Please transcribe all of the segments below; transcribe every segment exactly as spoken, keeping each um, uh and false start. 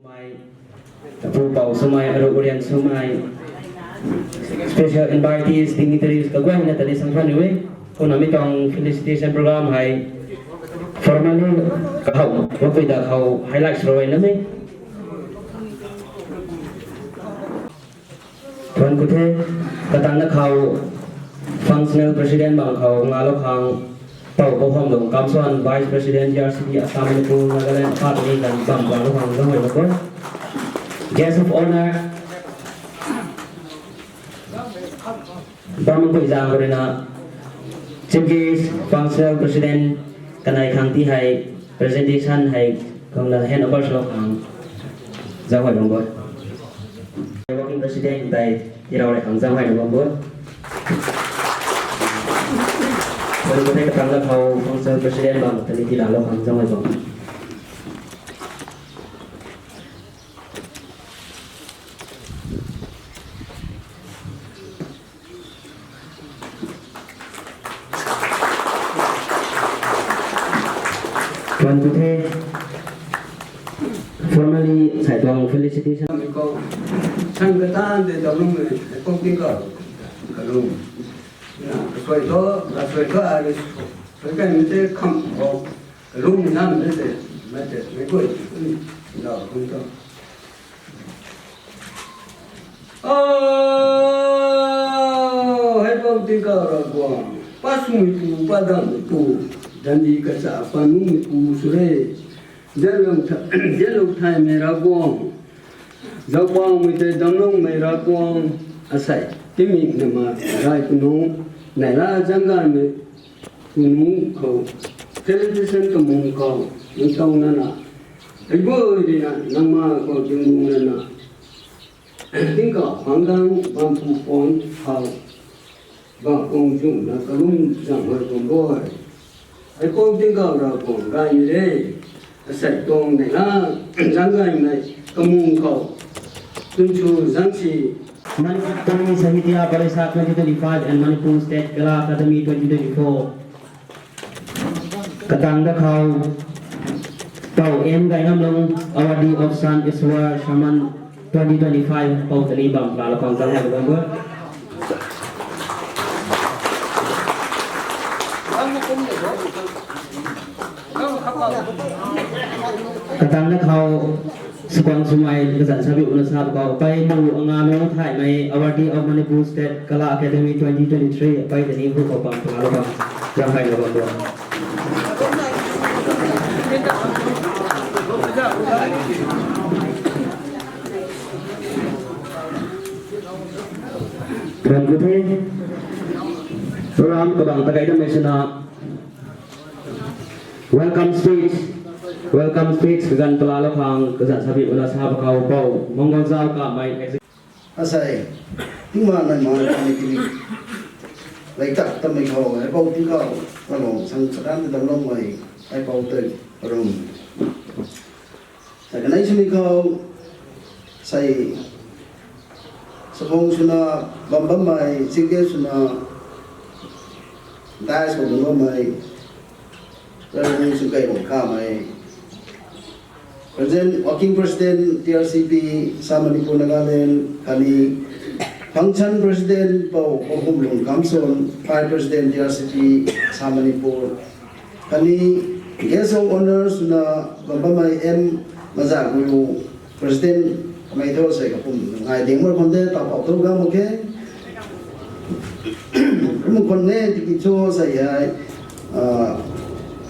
Mei, Tapu Pou Swmei, Aru Urian Swmei, special invitees, dignitaries kaguayna tani sang fan we. Kumna mi tuang felicitation program hei formally kahow, wakui da khou highlight sw rui na me. Thuan ku the, katang na khou functional president bang khou ngalou khang Pou Pokhomlung Kamson, Vice President, D R C P, Assam, Manipur, Nagaland, Academy kan bam bam lou khang zauhuay lou khou. Guest of honor, bam pui zang khou rui na, Chief Guest, Functional President, kanei khang ti hei, presentation hei, kumna hand over swlou khang zauhuay lou khou. Working President tei, irau rui khang zauhuay lou khou. Bari ko tei katang na khou, Functional President bam, tani ti lalou khang zauhuay lou khou. Tuan ku the, formally sai tuang felicitation. Mei khou, sang katan de dam lung mei, kong ting khou, kalung. Na, kasui thu, kasui thu, a, kasui kan mei te kham khou, kalung nam de te, mei te, mei koi, na, kung thu. O, hei Pou Tingkauh Ravguangc, pa swmei pu, pa dammei pu, dandi kacha pa nungmei pu sw re, dianlou tha-, dianlou thaymei Ravguangc, zaupaumei tei damlungmei Ravguangc, asei, timik nama, rai kunu, neihla zanggaymei, kunu khou, felicitation kamung khou, nang taw nana, hei guay rina, nang ma khou tingnu nana, Tingkauh khang dang bam pu pon khou, bam kung zung na kalum zang hoi bam boi. Hei Pou Tingkauh Ravguangc gay ni re, asei tuang neihla, zanggaymei, kamung khou, tun chu zang si. Manipuri Sahitya Parishad twenty twenty-five and Manipur State Kala Academy twenty twenty-four. Katang da khou, Pou M Gaingamlung, Awardee of San Iswar Samman twenty twenty-five, Pou tani bam, lalou khang zauhuay lou khou. Katang na khou, Sakuang Swmei, kazanc sabiuna sa khou, pei Lu Anga Lu Thaymei, Awardee of Manipur State Kala Academy twenty twenty-three, pei tani hu khou bam, pala lou bam, zauhuay lou bam bam. Tuan ku the, program kabang ta kai damei swna, welcome speech, welcome speech kaganv pala lou khang, kazanc sabiuna sa khou Pou Mongol Zau Kamei, Asei, tingma nai ma nai ni tini. Lei tak tamei khou, hei Pou Tingkauh, kalung sang chadan ta damloumei, hei Pou tei, rum. Sa kanei swmei khou, sei, sakhong swna, bam bammei, singke swna, dais khou bam bammei, Reverend Sungkei Bongkamei, President, Working President, T R C P, Assam Manipur Nagaland, khatni Function President, Pou Pokhomlung Kamson, Vice President, T R C P, Assam Manipur, khatni Guest of Honour swna bam bammei M Mazagulu, President, kamei thu sei kapum ngai ding mar khwan de, ta pau thu gam, okay. Rum khwan ne, tiki cho sei hei, ah,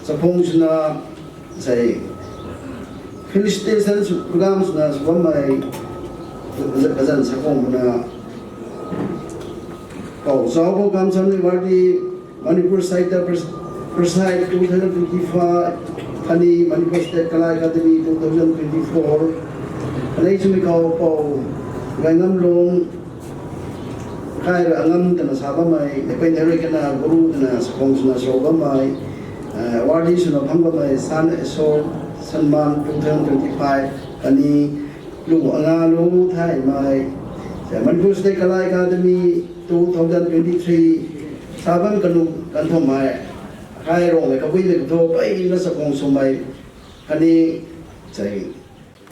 sakhong swna, sei, felicitation program swna, sw bammei, kazanc sakhong na, Pou Zau Pou Kamson Awardee, Manipur Sahitya Pres-, Prize two thousand twenty-five, khatni Manipur State Kala Academy two thousand twenty-four, khatni swmei khou Pou Gaingamlung, Kaira Angam twna sa bammei, Nepei Nehru kana Guru twna sakhong swna sw bammei, eh, awardee swna phang bammei, San Iswar Samman two thousand twenty-five, khatni Lu Anga Lu Thaymei, Manipur State Kala Academy two thousand twenty-three, sa bam kanu kan thumei, kai rongmei kabuimei katho, pei na sakhong swmei, khatni, sei,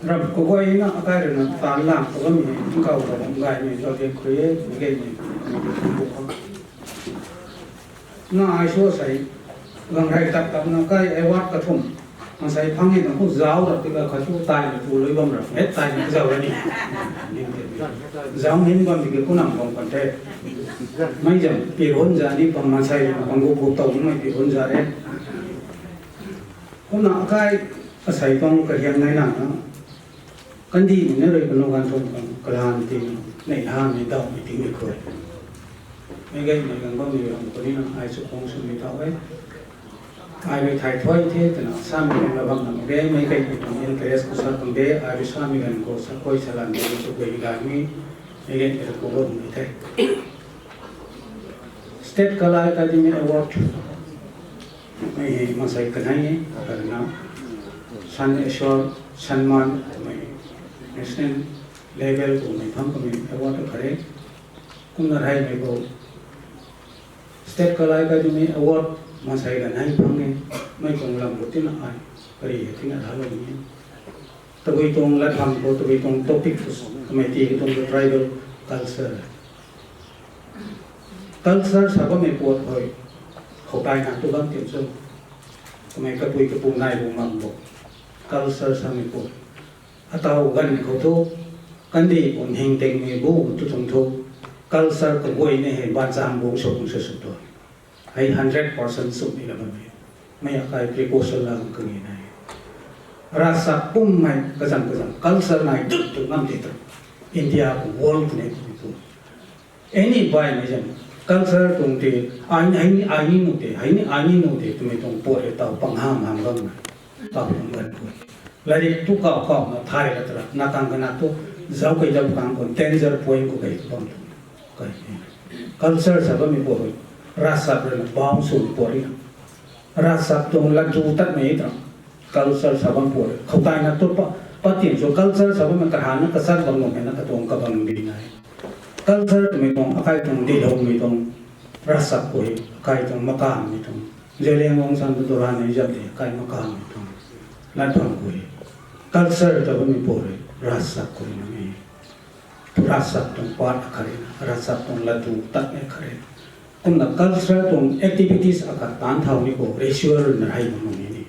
Ram kaguayna akai rui na tan lang ta bammei, nkau ta bam gaymei, zauzian khui e, mei gaymei, mei ta thum bu khang. Na ai sw sei, gang rei tap tap na kai award kathumh, mansei phang e na khou zauc ra tika khat sw taimei pu lui bam ra, e taimei kazauc ra ni. Zauc hin bam tiki kunam bam kan the. Mei zam pi run za ni pang mansei, pang gu gu tow mei pi run za e. Kumna akai asei tuang kahiam nai na, kandih ni na rui kanu ganv thum khang kalan ti, nei ha ni daw ni ti ni khou. Mei gaymei gang bam ni ram kuni na ai sw khang sw ni tau e. Ai rui thai thuai the twna samei ganv la bam na mak ge, mei gaymei tuang interest khou sa khang de, ai rui samei ganv khou sa koi sa lan de, sw gay gay mi, mei gaymei rui khou bam ni the. State Kala Academy Award, mei hei mansei kanei e, karna San Ishwar Samman, mei national level khou mei phang kamei award khat e. Kumna reymei khou State Kala Academy Award mansei kanei phang e, mei tuang lam khou tina ai, kari hei tina ralou ni. Tabui tuang lat phang khou, tabui tuang topic khou, kamei ti tuang tribal culture. Culture sa bammei puat hoi, khou tai na tu bam tin chu. Kamei kapui kapu nai bu mak bo. Culture samei puat. Ataw ganv khou thu, kandih kum hing tengmei bu tu tuang thu, culture kaguayna hei bancham bu sw kum sw sw tu. Hei hundred percent sw ni la bam e. Mei akai precaution la bam kani nai. Ravsak kummei kazam kazam culture nai dut tu ngam ti tu. India khou world ne tu tu. Any baihmei zam, culture tuang ti, ai ni, ai ni, ai ni nu te, ai ni, ai ni nu te twmei tuang puat hei taw pang ham ham bam na, taw pang gan khou. Latrik tu kaw kaw na thay la tara, na kang kana tu, zauc kei zauc kang khou danger point khou kei tu bam tu. Kai, culture sa bammei puat hei, ravsak rui na bau sw puat rui na. Ravsak tuang lat du tatmei ta, culture sa bam puat rui. Khou tai na tu pa, pa tin sw culture sa bammei kahana kachat bam nuhmei na katuang kabam bi nai. Culture twmei tuang, akai tuang diloumei tuang, ravsak khou hei, akai tuang makammei tuang. Zeliangrong san tu turan nei zam de, akai makammei tuang. Lat phang khou hei. Culture ta bammei puat rui, ravsak khou hei na mei. Ravsak tuang part akhat rui na, ravsak tuang lat du tatmei khat rui. Kumna culture tuang activities akhat tan thau ni khou, ritual rui na rei bam ni ni.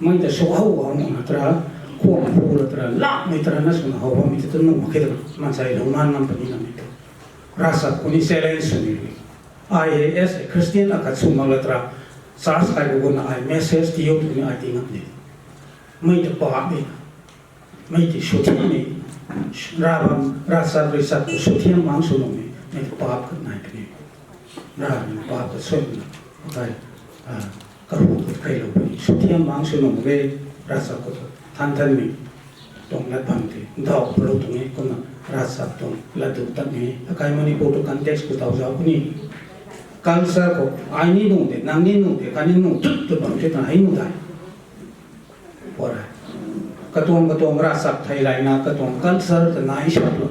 Mei ta sw how how na tara, khuang hu la tara, lakmei tara na swna how bammei ta tu nuh mak khe tana, mansei lou man ngam puni na mei tu. Ravsak khou ni challenge sw ni. Ai hei as a Christian akhat sw mak la tara, church kai bu na ai message ti yo tu ni ai ti ngam ni. Mei ta paap ni. Mei ti sw thiam ni. Ravbam, ravsak rui sak tu sw thiam mang sw nuh ni. Mei ta paap khat nai puni. Rav ni paap khat sw na. Kai, kahu khat kai lou puni. Sw thiam mang sw nuh mak ge, ravsak khou tu. Than than ni. Tuang lat bam ti. Daw pulou tuang e, kumna ravsak tuang lat du tat ni. Akai Manipur tu context khou taw zauc puni. Culture khou, ai ni nu de, nang ni nu de, kani nu tut tut bam ti tana hei nu dai. Puat rui. Katuang katuang ravsak thei layna, katuang culture ta nai sap lou.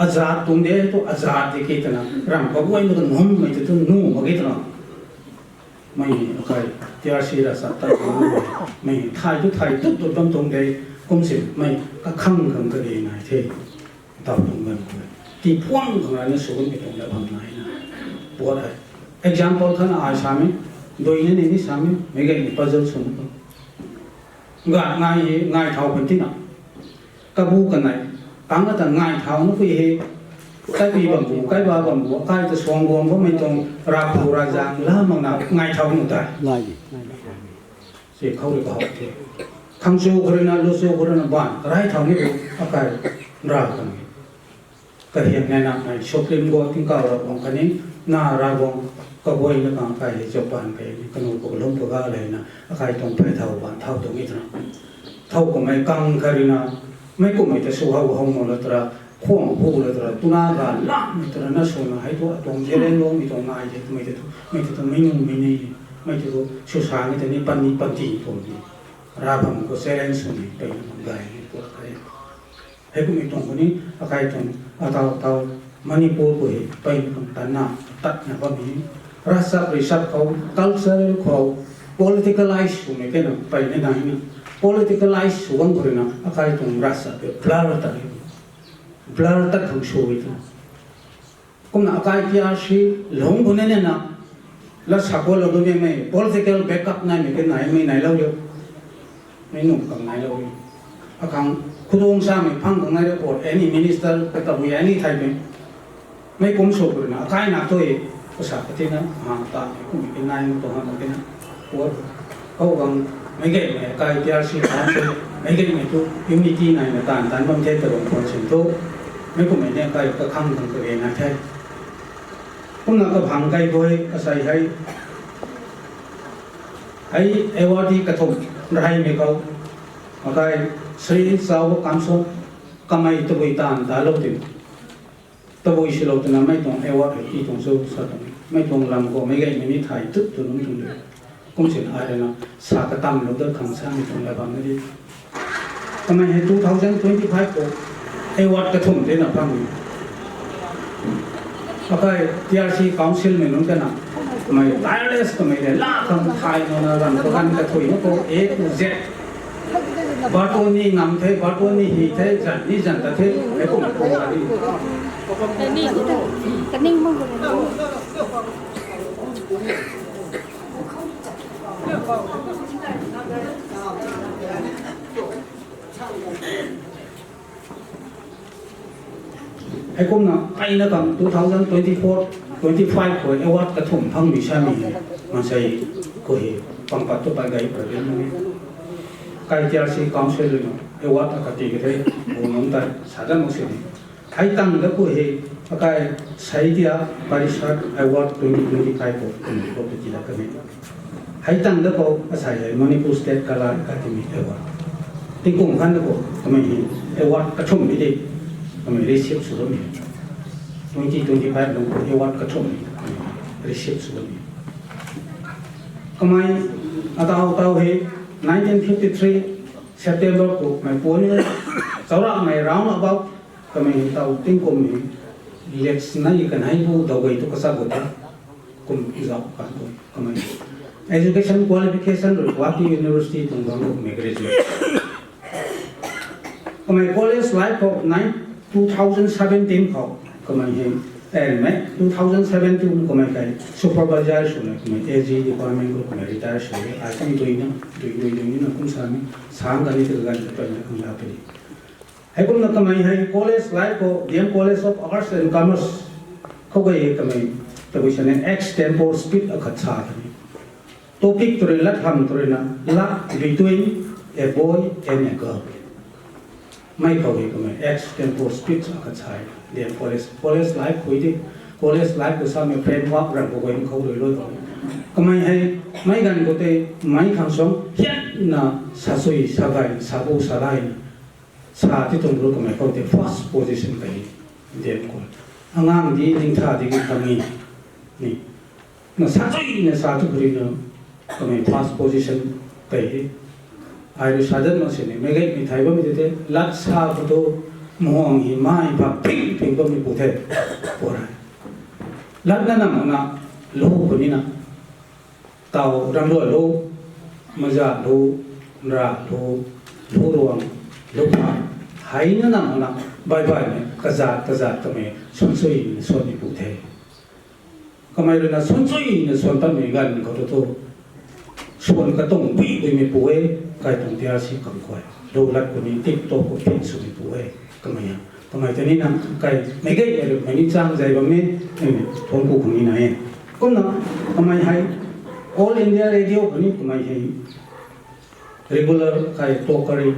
Azat tuang de tu, azat de ki tana, ram kaguayna ta nuhmei ta tu nuh mak ge tana. Mei akai, T R C ravsak ta, mei thay tu thay tut tut bam tuang de, kum si mei kakhang khang kage nai the. Taw tuang ganv khou. Ti phuang khang rana sw bammei tuang lat bam nai na. Puat hei. Example khatna ai sa me, dui ni ni ni sa me, mei gaymei puzzle sw na. Ga ngai, ngai thau kan tina. Kabu kanei, tang ata ngai thau na pui he, kaibi bam bu, kaiba bam bu, akai ta suang guang bammei tuang, rapu razang la mak na, ngai thau nu tai. Si khou rui kahou the. Khangchu khou rui na, luchu khou rui na ban, karai thau ni bu, akai, ra kan. Kahiam nai na nai, Supreme Court tingkauh ra bang kani, na ra bang, kaguayna kang kai hei chau pan kai ni, kanu khou lum kaga lei na, akai tuang phey thau ban thau tuang i tana. Thau kamei kang kha rui na, mei kummei ta sw how how mak la tara, khuang hu la tara, tuna ga lamei tara na sw na, hei tu atuang Zeliangrongmei tuang nai de, mei tu, mei tu mei nung mei ni, mei tu sw sa ni ta ni pan ni pan ti tuang ni. Ra bam khou challenge sw ni, peyna bam gay ni, puat kai. Hei kummei tuang khou ni, akai tuang, ataw taw, Manipur khou hei, peyna tuang tanna, tatna bam ni. Ravsak rui sap khou, cultural khou, politicalize swmei kena, peyna nai na. politicalize sw bam khou rui na akai tuang ravchap tei blur ta, blur tat khang sw e tu. Kumna akai T R C lungc khou ni na, lat sa kualou duimei, political backup naimei ke naimei nailou riu, mei nunc khang nailou riu, akhang khudung samei phang khang nai riu, or any minister katabui any thaymei, mei kum sw khou rui na akai na tu e, kasa katina hang ta kummei ke nai tu hang katina, or, khou gang, meic gaymei akai T R C council, meic gaymei tu unity naina taanv taanc bam the ta rung khwan sin thu, mei kummei ni akai kakhang khang kage nai the. Kumna kaphang kai khou asei hei, hei awardee kathumh raheymei khou, akai Shri Chauwa Kamsong, kamei tabui taanv talou ti, tabui silou twna mei tuang award hei ti tuang cho sa tuang, mei tuang lam khou meic gaymei ni thay tut tu nunc tuang de. Kum sin ai rui na sa katamlou dat khang samei tuang la bam na di. Kamei hei two thousand twenty-five khou award kathumh tei na phang e. Akai T R C councilmei nunc kana, kamei tireless kamei le la khang thay nana ram kaganv kathuina khou A to Z, baton ni ngam the, baton ni hy the, zan ni zan ta the, hei kum khou a di. Kaning mang Heikumna aina khang two thousand twenty-four, twenty-five khou award kathumh phangmei samei hei, maansei khou hei pangpat tu pat gay problem nai e. Kai T R C Council rui na award akhat ti ka the, bu nunc ta sa dat mak sini. Hei tang da khou hei, akai Sahitya Parishad Award twenty twenty-five khou, khou ti dat kan e. Hei tang da khou asei hei Manipur State Kala Academy Award. Tingkum khan da khou kamei hei award kathumh mei de, kamei receive sw bammei. Twenty twenty-five lung khou award kathumh mei receive sw bammei. Kamei atau tau hei nineteen fifty-three September khou mei puan chaurak mei round about kamei hei tau tingkum hei, lets nai kanei bu dau gay tu kasa gu ta, kum zau kan tu kamei education qualification rui Guwahati University tuang bang kamei graduate. Kamei college life khou nine, two thousand seventeen khou kamei hei, eh, mei, two thousand seventeen kamei kai supervisor swna kamei A G department khou kamei retire sw e. Ai kum duina, dui dui dui na kum sa ni, sang kani tu gan ta na kum la puni. Heikumna kamei hei college life khou D M College of Arts and Commerce khou gay kamei tabui sa ni extempore speech akhat sa kani. Topic tu rui lat ham tu rui na, lat between a boy and a girl. Mei khou hei kamei extempore speech akhat sa e. D M College, college life khou di, college life khou samei framework ram khou gay khou rui lou tu. Kamei hei meic ganv khou tei meic khang suang hiatna sa sui, sa gay, sa bu, sa lai sa ti tuang ru kamei khou tei first position kai e. D M khou angang di ningtha di ki kami ni na sa chuina sa tu khou rui na kamei first position kai e. Ai rui sa dat mak sini meic gaymei thay bammei tei tei lat sa khou tu muang hei mai pha ping ping bammei pu the. Pu ra latna nam na lou khou ni na tau ramlou lou, maza lou, nra lou, lou ruang, lou pha, heina nam na bai baimei kazat kazat kamei suan suina suanmei pu the. Kamei rui na suan suina suan tatmei ganv khou tu tu suan katuang bui buimei pu e. Kai tuang T R C khang khou lou lat khou ni tip top khou phit swmei pu e. Kamei a, kamei ta ni na kai meic gaymei rui mei ni chang zay bam e, thuanc ku khang ni na e. Kumna kamei hei All India Radio khou ni kamei hei regular kai talker e.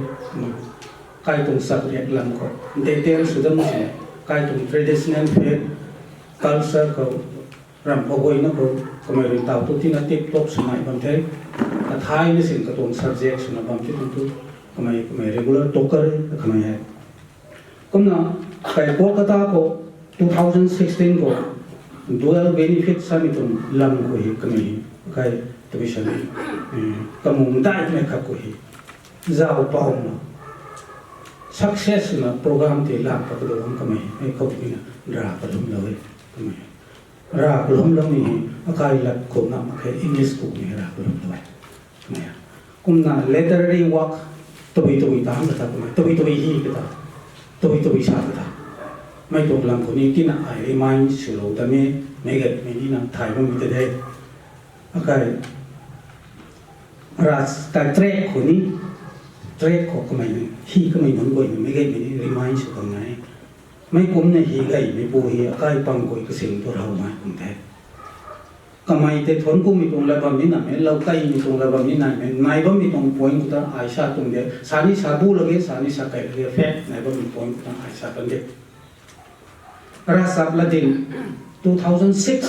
Kai tuang subject lam khou detail sw dat mak sini, kai tuang traditional faith, culture khou, ram khou guayna khou kamei rui tau tu tina tip top swmei bam the. Kathayna sin katuang subject swna bam the tuang tu kamei, kamei regular talker e kamei hei. Kumna kai Kolkata khou two thousand sixteen khou dual benefit samei tuang lam khou hei kamei hei kai tabui sa ni, kamung daihmei khat khou hei zauc pauna success swna program tei lak pat kadu bam kamei hei khou tina ra kalumlou e. Kamei ra kalumloumei hei akai lat khou na mak khe, English khou ni ra kalumlou e. Kamei a Kumna literary work tabui tabui ta hang kata kumna tabui tabui hi kata, tabui tabui sa kata. Mei tuang lam khou ni tina ai remind swlou ta me, mei gaymei ni nang thay bammei ta de. Akai, ras ta track khou ni, track khou kamei ni hi kamei nunc guay ni mei gaymei ni remind sw kan nai. Mei kumna hi gaymei pu hi akai pang guay kasing tu rau nai kum the. Kamei tei thuanc kummei tuang lat bam ni namei, lou kaimei tuang lat bam ni namei, nai bammei tuang point khou ta ai sa tuang de, sa ni sa bu lage, sa ni sa kai lage, fact nai bammei point khou ta ai sa kan de. Ravchap lat din two thousand six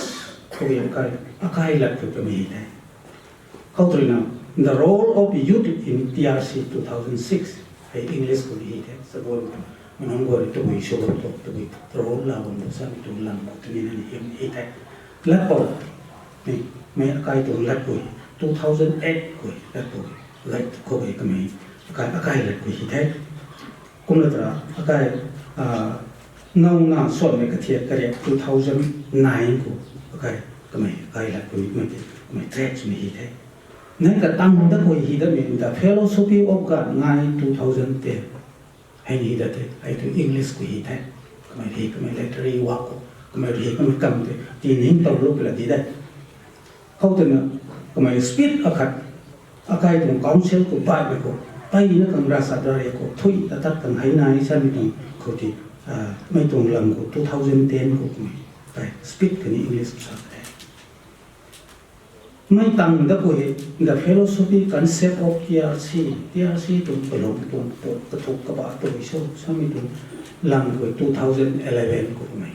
khou akai, akai lat khou kamei hi the. Khou tu ruina, The Role of Youth in T R C two thousand six, hei English khou ni hi the, sabon, mei nunc guay tabui sw bam tu, tabui role laa bam tu, samei tuang lam khou tini na ni hi the. Lat pou, ni, mei akai tuang lat khou, two thousand eight khou, lat khou, lat khou kamei, akai, akai lat khou hi the. Kumna ta, akai, ah, nauna suanmei kathiak kariak two thousand nine khou, akai, kamei, akai lat khou ni, kamei, kamei track swmei hi the. Nai katang dat khou hi datmei The Philosophy of Gaanh Ngai two thousand ten. Hei ni hi dat the, hei tu English khou hi the. Kamei hi, kamei literary work khou, kamei hi, kamei kam the, ti ning tau lou pla di de. Khou twna, kamei speed akhat, akai tuang council khou baihmei khou, pai na kang ravchap lat rey khou, thui ta tat kang hei nai samei tuang khou ti, ah, mei tuang lam khou two thousand ten khou kamei, tai speed kani English khou sa the. Mei tang dat khou hei, The Philosophy Concept of T R C, T R C tuang kalum tuang, tuang kathuk kaba tuang so, samei tuang lam khou two thousand eleven khou kamei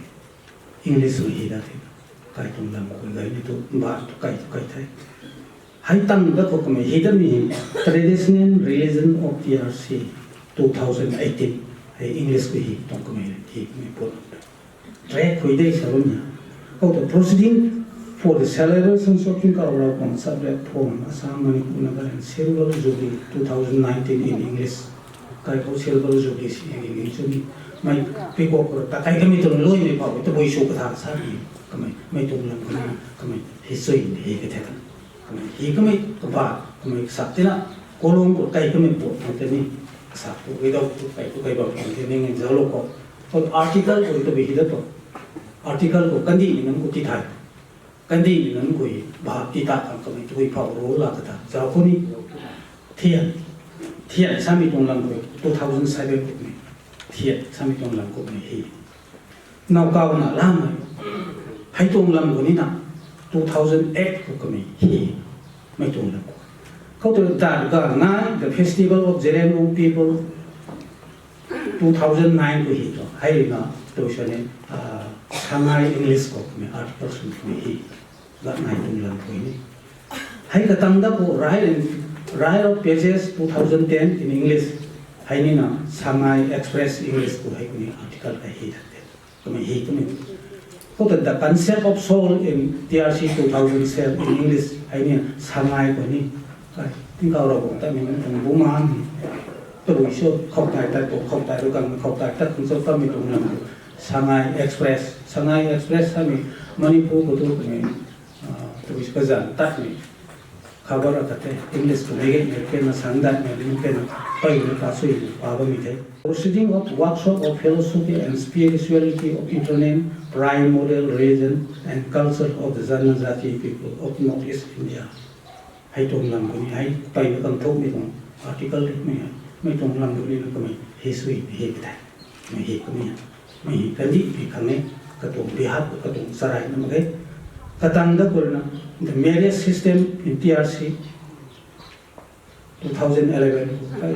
English khou hi dat the. Kai tuang lam khou gay ni tu, mbaanv tu kai tu kai the. Hei tang dat khou kamei hi datmei hi, Traditional Religion of T R C two thousand eighteen. Hei English khou hi tuang kamei hi kamei pun. Track khou de sa bam ni. Khou ta Proceeding for the Celebrations of Tingkauh Ravguangc Subject from Assam, Manipur, Nagaland, Silver Jubilee two thousand nineteen in English. Kai khou Silver Jubilee si English ni. Mei pei kok ta kai kamei tuang luaimei pou tabui sw katha sa ni. Kamei, mei tuang lam khou na, kamei history ni hi ka the ta. Kamei hi kamei kaba, kamei sak tina, kolung khou kai kamei put khang tei ni, sak tu, without tu, kai tu, kai bam khang tei ni, ngai zauclou khou. Khou article khou tabui hi dat tu. Article khou kandihmei nunc khou ti thay. Kandihmei nunc khou hi, bhap ti ta khang kamei tabui phou role laa kata. Zauc khou ni, thian, thian samei tuang lam khou, two thousand seven khou ni, thian samei tuang lam khou ni hi. Nowkauna lamei. Hei tuang lam khou ni na, two thousand eight khou kamei hi. Mei tuang lam khou. Khou tu dat ga nai, The Festival of Zeliangrong People, two thousand nine khou hi tu. Hei na, tu sa ni, ah, Sangai English khou kamei article swn kamei hi. Gat nai tuang lam khou ni. Hei katang dat khou Ryle and, Ryle of Pages two thousand ten in English. Hei ni na Sangai Express English khou hei khou ni article hei hi dat the. Kamei hi kamei. Khou ta The Concept of Soul in T R C two thousand seven in English. Hei ni Sangai khou ni. Kai, Tingkauh Ravguangc ta mei nunc tuang bumaengc. Tabui sw khou tai tat tu, khou tai tu kang, khou tai tat kang sw kamei tuang lam. Sangai Express. Sangai Express samei Manipur khou tu kamei Ah, tabui sw kazanc tatmei. Khabar akhat the, English khou mei gaymei pen na sang datmei, mei pen na pei na ka sui pa bammei the. Proceeding of Workshop of Philosophy and Spirituality of Internet, Primordial Religion and Culture of the Janajati People of Northeast India. Hei tuang lam khou ni, hei pei na kang thukmei tuang article mei, mei tuang lam khou ni na kamei history hi ka the. Mei hi kamei, mei hi kandihmei khang e, katuang behalf, katuang charai na mak e. Katang dat khou na, The Marriage System in T R C, two thousand eleven, kai,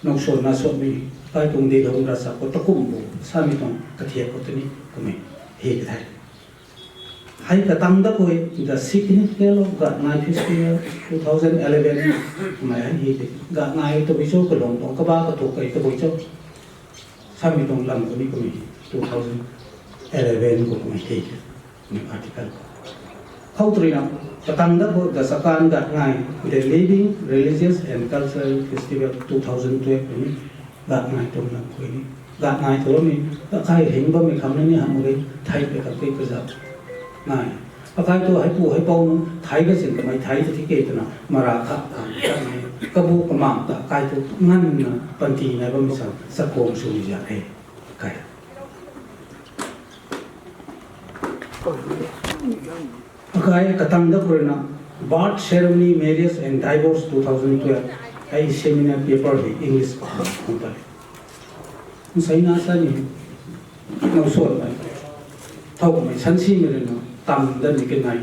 nowsuan na suanmei, kai tuang dilou ravchap khou takum bo, samei tuang kathiak khou tei ni, kamei hi ka the. Hei katang dat khou, The Significance of Gaanh Ngai Festival two thousand eleven, kamei hei hi the. Gaanh Ngai tabui cho, kalung tuang kaba kathuk kei tabui cho. Samei tuang lam khou ni kamei two thousand eleven khou kamei hi the. Kamei article khou. Khou tu ruina, katang dat khou The Chakan Gaanh Ngai, The Living Religious and Cultural Festival two thousand twelve khou ni, Gaanh Ngai tuang lam khou ni. Gaanh Ngai tuang ni, kakai hing bammei khang ni hamh mak ge, thei pei khang tei kazauh nai. Akai tu heipu heipou nunc thei ka sin kamei thei ta thi ke twna mara kha kha ta mei kabu kamang ta akai tu nganvna panty nai bammei sa chakhwang sw ni za e. Akai. Akai katang da khou rui na birth ceremony, marriage and divorce two thousand twelve. Ai seminar paper hei English khou hei kum ta. Nsei na sa ni. Nau suan mei. Thau mei sansi mei rui na tam dat ni ke nai.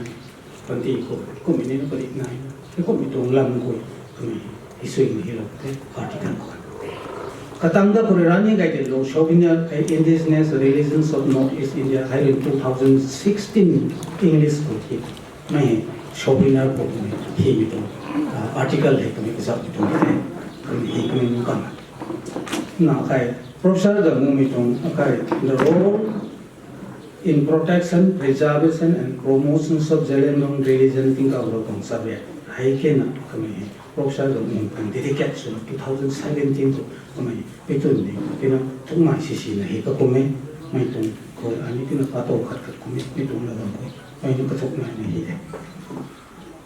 Panty khou, kummei ni na pari nai. Hei kummei tuang lam khou, kummei hi sui ni hi lou the, article khou. Katang da khou rui rani gai de lo, Chaubiner, a indigenous religions of North East India, hei rui two thousand sixteen English khou hi. Mei Chaubiner khou kummei hi mi tuang, ah, article hei kummei kazauh mi tuang the. Kummei hi kummei nunc kam. Na kai, Professor Gamumei tuang, akai, the role in protection, preservation and promotions of Zeliangrong religion tingkauh Ravguangc subject. Hei ke na kamei Professor Gamumei tuang dedicate swna two thousand seventeen tu kamei pitun ni kena thukmei sisi na hi kakum e, mei tuang khou ani tina katou khat khat kum e, mei tuang la bam khou, mei nu kathukmei na hi de.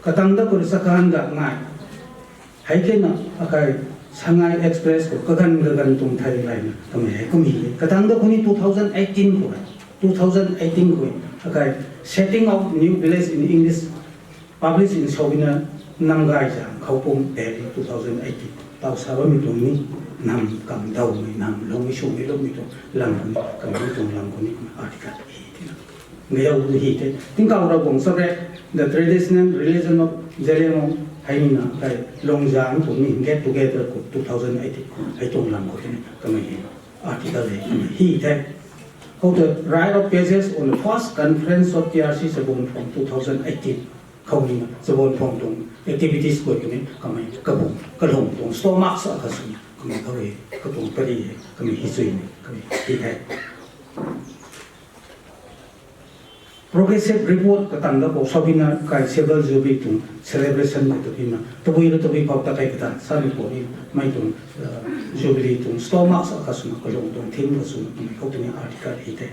Katang da khou rui sakan ga ngai. Hei ke na akai Sangai Express khou kaganv kaganv tuang thei layna kamei hei kum hi e. Katang da khou ni two thousand eighteen khou, two thousand eighteen khou akai Setting of New Village in English, published in Chaubiner, Namgay Zang, Khoupum, Delhi, two thousand eighteen. Tau sa bammei tuang ni nam kam dawmei, nam lungmei swmei lungmei tuang lam khou ni, kamei tuang lam khou ni article hi tina. Ngayau tu hi the. Tingkauh Ravguangc subject, the traditional religion of Zeliangrong, hei ni na kai Longzang tuang ni get together khou two thousand eighteen hei tuang lam khou tini kamei hi article hei hi the. How the right of passage on the first conference of T R C Chabuanphong two thousand eighteen khou ni na Chabuanphong tuang activities khou tini kamei kabung kalung tuang stomach sa ka sw ni kamei khou hei katuang pari hei kamei hi sui ni kamei hi the. Progressive report katang da khou Chaubiner kai Silver Jubilee tuang celebration khou tabui na, tabui ra tabui khou ta kai kata, sami khou ni mei tuang, uh, Jubilee tuang stomach sa ka swna kalung tuang theme ka swna kamei khou tini article hi the.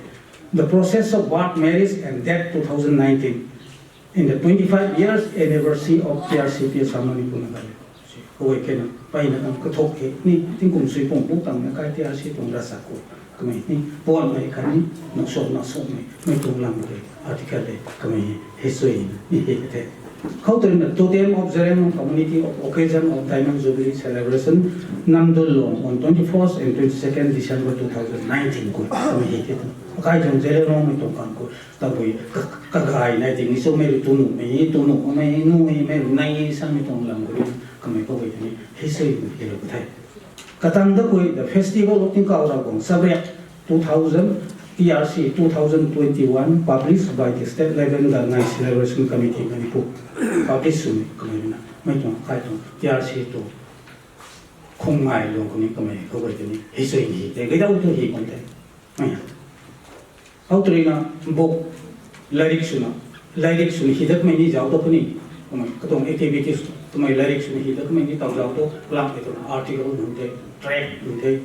The process of birth, marriage and death two thousand nineteen in the twenty-five years anniversary of T R C P S R Manipur Nagaland. Kawei kena, pai na nang kathok he, ni, tingkum sui pung bu tang na kai T R C tuang rasa khou, kamei ni, puan mei khat ni, nak sok, nak sok mei, mei tuang lam khou, article de, kamei, history ni, ni he the. Khou tei na, Totem of Zeliangrong Community of Occasion of Diamond Jubilee Celebration, Namdulong on twenty-first and twenty-second December two thousand nineteen khou, kamei he the. Akai tuang Zeliangrong mei tuang kan khou, tabui, ka, kagay nai ting ni sw mei rui tunu mei, tunu mei, nu mei, mei rui nai sami tuang lam khou, kamei khou tini, history ni he lou the. Katang da khou, the Festival of Tingkauh Ravguangc Subject two thousand, T R C two thousand twenty-one, published by the State Level Gangngai Celebration Committee, Manipur. Publish sw ni kamei na, mei tuang kai tuang, T R C tuang, khung ngai lung khou ni kamei khou tini, history ni he the, gay dau tu hi kum the. Mei. How tei na, book, lairik swna, lairik swna hi dat kamei ni zauc tu puni, kamei, katuang activities, kamei lairik swna hi dat kamei ni tau zauc tu, lam ke tu na article nunc the, tract nunc the.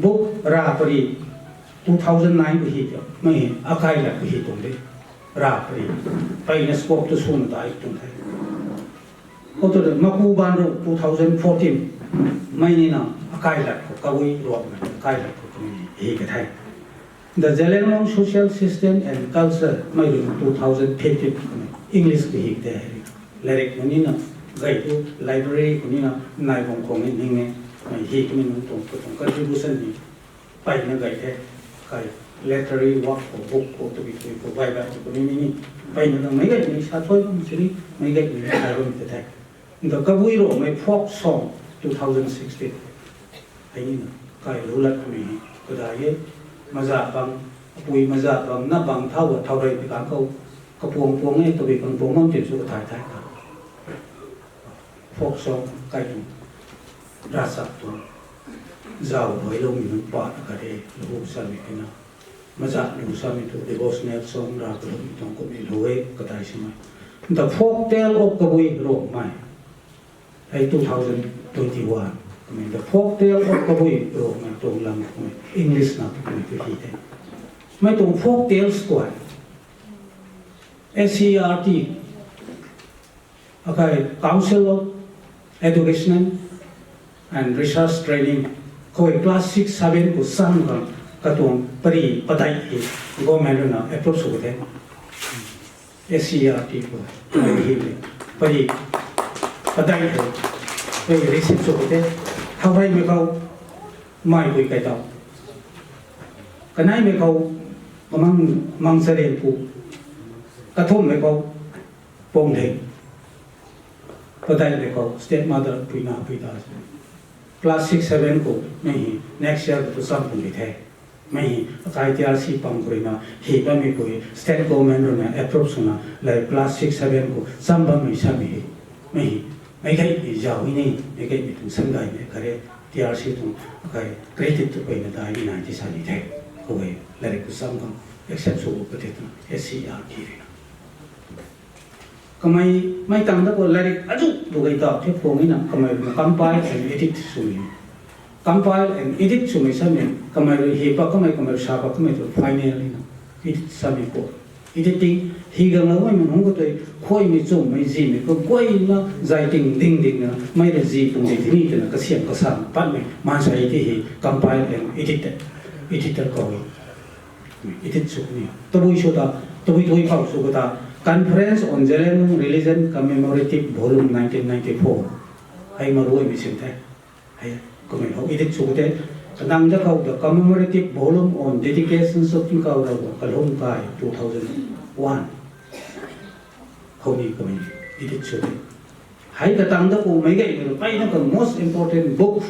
Book ra pari, two thousand nine khou hi the, mei akai lat khou hi tuang de, ra pari, pai na scope tu swna dai tuang the. Khou tu de, Maku Banru two thousand fourteen, mei ni na, akai lat khou, Kawui Ruak mei, akai lat khou, kamei hi ka the. The Zeliangrong Social System and Culture, mei rui two thousand fifteen, English khou hi the. Lairik khou ni na, gay tu library khou ni na, nai bam khou ni ning e, mei hi kamei nunc tuang, katuang contribution ni, pai na gay the, kai literary work khou, book khou, tabui tabui khou, bai bai khou ni ni ni, pai na dang mei gay ni sa thoi bam sini, mei gay ni sa bam te the. The Kabui Rongmei folk song two thousand sixteen. Hei ni na, kai lu lat khou ni, kadai e, maza bang, apui maza bang, na bang thau, thau rei pi kang khou, kapuang puang e, tabui kang puang mam tin sw kathai thai ka. Folk song kai tuang, ravchap tuang, zauc rui loumei nunc pat akhat e, lu samei kena. Maza lu samei tu devotional song, rav kalumei tuang kummei lu e, kadai samei. The Folk Tale of Kabui Rongmei. Hei two thousand twenty-one. Kamei The Folk Tale of Kabui Rongmei tuang lam kamei English na kamei tu hi the. Mei tuang folk tales kuay. S C E R T, akai Council of Education and Research Training, khou class six, seven khou sam khang katuang pari padeih hei government ruina approve sw the. S C E R T khou hi le pari padeih hei pari receive sw the. Khou hei mei khou mai pui kai tau. Kanei mei khou kamang mang charian pu. Kathum mei khou pong the. Padeih mei khou stepmother pui na pui ta. Class six, seven khou mei hi next year khou tu sam pung di the. Mei hi akai T R C pang khou ruina hi bammei khou state government ruina approve swna lei class six, seven khou sam bammei samei hi. Mei hi mei gei mei zau hi ni, mei gei mei tuang sam gay mei kare T R C tuang akai credit tu peyna dai ni nai ti sa ni the. Khou hei lairik khou sam khang accept sw pate twna S C E R T ruina. Kamei mei tang da khou lairik azu tu gei ta the phung ina kamei ruina compile and edit swmei. Compile and edit swmei samei kamei rui hi pa kamei, kamei rui sa pa kamei tu final ina edit samei khou. Editing hi gang lou mei hung khou tei khuaimei chumhmei zimei khou guayna zai ting ding ding na mei rui zi pung di ni twna kasiam kasam patmei maansei ti hi compile and edit, editor khou. Edit sw ni. Tabui sw ta, tabui tui phau sw ta, Conference on Zeliangrong Religion Commemorative Volume nineteen ninety-four. Hei maruaimei sim the. Hei, kamei hou edit sw te. Kanang da khou the Commemorative Volume on Dedications of Tingkauh Ravguangc Kalhum Kai two thousand one. Khou ni kamei edit sw te. Hei katang da khou mei gei mei peyna ka most important book.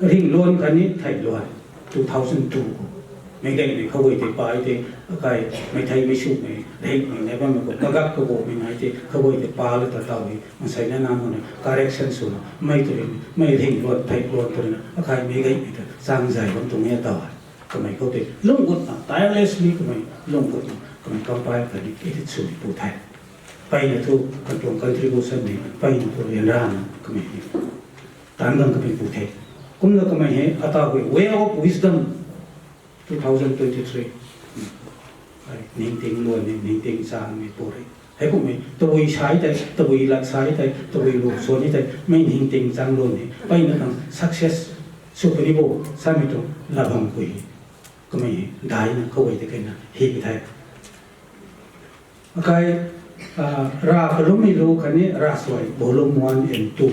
Ringluan khatni Theihluan, two thousand two khou. Mei gei mei khou guay tei pai tei, akai mei thei mei sumei, ringmei nai bammei khou kagak kaguangmei nai tei khou guay tei pa la ta taw e, mansei na nang khou na correction swna mei tu rin, mei Ringluan Theihluan tu rin, akai mei gei mei ta chang zay bam tuang e taw e. Kamei khou tei lungc gutna, tirelessly kamei lungc gutna kamei compile khatni edit sw pu the. Peyna thu katuang contribution ni peyna thu ryanrana kamei ni tan gang kamei pu the. Kumna kamei hei ata hui Way of Wisdom two thousand twenty-three. Ningting luan ni, ningting chang ni pu re. Hei kummei tabui sai tei, tabui lat sai tei, tabui lu suan ni tei mei ningting chang luan ni peyna khang success sw puni bo samei tuang labang pui. Kamei daina khou guay tei kaina hi pi the. Akai, ah, Rav Kalummei Lu khatni Ravsuai Volume one and two.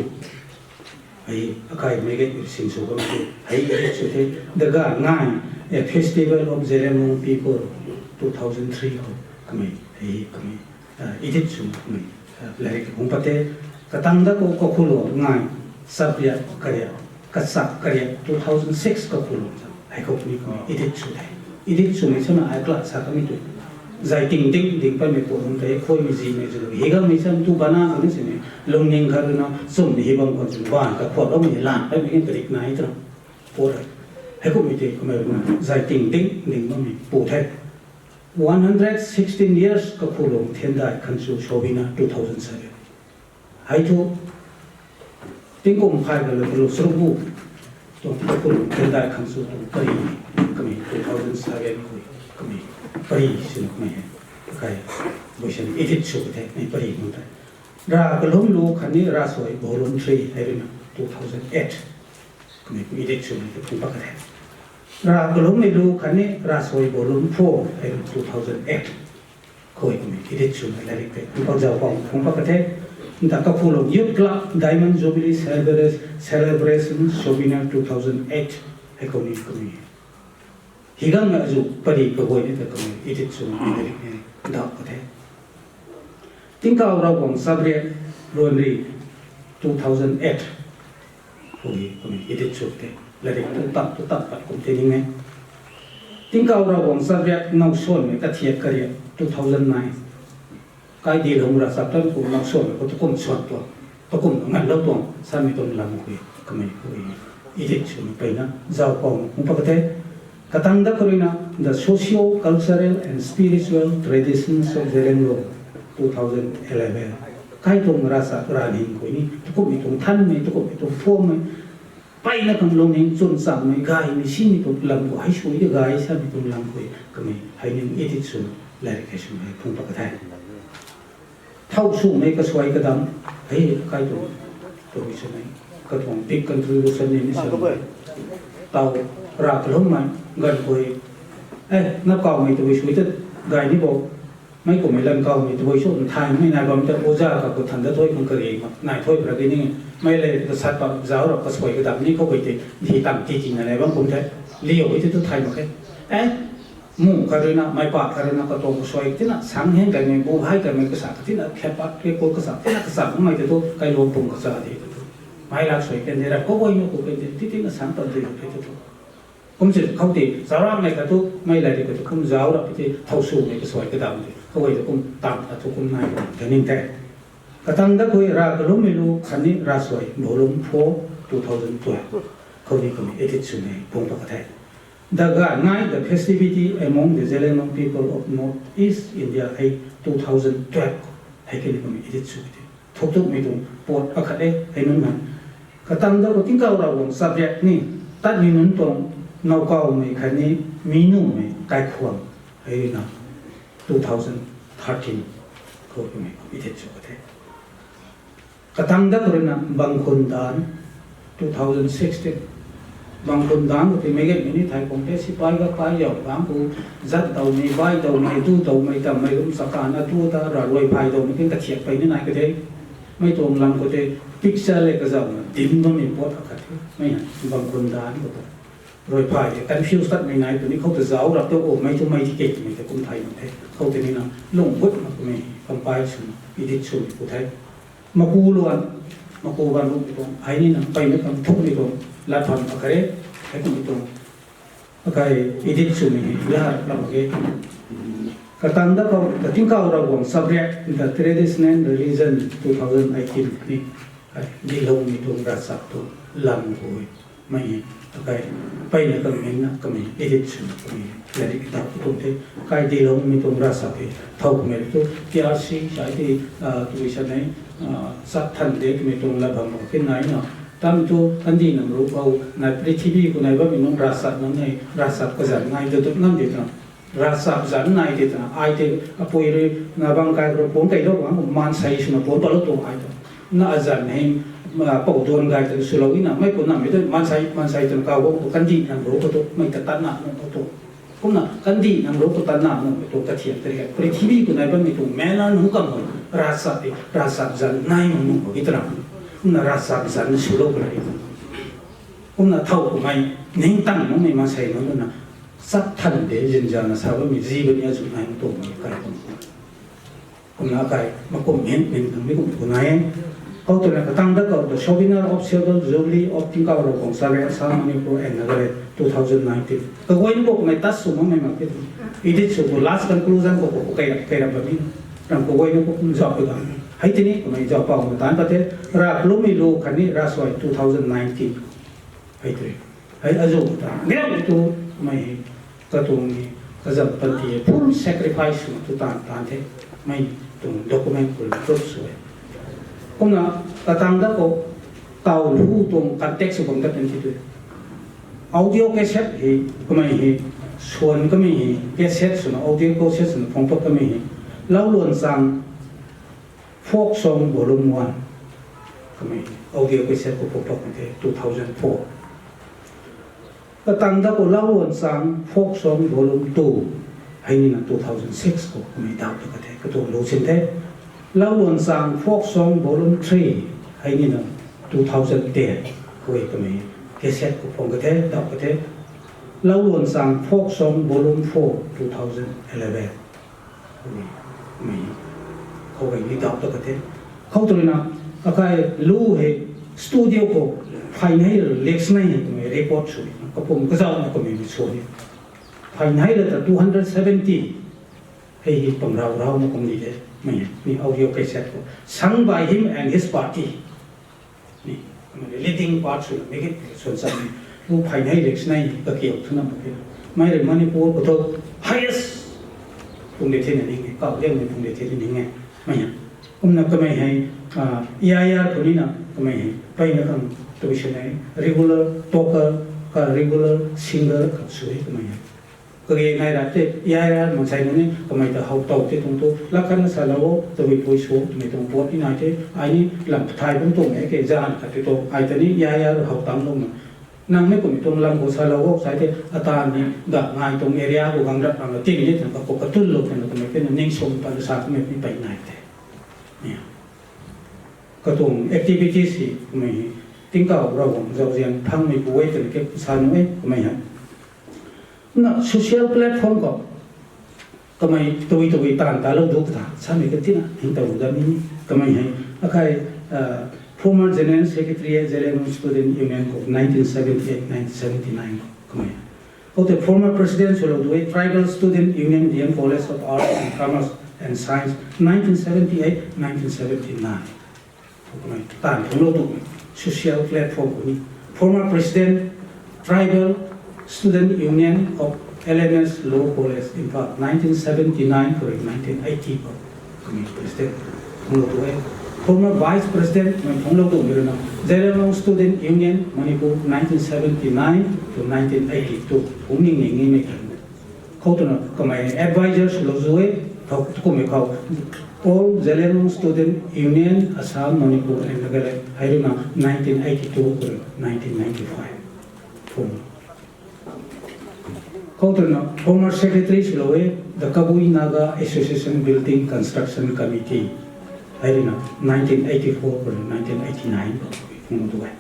Hei, akai mei gei sin sw bam the. Hei, hei sw the, The Ga Ngai, A Festival of Zeliangrong People, two thousand three khou. Kamei, hei, kamei, ah, edit sw kamei, ah, lairik hung pat the. Katang da khou Kakhulou Ngai, Chapriak Kariak, Kachak Kariak, two thousand six Kakhulou ta. Hei khou ni kamei edit sw the. Edit swmei swna ai kla sa kamei tu. Zai ting ding ding patmei pu hung tei khuaimei zimei zu. Hi gammei sam tu bana kani sini lungning khat ruina chumhmei hi bam khou chun ban kakhuat loumei lan patmei kan padik nai twna. Pu re. Hei kummei tei kamei ruina zai ting ding ding bammei pu the. One hundred sixteen years Kakhulou Thiandai Khanchu Souvenir two thousand seven. Hei thu tingkum khat kalou kalou saruk bu tuang Kakhulou Thiandai Khanchu tuang pari kamei two thousand seven khou kamei pari sin kamei hei. Akai buisan edit sw the, mei pari hung tei. Rav Kalum Lu khatni Ravsuai Volume three hei ruina two thousand eight. Kamei edit swmei ta phung pat ka the. Rav Kalummei Lu khatni Ravsuai Volume four hei ruina two thousand eight. Khou kamei edit swmei lairik tei phung pat zau khou phung pat ka the. Nta Kakhulou Youth Club Diamond Jubilee Celebra-, Celebration Souvenir two thousand eight. Hei khou ni kamei hi gammei azu pari kaguay ni ta kamei edit swmei lairik ni dap ka the. Tingkauh Ravguangc Chapriak Ruanri two thousand eight. Khou hi kamei edit sw the. Lairik tu tap tu tap pat kum the ning e. Tingkauh Ravguangc Chapriak Nowsuanmei Kathiak Kariak two thousand nine. Kai Dilhung Ravchaptanpui Nowsuanmei khou tukum suan tuang, tukum nganlou tuang samei tuang lam khou kamei khou edit swmei peyna zau khou phung pat ka the. Katang da khou ruina The Socio-Cultural and Spiritual Traditions of Zeliangrong two thousand eleven. Kai tuang ravchap ravning khou ni tukummei tuang thanmei, tukummei tuang phuammei, peyna khang lungning chwn changmei gaymei simei tuang lam khou hei sui de gay samei tuang lam khou kamei hei ning edit sw Latrik hei swmei phung pat ka the. Thow swmei kasuai kadam hei kai tu, tu swmei katuang big contribution ni ni swmei. Taw ra kalummei gan khui, eh, na kawmei tabui sui ta gay ni bo. Mei kummei lan kawmei tabui sw nthaymei nai bam ta oja ka khou than dat thoi khang kari mak nai thoi pra ki ni. Mei le kasat pa zauc rap kasuai kadam ni khou kei te, thi tang ti ti na nai bam kum the. Liu hei te tu thay mak khe. Eh, mu kha rui na, mei pa kha rui na, katuang kasuai tina sang hen kaimei, bu hai kaimei kasa ka tina, khat pat ke ko kasa tina, kasa mei te tu, kai luang pum kasa di tu. Mei lak suai ken de ra, ko boi nu ko ken de, ti tina sang pat de ke tu tu. Kum si khou ti, zauc rap mei kha tu, mei lai di kha tu, kum zauc rap ti, thow swmei kasuai kadam ti, khou wei tu kum tam kha tu kum nai, ka ning the. Katang dat khui ra kalummei lu khatni ravsuai volume four, two thousand twelve. Khou ni kummei edit swmei phung pat ka the. The Gangnai, the festivity among the Zeliangrong people of North East India hei two thousand twelve hei kini kummei edit sw the. Thuk thukmei tuang pot akhat e, hei nunc na. Katang dat khou tingkauh Ravguangc subject ni, tatmei nunc tuang, nowkawmei khatni, mi numei, kaikhwang, hei na, two thousand thirteen, khou kummei edit sw ka the. Katang dat khou rui na, Bangkhun Dan, two thousand sixteen. Bangkhun Dan khou ti mei gaymei ni thay khang the, sipai ga pai yau bang khou, zat dawmei, bai dawmei, du dawmei, tammei rum sakana, du ta, ra ruai phay dawmei, tin kathiak pei ni nai ka the. Mei tuang lam khou te, picture le kazauhna, dim bammei pot akhat the. Mei na, Bangkhun Dan khou ta. Ruai phay te, confuse tatmei nai puni khou ta zauc rap tu, o, mei tu mei ti kei twmei ta kum thay mak the. Khou tei ni na, lung gut mak twmei, compile swna, edit swmei pu the. Maku luan, maku ban rukmei tuang, hei ni na, peyna kam thukmei tuang, lat phan akhat e, hei kummei tuang, akai edit swmei hei, la lam mak ge. Katang dat khou, kating kau Ravguangc subject, the traditional religion, two thousand eighteen ni, hei, Dilungmei tuang ravchap tuang, lam khou e. Mei hei, akai, peyna kamei na, kamei edit swna, kamei latrik tap tu tuang the, kai Dilungmei tuang ravchap hei, thow kamei tu, T R C, sai ti, ah, tui sa nei, ah, sat than de kamei tuang lat bam mak khe nai na, tam tu, kandih nam ru khou, nai prithibi khou nai bammei nunc ravchap nam nei, ravchap kazanc nai tu tu nam de ta. Ravchap zanc nai ti twna, ai tei apui rui, na bang kai rui puan keylou bang, maansei swna puan patlou tuang ai tu. Na azanc hei, ah, pou duan gay twna swlou e na, mei pu nammei tu maansei, maansei twna kaw bam khou kandih nam ru khou tu, mei ta tatna nuh khou tu. Kumna kandih nam ru khou tatna nuhmei tu kathiak tei hei, prithibi khou nai bammei tuang manner nunc kam hei, ravchap tei, ravchap zanc nai nuh nuh khou e twna. Kumna ravchap zanc swlou khou e. Kumna thow kamei, ningtang makmei maansei nunc twna, sat than de, zinzana sa bammei, zi bammei azuh nai mak tuang mei kai kum. Kumna akai, makum min, min khang mi kum tu nai e. Khou twna katang dat khou, the souvenir of silver jubilee of tingkauh Ravguangc subject, Assam, Manipur and Nagaland, two thousand nineteen. Kaguayna khou kamei tat sw makmei mak khe tu. Edit sw khou last conclusion khou, khou, khou kai rap, kai rap bammei. Ram kaguayna khou kum zauc khou ta. Hei tini kamei zauc pau na tan pat the, ra kalummei lu khatni ravsuai two thousand nineteen. Hei tei. Hei azuh ta. Mei tu, mei hei, katuang ni, kazam panty hei, full sacrifice swna tu tan, tan the. Mei tuang document khou proof sw e. Kumna, katang dat khou, taw lu tuang context khou bam dat kan ti tu. Audio cassette hei, kamei hei, swan kamei hei, cassette swna, audio cassette swna, phung pat kamei hei. Lau Luan Chang, Folk Song Volume one. Kamei audio cassette khou phung pat kan the, two thousand four. Katang dat khou Lau Luan Chang Folk Song Volume two, hei ni na two thousand six khou kamei dauh ta ka the, katuang lu sin the. Lau Luan Chang Folk Song Volume three, hei ni na two thousand ten khou e kamei cassette khou phung ka the, dauh ka the. Lau Luan Chang Folk Song Volume four, two thousand eleven. Mei, khou hei ni dauh ta ka the. Khou tu rui na, akai lu hei studio khou phay nei leaks nei hei kamei record sw, kapum kazauh na kamei sw ni. Phay nei la ta two hundred seventy hei hi pam rau rau na kum ni de. Mei, ni audio cassette khou, sung by him and his party. Ni, leading part swna, mei kit swan cham ni, lu phay nei leaks nei, kakiu thuna mak khe. Mei rui Manipur khou thu highest pung de thena ning e, kau liangmei pung de thena ning e. Mei hei, kumna kamei hei, ah, E I R khou ni na, kamei hei, peyna khang tu sw nei, regular talker, ka regular singer khat sw e kamei hei. Kage nai ra te, yai ra mansei nunc ni kamei ta how tow te tuang tu, lat khatna salou o, tabui pui sw, twmei tuang puat ni nai te, ai ni lam pathai bam tuang e ke, zan khat te tu, ai ta ni yai ra how tang lou na. Nang ni kumei tuang lam khou salou o, sai te, atan ni, ga ngai tuang area khou gang rat ang tin ni, tang ka khou katun lou, tang kamei te na ning sum pa sa kamei ni pei nai te. Katuang activities hi, kamei hi, tingkauh Ravguangc zauzian phangmei pu e twna ke sa nu e, kamei hei. Na social platform khou, kamei tabui tabui taanv ta lou du ta, samei ka tina, hing ta lu da ni, kamei hei, akai, former General Secretary e, Zeliangrong Student Union khou nineteen seventy-eight, nineteen seventy-nine khou, kamei. Khoutei former President swlou du e, Tribal Student Union, D M College of Arts and Commerce and Science, nineteen seventy-eight, nineteen seventy-nine. Kamei taanv phungclou tu, social platform khou ni. Former President, Tribal Student Union of L M S Law College, Imphal, nineteen seventy-nine khou rui nineteen eighty khou. Kamei President phungclou tu e. Former Vice President mei phungclou tumei rui na, Zeliangrong Student Union, Manipur, nineteen seventy-nine to nineteen eighty-two. Phungc ning ning ni mei kan. Khou twna kamei advisor swlou zu e, khou twmei khou, All Zeliangrong Student Union, Assam, Manipur and Nagaland, hei rui na nineteen eighty-two khou rui nineteen ninety-five. Phungc. Khou twna former secretary swlou e, the Kabui Naga Association Building Construction Committee, hei rui na nineteen eighty-four khou rui nineteen eighty-nine khou phungc tu e.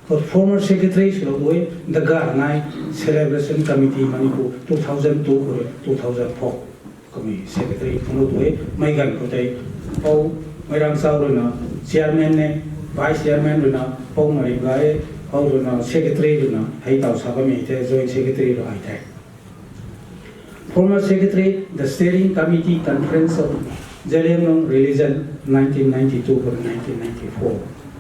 Khou former secretary swlou tu e, the Gangnai Celebration Committee Manipur, two thousand two khou rui two thousand four. Kamei secretary phungclou tu e, mei ganv khou tei, Pou Meirangchao rui na chairman e, vice chairman rui na Pou Maringay, khou rui na secretary rui na hei taw sa bammei the, joint secretary rui ai the. Former Secretary, the Steering Committee Conference of Zeliangrong Religion, nineteen ninety-two khou nineteen ninety-four.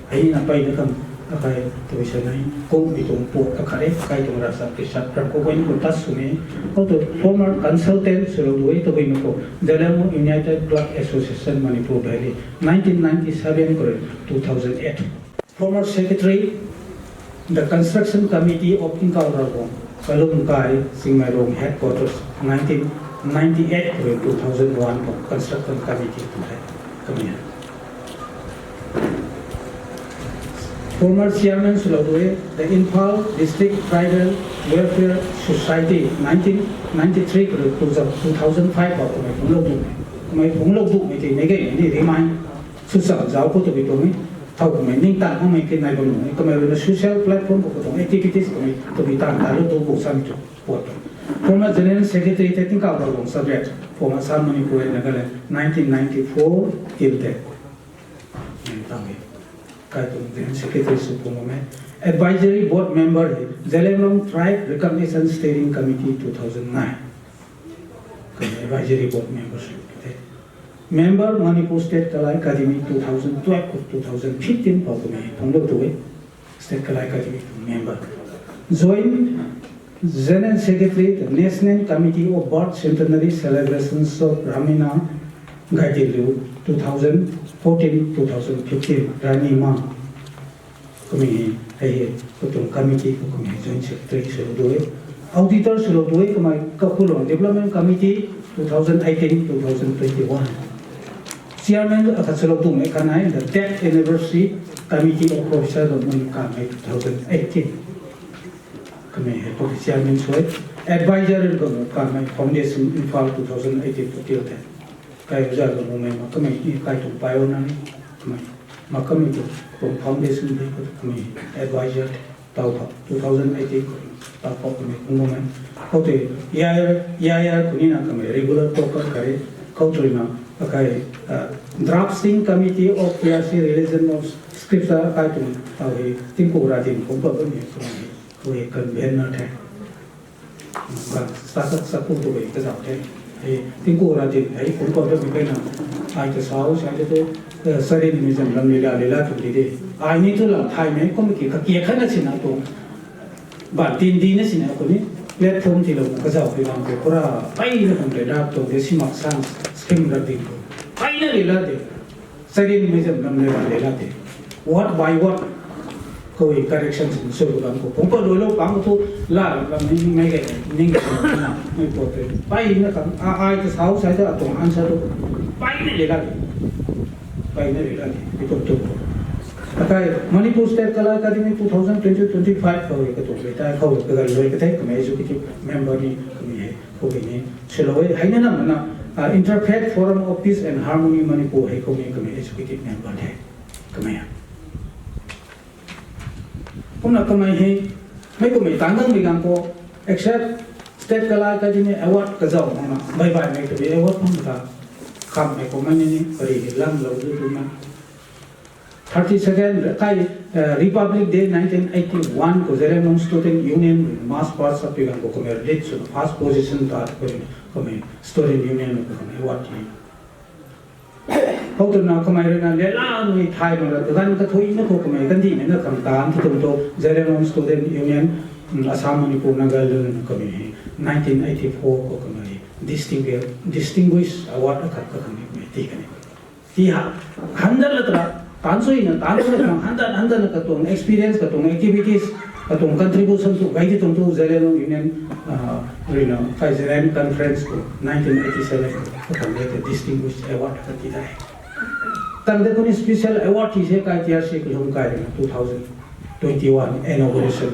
Hei na pei na kam, akai tabui sa nai, kummei tuang puat akhat e, akai tuang ravchap tisap ram khou guay ni khou tat sw ni. Khou tu former consultant swlou du e, tabui na khou Zeliangrong United Club Association Manipur Valley, nineteen ninety-seven khou rui two thousand eight. Former Secretary, the Construction Committee of Tingkauh Ravguangc, Kalumkai, Chingmeirong Headquarters, nineteen ninety-eight khou rui two thousand one khou Construction Committee tu the, kamei. Former Chairman swlou du e, the Imphal District Tribal Welfare Society, nineteen ninety-three khou rui two thousand five khou kamei phungclou du, kamei phungclou dumei tei mei gay ni remind swcham zauc khou tabui tuang e, thow kamei ningtang makmei ke nai bam nuh e, kamei rui na social platform khou katuang activities kamei tabui taanv ta lou tu khou samei tu puat tu. Former General Secretary tei Tingkauh Ravguangc subject, former Assam, Manipur and Nagaland, nineteen ninety-four till date. Nai tang e. Kai tuang General Secretary sw phungc bam e. Advisory Board Member hei, Zeliangrong Tribe Recognition Steering Committee two thousand nine. Kamei Advisory Board Member sw the. Member Manipur State Kala Academy two thousand twelve to two thousand fifteen khou kamei phungclou tu e. State Kala Academy member. Joint General Secretary, the National Committee of Birth Centenary Celebrations of Ramina Gaidinliu, two thousand fourteen, two thousand fifteen, Rani Ma. Kamei hei, hei hei, katuang committee khou kamei hei joint secretary swlou du e. Auditor swlou du e, kamei Kakhulong Development Committee, two thousand eighteen, two thousand twenty-one. Chairman akhat swlou tumei khat nai, the Death Anniversary Committee of Professor Lungmei Kamei, two thousand eighteen. Kamei hei khou chairman sw e, advisor rui Kamei Foundation Imphal two thousand eighteen khou til the. Kai Oja Lungmei ma kamei ni kai tuang pioneer ni, kamei ma kamei tu tuang foundation ni khou kamei advisor taw khou two thousand eighteen khou taw khou kamei phungc bam e. Khoutei yai yai khou ni na kamei regular talker khat e, khou tu rui na akai, Drafting Committee of P R C Religion of Scripture kai tuang taw hei tingku ra din khou bam bam ni kamei hei convener the. Kan sa sa sa ku tu bei kazauh the. Hei tingku ra din hei kum kau ta mi kai na. Ai ta sau sa te tu, sarin mi zam lam lila lila tu di de. Ai ni tu lam thaymei kum ki kakia khat na sina tu. Ban tin di na sina khou ni platform tilou kazauh pi lam te pura peyna kum le dap tu de simak sang scheme ra din khou. Peyna lila de. Sarin mi zam lam lila lila de. Word by word. Khou correction sin sw bam khou pumpa luilou pang khou thu la lam ni mei ge ning na mei po te. Pai na kam a ai ta sau sai ta tuang answer tu pai ni le la. Pai ni le la ni pi tu tu. Akai Manipur State Kala Academy two thousand twenty twenty-five khou ka tu le tai khou ka gan lui ka the kamei executive member ni kamei hei khou ni. Silo hei na na na Interfaith Forum of Peace and Harmony Manipur hei khou ni kamei executive member the. Kamei Kumna kamei hei, mei kummei tan dang mei gang khou, except State Kala Academy Award kazauh mak na, bai bai mei tabui award phang ta, kam mei khou mei ni ni, pari hei lam lou du tu na. Thirty second, kai, eh, Republic Day nineteen eighty one khou Zeliangrong Student Union mass march sa pi gang khou kamei lead swna first position ta, kamei Student Union khou kamei award ti. Khou twna kamei rui na lela nui thay mak ra, kaganv kathuina khou kamei kandihmei na khang taanv ti tuang tu, Zeliangrong Student Union, mm, Assam, Manipur, Nagaland na kamei hei nineteen eighty four khou kamei distinguish, distinguished award akhat kakhang ni kamei ti kan e. Ti ha, handat la tra, taanv suina, taanv suina, handat, handat na katuang experience, katuang activities, katuang contribution tu, gai ti tuang tu, Zeliangrong Union, ah, rui na, kai Zeliangrong Conference khou, nineteen eighty seven, kakhang ni distinguished award akhat ti dai. Tang de kuni special award ti se kai T R C kalung kai rui na, two thousand twenty one inauguration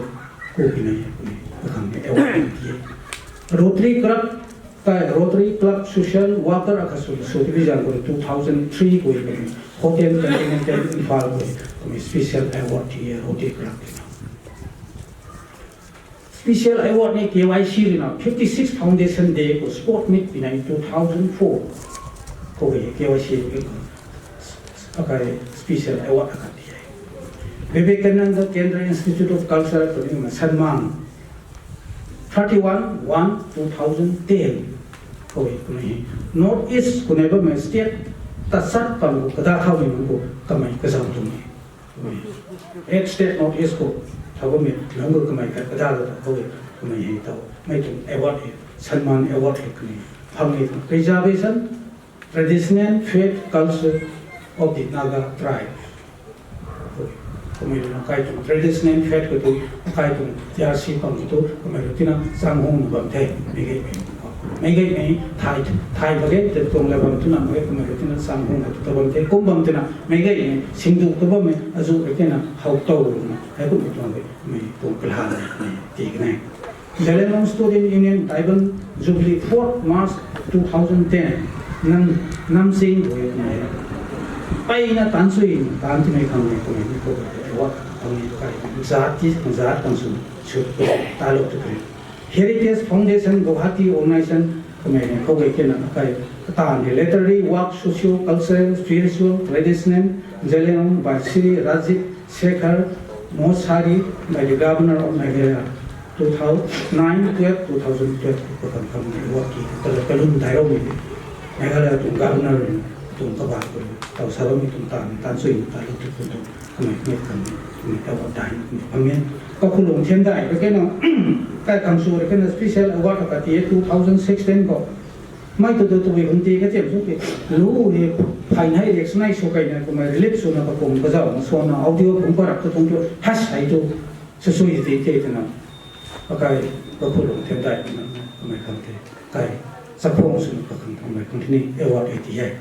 khou pi na, kakhang ni award ti e. Rotary Club, kai Rotary Club Social Worker akhat sw, sw ti bi zang khou two thousand three khou kamei Hotel Continental Imphal khou kamei special award ti e Rotary Club ti na. Special award ni K Y C rui na fifty six Foundation Day khou sport meet pi na two thousand four khou K Y C rui akai special award akhat ti e. Vivekananda Kendra Institute of Culture khou ni ma Sanman thirty one one two thousand ten khou kamei North East khou ni bammei state ta sat pang khou kada thau ni nunc khou kamei kazauh tuang e. Eight state North East khou thau bammei nunc khou kamei khat kada ta khou kamei hei tau mei tuang award hei Sanman Award hei kamei phang e tuang reservation Traditional Faith Culture of the Naga Tribe. Kamei rui na kai tuang traditional faith khou tu, kai tuang T R C pang khou tu, kamei rui tina chang hung bam the, mei gay mei. Mei gay mei, thai, thai ba ge, te tuang la bam tuna mei, kamei rui tina chang hung khou tu ta bam the, kum bam tina, mei gay mei, singdu ta bam mei, azu rui tina, how tow na, hei kum tuang mei, mei tuang kalhan mei, ti kanei. Zeliangrong Student Union Diamond Jubilee fourth March two thousand ten, Nam, Namsing rui nai. Pai na tan sui, tan ti mei khang ni, kamei ni khou, award khang ni kai, zat ti, zat khang sui, sui, ta lou tu kri. Heritage Foundation Guwahati Organization, kamei ni khou kai kena kai, katan ni literary work, socio-cultural, spiritual, traditional, Zeliangrong by Shri Rajiv Shekhar Mohsari by the Governor of Meghalaya, two thousand nine twelve, two thousand twelve, ko kan kam ni award ki, kala kalum dai rou ni, Meghalaya tuang Governor tuang kabat ko, tau sa bam ni tuang tan, tan sui ni tan tu tu tu, kamei ni kan ni, ni award dai ni, kamei, Kakhulung Thiandai, ka kena, kai kam su, ka kena special award ka ti, two thousand sixteen ko, Mei tu tu tu hei hum ti ka tiam sung ti. Lu hei phai nai reaction nai sw kai na kamei relief swna kakum kazauh na swna audio phung parap tu tuang tu. Has hei tu. Sw sw hei ti ti twna. Akai Kakhulung Thiandai twna kamei khang ti. Kai. Chakhwang swna kakhang kamei khang ti ni award hei ti hei.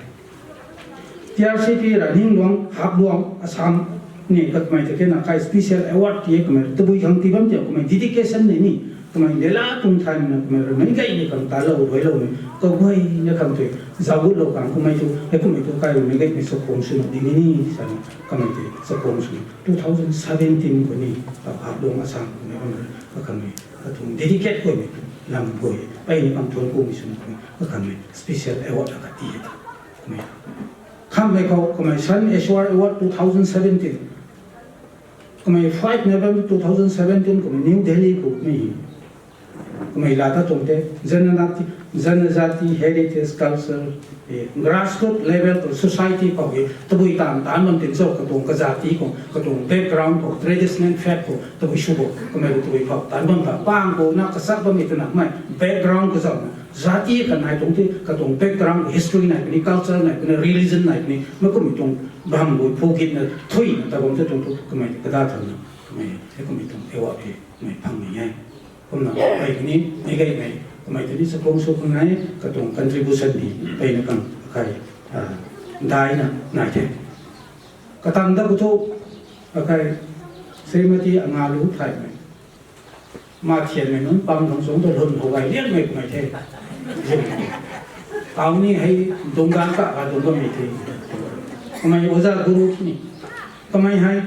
T R C T Raningluang, Haflong, Assam ni kamei ta kena kai special award ti kamei tabui khang ti bam ti kamei dedication ni ni kamei lela tuang thai na kamei mei gay ni khang ta lou rui lou ni kaguay na khang tui zaugut lou khang kamei tu hei kamei tu kai mei gay ni chakhwang swna di ni ni sa kamei ti chakhwang swna two thousand seventeen khou ni Haflong Assam khou ni kamei kakhang ni kathung dedicate khou ni lam khou ni pai ni kam tuang khou ni swna kamei kakhang ni special award akhat ti hei ta. Kamei khamhmei khou kamei Sun Aswar Award two thousand seventeen. Kamei five November two thousand seventeen kamei New Delhi khou ni. Kamei la ta tuang te Janajati, Janajati Heritage Culture, eh, grassroot level khou society khou hei tabui tan tan bam tin cho katuang kajati khou, katuang background khou, traditional faith khou, tabui sw khou, kamei tabui khou tan bam ta pang khou na kasak bam ni twna mei background kazauh na. Jati khat nai tuang ti, katuang background, history nai puni, culture nai puni, religion nai puni, mei kummei tuang bam bui, phugit na, thui na, ta bam te tuang tu, kamei kada thau na. Mei, hei kummei tuang award hei mei phang ni e. Kumna pei kani, mei gay mei, kamei tini chakhwang sw khang nai, katuang contribution ni peyna kang akai, ah, daina nai the. Katang da khou thu, akai, Srimati Angalu Thaimei. Ma thianmei nunc pang khang sung tu lun hou gay liangmei kamei the. Kau ni hei dunggang ka, ka dunggang mei the. Kamei oja guru ni. Kamei hei,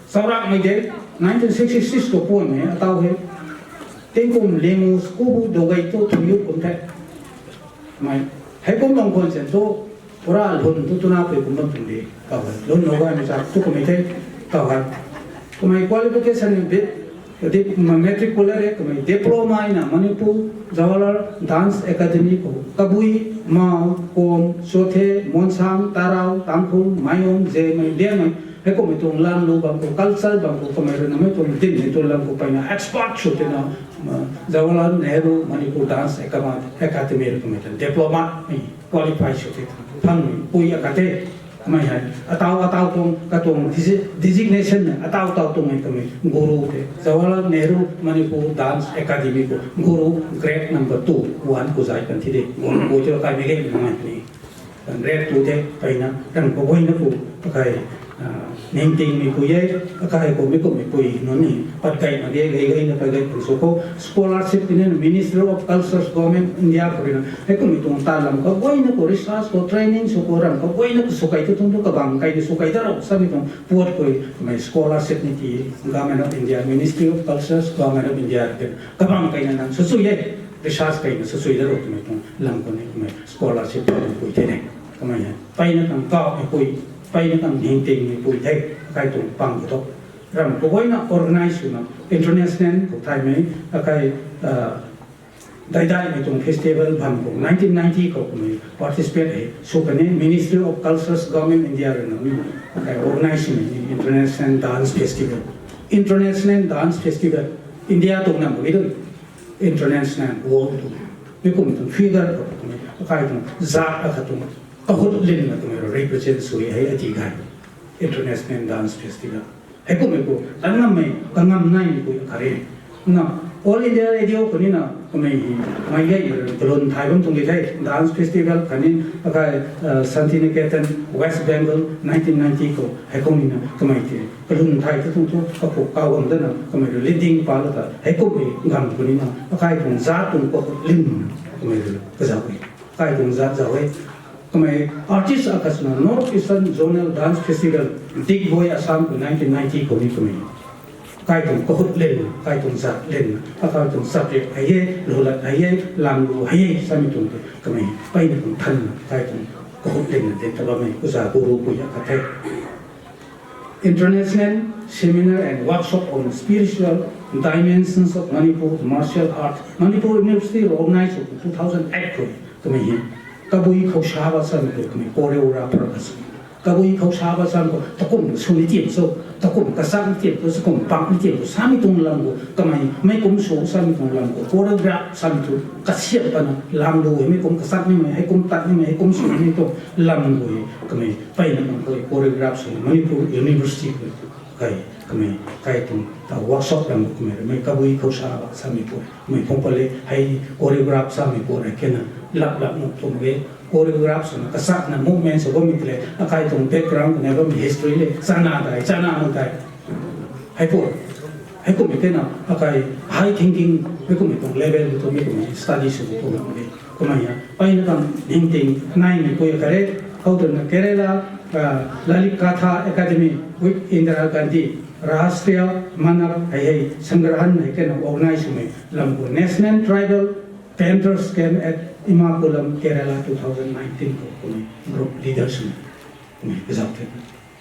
saurak mei de, nineteen sixty-six khou puan mei, atau hei. Tingkum lemu school bu dogei tu thuyu kum the. Mei, hei kum bang khwan sen tu, pura lun tu tuna pui kum bam tuang de, kau hei. Lun hou gay mei chak tu kamei the, kau hei. Kamei qualification ni bit, dip-, ma-, matric khou le re, kamei diploma na Manipur Jawaharlal Dance Academy khou. Kabui, Mao, Kom, Chothe, Monsang, Tarao, Tangkhul, Mayom, Zemei, Liangmei, hei kummei tuang lam lu bam khou, culture bam khou, kamei rui na mei tuang dinmei tuang lam khou peyna expert sw tina, ah, Jawaharlal Nehru Manipur Dance Academy, Academy rui kamei tuang diploma ni qualify sw the, phang ni pui akhat the. Kamei hei, atau, atau tuang, katuang desi-, designation na, atau, atau tuang hei kamei guru the. Jawaharlal Nehru Manipur Dance Academy khou guru grade number two, one khou zay kan thi de. Guru khou tei akai mei gay mei nai ni. Kan grade two the, peyna, kan khou guayna khou, akai, ah, ningtingmei pui e, akai khou mi kummei pui nunc ni, pat gay mak ge, gay gayna pat gay khang sw khou, scholarship tini na Ministry of Cultures, Government India khou rui na, hei kummei tuang ta lam khou guayna khou research khou, training sw khou, ram khou guayna khou sw kai tu tuang tu kabang kai ni sw kai da rou, samei tuang puat khou, kamei scholarship ni ti, Government of India, Ministry of Cultures, Government of India, kabang kai na nang sw sw e, research kai na sw sw da rou twmei tuang lam khou ni kamei scholarship pui the ne. Kamei hei, peyna kang kau mei pui, peyna kang ningtingmei pui the, akai tuang pang khou thu. Ram khou guayna organize swna international khou thaymei, akai, ah, daidaimei tuang festival bam khou nineteen ninety khou kamei participate hei sw kan e Ministry of Cultures Government India rui na mi akai organize swmei ni international dance festival. International dance festival. India tuang nam khou e tu. International, world tuang. Mi kum tuang figure khou kamei, akai tuang zat akhat tuang kahut linna kamei represent sw e hei ati gay. International Dance Festival. Hei kummei khou, tan ngammei, kangam naimei khou akhat e. Na, All India Radio khou ni na, kamei hi, mei gay, kalun thay bam tuang di the, dance festival khatni, akai, ah, Santiniketan, West Bengal, nineteen ninety khou, hei kum ni na, kamei tei, kalun thay tu tuang tu, kakhou kau bam dana, kamei rui leading pa la ta, hei kummei gam khou ni na, akai tuang zat tuang khou lim, kamei rui kazauh e. Akai tuang zat zauh e. Kamei artist akhat swna North Eastern Zonal Dance Festival, Digboi, Assam khou nineteen ninety khou ni kamei. Akai tuang kahut len, akai tuang zat len, akai tuang subject hei e, lulat hei e, lam lu hei e, samei tuang tei kamei, peyna tuang than, akai tuang kahut len na den ta bammei, oja guru pui akhat the. International Seminar and Workshop on Spiritual Dimensions of Manipur Martial Arts. Manipur University organize sw two thousand eight khou kamei hi. Kabui Khoushaba samei khou kamei choreographer khat sw. Kabui Khoushaba samei khou takum sw ni tiam sw, takum kasak ni tiam sw, takum pak ni tiam sw, samei tuang lam khou kamei, mei kum sw samei tuang lam khou choreograph samei tu kasiam pana lam lu hei, mei kum kasak nimei, hei kum tat nimei, hei kum sw nimei tuang lam khou hei kamei peyna kum khou choreograph sw Manipur University khou kai kamei, kai tuang ta workshop lam khou kamei, mei Kabui Khoushaba samei khou, mei phung pale hei choreograph samei khou rei kena lap lap nuh tuang e, choreograph swna kasakna movement sw bammei tei le, akai tuang background khou na bammei history le, chana dai, chana mak dai. Hei pu, hei kummei kena, akai high thinking, hei kummei tuang level tu, hei kummei study sw tuang e. Kamei a, peyna tuang ningting naimei pui akhat e, khou twna Kerala, ah, Lalit Katha Academy with Indira Gandhi, Rashtriya Manav hei hei, Sangrahan hei kena organize swmei, lam khou National Tribal Painters Camp at Ernakulam, Kerala, two thousand nineteen khou kamei group leader swmei, kamei kazauh the.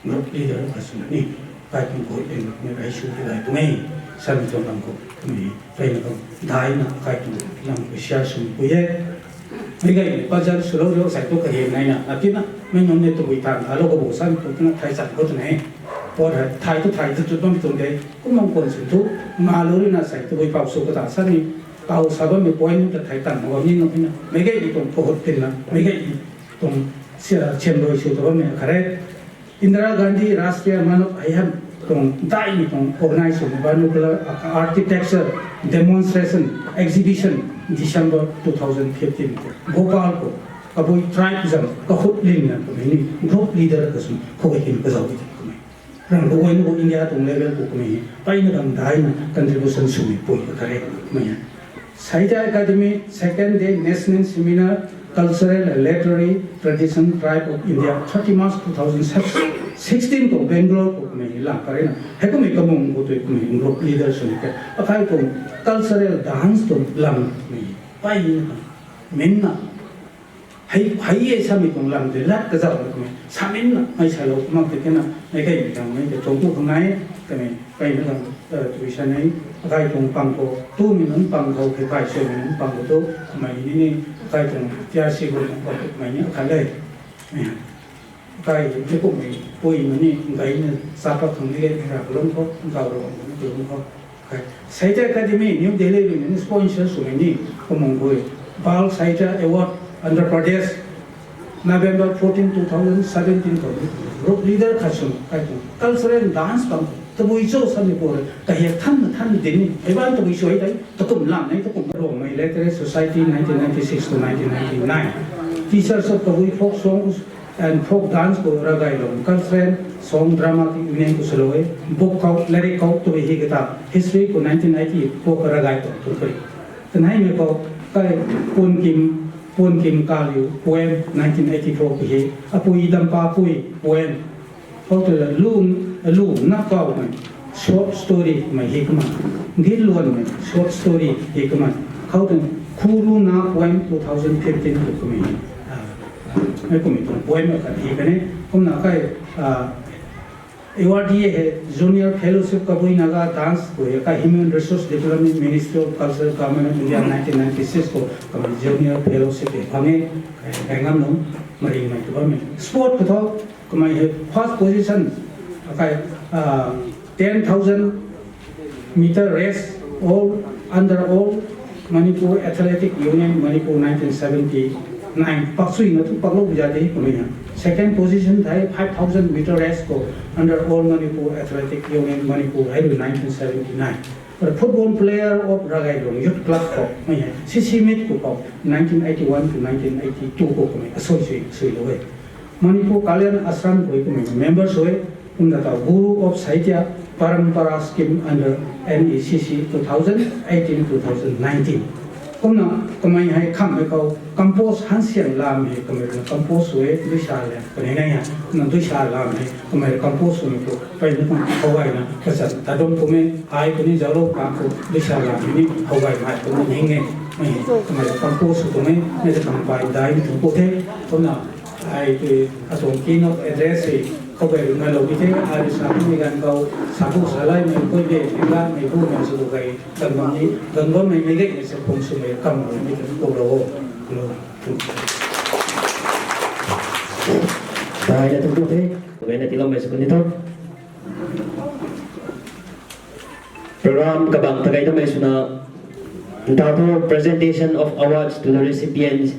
Group leader khat swna ni, kai tuang khou e, mei kai sw ti dai tuang e, samei tuang lam khou, kamei, peyna tuang, daina kai tuang lam khou share swmei pui e. Mei gay mei puzzle swlou rio sai tu kahiam naina, na tina, mei nunc ni tabui tan thalou khou bo samei tu tina thai chan khou twna e. Pui hei, thai tu thai tu tu bam tuang de, kum bam khwan sw tu, ma lou rui na sai tabui pau sw kata samei, pau sa bammei point ta thai tan mak bam ni nuh na, mei gay mei tuang kahut len na, mei gay mei tuang sia-, siam rui sw ta bammei akhat e. Indira Gandhi Rashtriya Manav hei hei, tuang daihmei tuang organize swmei vernacular architecture demonstration exhibition December two thousand fifteen khou Bhopal khou Kabui tribe zam kahut lingna kamei ni group leader kasw khou hin kazau di kamei. Rang khou guayna khou India tuang level khou kamei hi mpeyna dang daihna contribution swmei pui ka kare kamei hei. Sahitya Akademi second day national seminar, Cultural and Literary Tradition Tribe of India, thirty March two thousand sixteen khou Bangalore khou kamei lang karena. Heikumei kamung khou tui kamei group leader swmei ke. Akai tuang cultural dance tuang lam kamei mpeyna dang minna hei, hei e samei tuang lam tei lat kazauh kamei saminna mei salou mak tei kena mei kaimei tuang mei tei tuang tu khang nai kamei mpeyna dang, tui sa nei. Akai tuang pang khou tumei nunc pang khou khe kai swmei nunc pang khou tu kamei ni ni akai tuang T R C group nunc pang khou kamei ni akhat le. Akai tei kummei pui nunc ni gayna chapa khang ni le mei ra kalum khou ntaw ro nunc kalum khou Sahitya Academy New Delhi rui ni sponsor swmei ni kamung khou Bal Sahitya Award Andhra Pradesh, November fourteen, two thousand seventeen khou ni group leader khat swmei kai tuang cultural dance bam tabui cho samei khou rui kahiak than than din ni hei ban tabui sw hei tei takum lam nei takum Rongmei Literary Society nineteen ninety-six to nineteen ninety-nine, Teachers of Kabui Folk Songs and Folk Dance khou Ravgaylong Cultural Song Dramatic Union khou swlou e. Book khou, lyric khou tabui hi kata history khou nineteen eighty khou Ravgay tuang tuang kari. Kanheimei khou kai Puankim, Puankim Kaliu poem nineteen eighty-four khou hi, Apui Dampapui poem, khou tu lu, lu na kaumei short story mei hi kamei, Ginluanmei short story hi kamei, khou tu Khuruna poem two thousand fifteen khou kamei hi, mei kumei tuang poem akhat hi kane. Kumna kai awardee hei Junior Fellowship Kabui Naga Dance khou hei kai Human Resource Development, Ministry of Culture, Government of India, nineteen ninety-six khou kamei Junior Fellowship hei phang e. Kai ngam nung maringmei tu bammei sport khou thu kamei hei first position akai ten thousand meter race all under all Manipur Athletic Union Manipur nineteen seventy nine paksuina thu paklou bu za de kamei na. Second position thei five thousand meter race khou under all Manipur Athletic Union Manipur hei rui nineteen seventy nine. Football player of Ravgaylong Youth Club khou mei hei C C meet khou khou nineteen eighty one to nineteen eighty two khou kamei asoi sui suilou e. Manipur Kalyan Ashram khou kamei member sw e. Kumna tau Guru of Sahitya Parampara Scheme under N E C C two thousand eighteen, two thousand nineteen. Kumna kamei hei khammei khou compose hansian lam hei kamei rui compose sw e, duisa le kanei nai ha. Kumna duisa lam hei kamei rui compose swmei khou mpeyna tuang howgayna kachan tadum kum e. Ai kuni zauclou kang khou duisa lam hei ni howgay mai kum ning e. Mei hei kamei rui compose sw kum e, mei ta kamei pai dai ni tuang pu the. Kumna ai tei atuang keynote address hei khou gay rui ngalou di the. Ai rui sa kummei ganv khou sa ku sa laimei koi de mei ganmei bumei sw gay ganv bam ni ganv bammei mei gaymei se phung swmei kam rui ni tuang pu lou o. Daina tuang pu the. Gayna tiiloumei sw kuni tho. Program kabang ta gay tamei swna, ntaw thu presentation of awards to the recipients.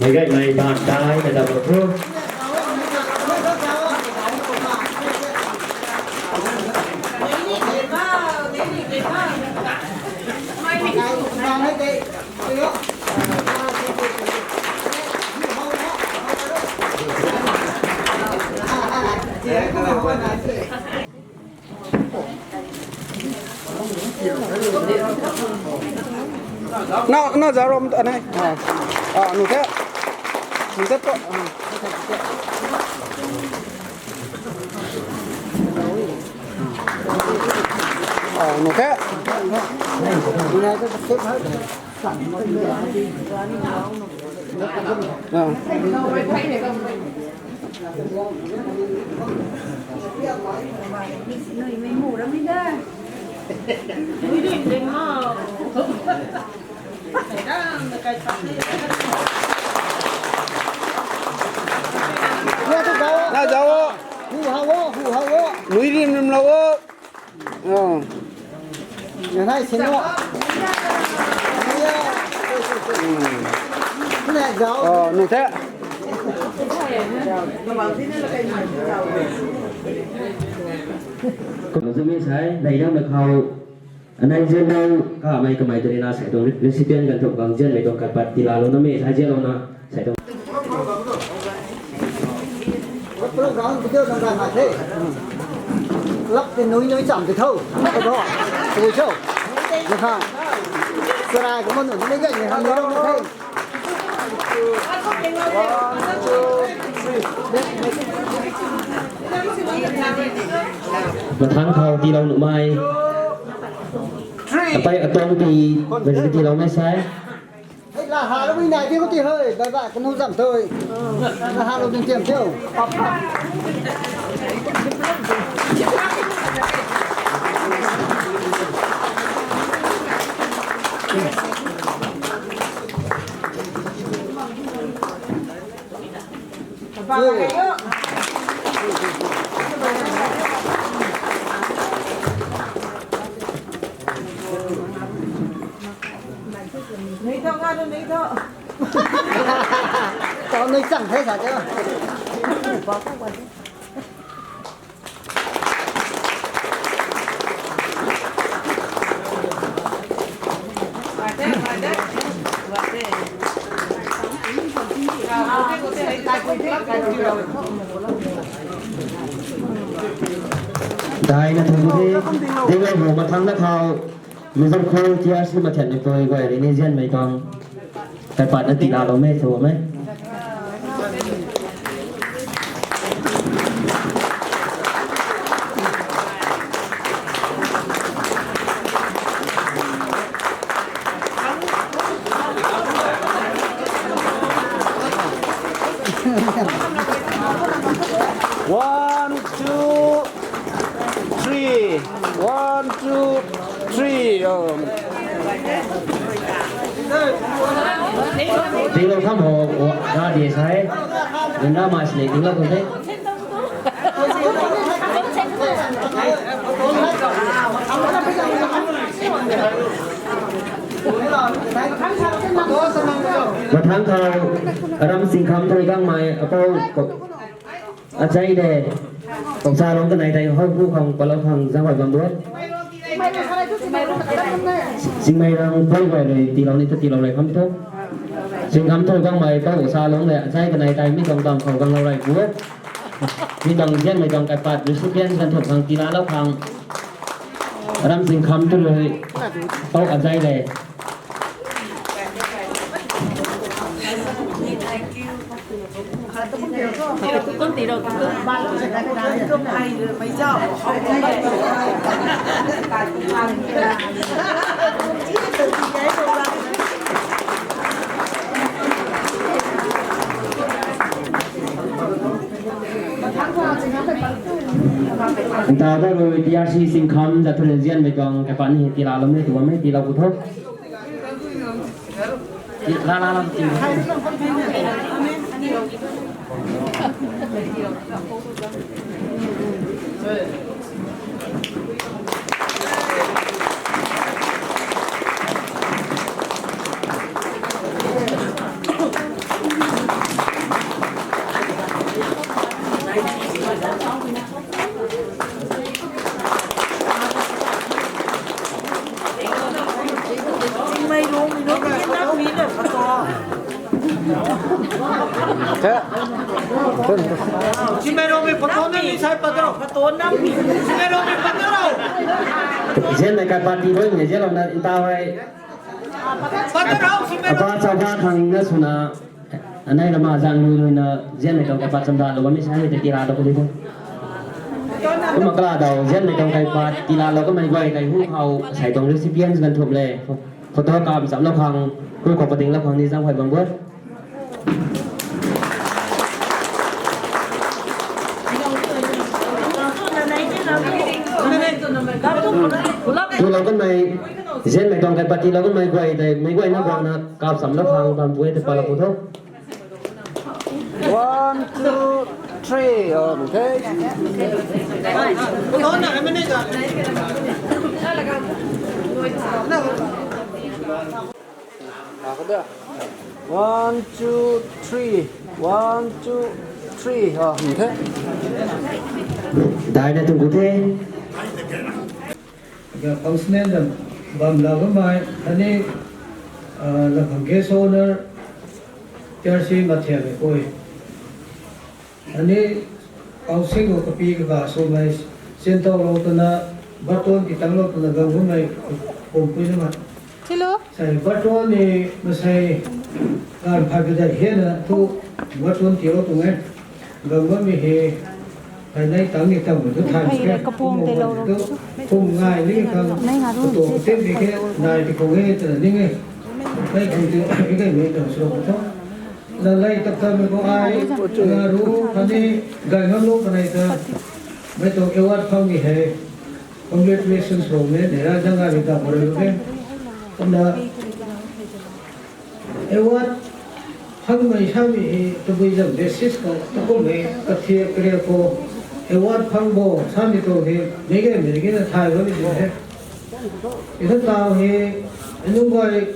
Mei gaymei bang dai na dam bam thu. Na, na zarom anei. Ah, ah, nu the. Nu the to. Ah, nu the. Ah. Na zauc o. Hu hau o, hu hau o. Nui rim rim lou o. Nai sinu. Nai zau. Oh, nai the. Kum zami sai, nai dang na khou. Anai zian nang kamei kamei tu ni na sai tuang recipient ganv thu gang zianmei tuang kaipat tilalou na mei sai zianlou na sai tuang. Program video nang gan na the. Lap te nui nui cham te tho. Ko tho. Ui cho. Ni kha. Sarai ko man nui nui gan ni kha ni rong the. Mathang khou tiilou nuhmei. Apai atang pi, bagi tiilou mei sai. Hei, la ha lou mei nai di ko ti hei, bai bai, kanu zam tui. La ha lou ding tiam tio. Nui tho, nga nui tho. Tao nui chang the sa tio. Dai na thu the, ding ai bu mathang na khou, Mizoram khou T R C mathian ni pui guay rui ni zianmei tuang. Kaipat na tiilalou mei thu mei. One, two, three. One, two, three. Oh. Tinglo kham ho, ga di sai. Nda mai sini tinglo kham de. Mathang khou, Aram Singkham tei gangmei, apou, achai de. Kongsa lung kanei tei, hou hu khang, palou khang, zang hoi bam duan. Singmei rang, pui guay rui, tiilou ni ta tiilou rei kham tho. Singkham tho gangmei, pou sa lung le, achai kanei tei, mi tuang tuang khou ganglou rei bu. Mi tuang zianmei tuang kaipat, recipients ganv thuk khang, tiilalou khang. Aram Singkham tu rui, pou achai le. Ntaw da rui T R C Singkham zat thu rui zianmei tuang kaipat ni tiilalou mei tu bam e, tiilou ku tho. La, la, la, ti. Zianmei kaipat tiilou ni zianlou na ntaw hei. Apa chauba khang na swna, anei lama zang lui lui na zianmei tuang kaipat chamdalou bammei sai hei tei tiilalou ku di tho. Kumna kala daw zianmei tuang kaipat tiilalou kamei guay tei hu khou sai tuang recipients ganv thuk le. Photo kam chamlou khang, hu khou patinglou khang ni zang hoi bam guat. Tiilou kanmei, zianmei tuang kaipat tiilou kanmei guay tei, meic guayna guangna kap chamlou khang bam pui tei palou ku tho. One, two, Three, okay. One, two, three. One, two, three. Ah, okay. Daina tung kute. Functional lam bam la bam mai, ani, ah, la khang guest honor, T R C Mathiang e koi. Ani, council khou kapi kaga swmei, sintau lou twna, baton ki tang lou twna gang bammei, pum pui na ma. Hello. Sai baton ni masai, gan pha kida hena tu, baton ti lou tung e. Gang bammei he, ai nai tang ni tang tu than. Ai ke, ra kapum te lou ro. Tu, pum ngai ni tang. Nai nga ru tu ni te, te ni ke, nai ti kong e, tana ni nge. Nai kong ti, ni ke ni tang sro ko. Na lai tak tak mei khou ai, na ru, khatni, gay ngam lou kanei ta, mei tuang award phang ni hei, congratulations ro me, nei ra zang ai ta khou rui ke. Kumna, award phang mei sa mi hei, tabui zam basis khou, takum hei, kathiak karia khou, award phang bo, sa mi tuang hei, mei gay mei gay na thay ro ni hei. Ita tau hei, anung gay,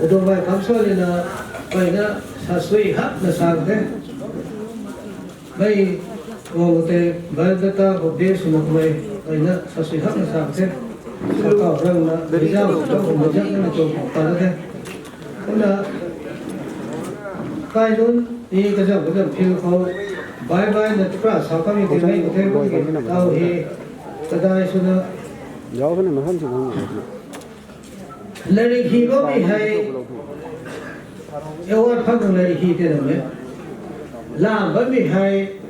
Udong bai kamsua lina, bai na sa sui hak na sa the. Bai, wang te, bai da ta, ho de, suna kumai, bai na sa sui hak na sa the. Sa kau rang na, bai zang, zang, zang, na, zang, pa da the. Kuna, kai dun, ni ka zang, ka zang, phil khou, bai, bai, na, tukra, sa kami, te, bai, te, bai, tau he, kadai, suna. Yau ka na, ma, han, si, han, ni. Lairik hi bammei hei, award phang khang lairik hi te lam e. Lam bammei hei,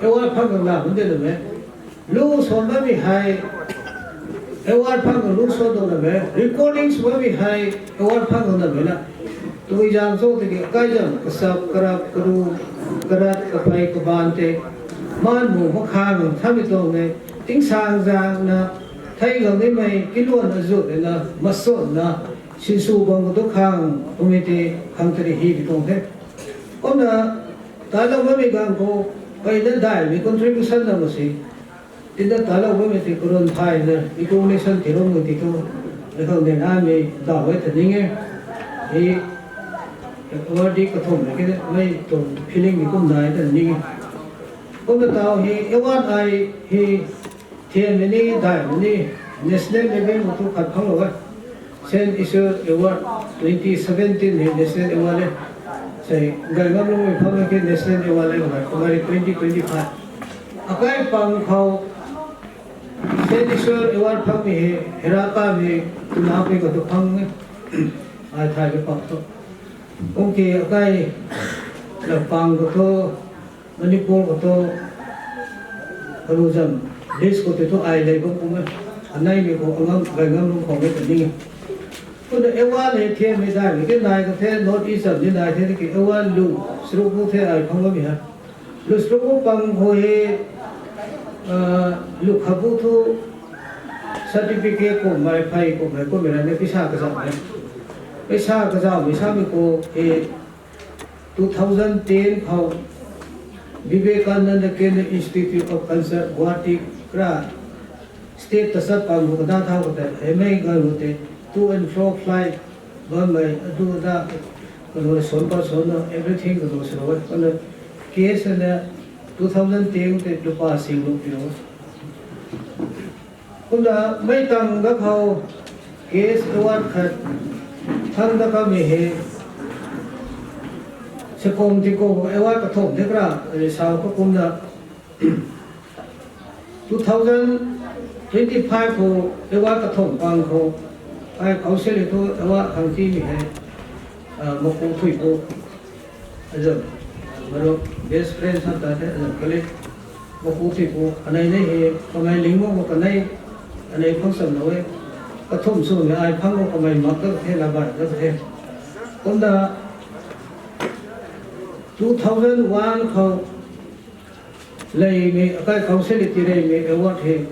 award phang khang lam te lam e. Lu suan bammei hei, award phang khang lu suan tuang lam e. Recordings bammei hei, award phang khang lam e na. Tui zang cho tiki, kai zang, kasap, karap, karu, karat, kapai, kaban te. Man mu, makhang, thamei tuang e. Tingsang zang na, thei gang nimei, kiluan azut na, mason na, sinsw bang khou tu khang, kumei te, khang tari hi bi tuang the. Kumna, talou bammei gang khou, kai na daihmei contribution na ma si. Tina talou bammei ti karon thay na, recognition ti ro mei ti tu, na khang de na mei, daw e ta ning e. Hi, award di kathum na ke, mei tuang feeling ni kum nai ta ning e. Kumna tau hi, award ai hi, thian mei ni, daihmei ni, national level khou tu khat phang lou e. Saint Isur Award twenty seventeen hei National Award e. Sei, gay ngam lou mei phang ke National Award e, kumna twenty twenty-five. Akai pang khou Saint Isur Award phang ni hei, Hera Kam hei, tuna pui khou tu phang e. Ai thay pui pang tu. Kum ki akai, la pang khou tu, Manipur khou tu, kalu zam, list khou tei thu ai lei bam kum e. Anei mei khou angam, gay ngam lung khou mei ta ning e. Kumna award hei thian mei daihmei ke nai ka the, North East zam ni nai the, tiki award lu, sruk bu the ai phang bammei ha. Lu sruk bu pang khou hei, ah, lu kha bu thu, certificate kummei, phey kummei, kummei ra ni pisa kazauh mei. Pisa kazauh mei samei khou hei, two thousand ten khou Vivekananda Kendra Institute of Culture, Guwahati kra state ta sat pang hu kada thau kata, hei mei gan hu te, to and fro flight, bammei, adu ada, kanu son pa son na, everything kanu salo e, kanu case na, two thousand ten te lupa sing lu pilo. Kumna mei tang da khou, case award khat, thang da kha mei hei, Sekom Tingkum award kathum de kra, re sau ka kumna, two thousand twenty-five khou award kathum pang khou, ai council thu award khang ti mei hei, ah, Maku Thuipu. Azam, maru best friend sa ta the, azam kali. Maku Thuipu, anei nei he, kamei ling mo kanei, anei phang sam lo e. Kathum sw ni ai phang mo kamei mak ta the, la bai ta the. Kumna two thousand one khou, leimei, akai council ti leimei award hei.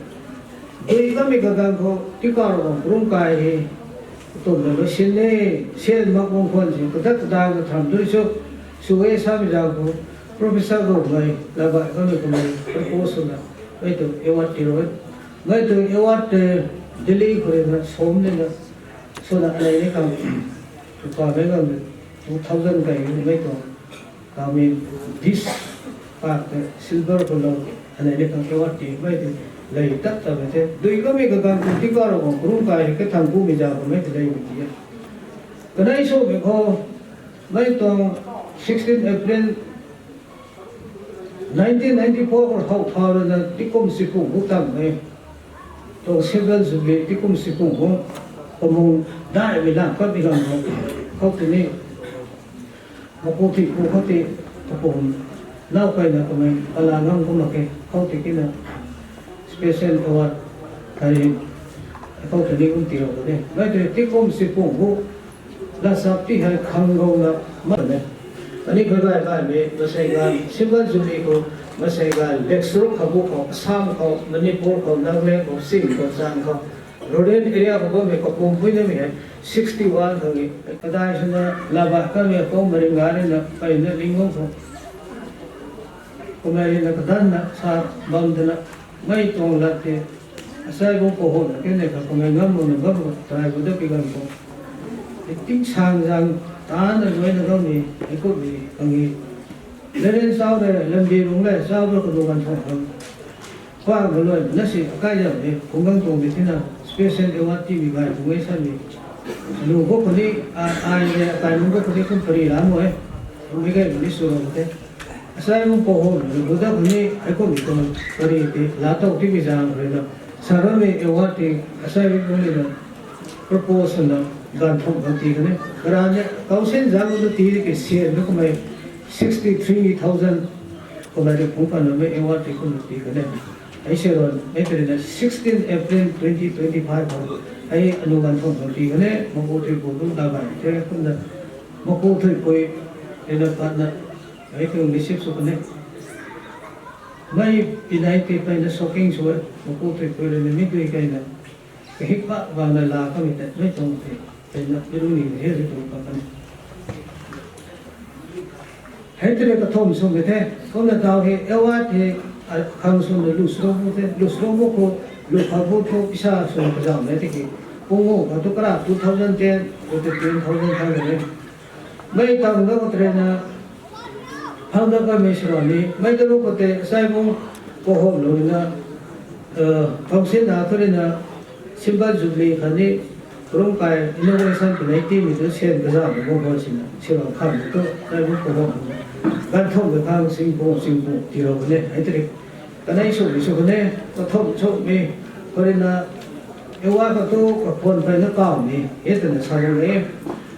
Dui kamei kagang khou, tikau rui bam prum kai hei. Tumna lo sin e, sin mak bam khwan si, kadat kadai ka tham dui chu, sw e samei zang khou. Professor Gokmei, Labai Kamei Kamei, propose swna, mei tuang award ti rui. Mei tuang award tei Delhi khou rui na, som ni na, swna anei ni khang, tupa mei khang, two thousand kai ni mei tuang, kami dis, pak tei silver khou lou, anei ni khang award ti, mei tuang, lei tak ta mei the. Dui kamei kaganv tu tingkauh rui khang, kurung kai, kathang kumei za khou mei tei lei mei ti e. Kanei sw mei khou, mei tuang sixteen April nineteen ninety-four khou thau thau rui na tikum sipung hu tang e. Tuang silver jubilee tikum sipung hu. Kamung daihmei lam, kamei lam khou. Khou tini. Maku ti pu khou ti, kapum. Nau kai na kamei, pala ngam kum mak khe. Khou ti kina. Special award. Thei, khou tini kum ti rou de. Mei tei tikum sipung hu. Lasap ti hei khang rou na, ma ne. Ani khou gai gaymei, masei gan, silver jubilee khou, masei gan, Lakesur khou bu khou, Assam khou, Manipur khou, Nagaland khou, Sikkim khou, Chan khou, rural area khou bammei khou, kum pui namei hei, sixty-one khang e. Kadai swna, laba kamei khou, maring gari na, pai na, lingou khou. Kumei na kadan na, sa bam dana, mei tuang lat te, asai bu khou ho na, kene kha kumei ngam mo na bam khou, tarai bu da pi gan khou. Ting sang zang, tan na luai na gau ni, ai khou ni, kangi. Leren sau le, lambi rung le, sau le, kadu gan thong thong. Khwa bu luai, na si, akai zam ni, kung gang tuang di tina, special award ti mi gai, kung ai san ni. Lu bu khou ni, a, ai le, akai lu bu khou ni, kum pari la mo e. Kung mi gai, ni su rung te. Asai mung pahom rui buda khou ni, ai kum ni tuang pari ti, la tow ti mi zang rui na. Sa rammei award ti, asai mung ni na, propose na, gan thong thong ti khou ni. Karan ni, council zang lu ti ki sian na kumei, sixty-three thousand, kumei ri phung pan na mei award ti kum ti khou ni. Ai se ron, ai peri na sixteen April twenty twenty-five khou, ai anu gan thong thong ti khou ni, mapu tui pu lu da bai, te kum na, mapu tui pui, ai na pat na, ai tuang receive sw khou ni. Mei pinai ti pai na shocking sw e, mapu tui pui rui na mi tui kai na. Kahik pa bang na la kamei ta, mei tuang ti, pai na, mi lu ni he ri tuang pa kan. Hei tei kathum sw mei the, kum na tau hei, award hei, a, khang sw na lu sro bu the, lu sro bu khou, lu kha bu khou, pisa sw na kazam mei tiki. Pung o, kha tu kara two thousand ten, tu te ten thousand khang mei. Mei tang na khou tei na, phang na kamei sw ra ni, mei ta lu khou tei, asai bu, khou hom lu na, council na khou rui na, silver jubilee kha ni, kurung kai inauguration pinai ti mi tu sian kazam mei bu khou si na, sw ra khang tu, asai bu khou hom lu na. Gan thong mei khang sing bu, sing bu, ti rou khou ni, ai tei. Kanei sw mei sw khou ni, kathum sw mei, khou rui na, award kha tu, kakhwan pai na kau ni, e tei na sa lu e.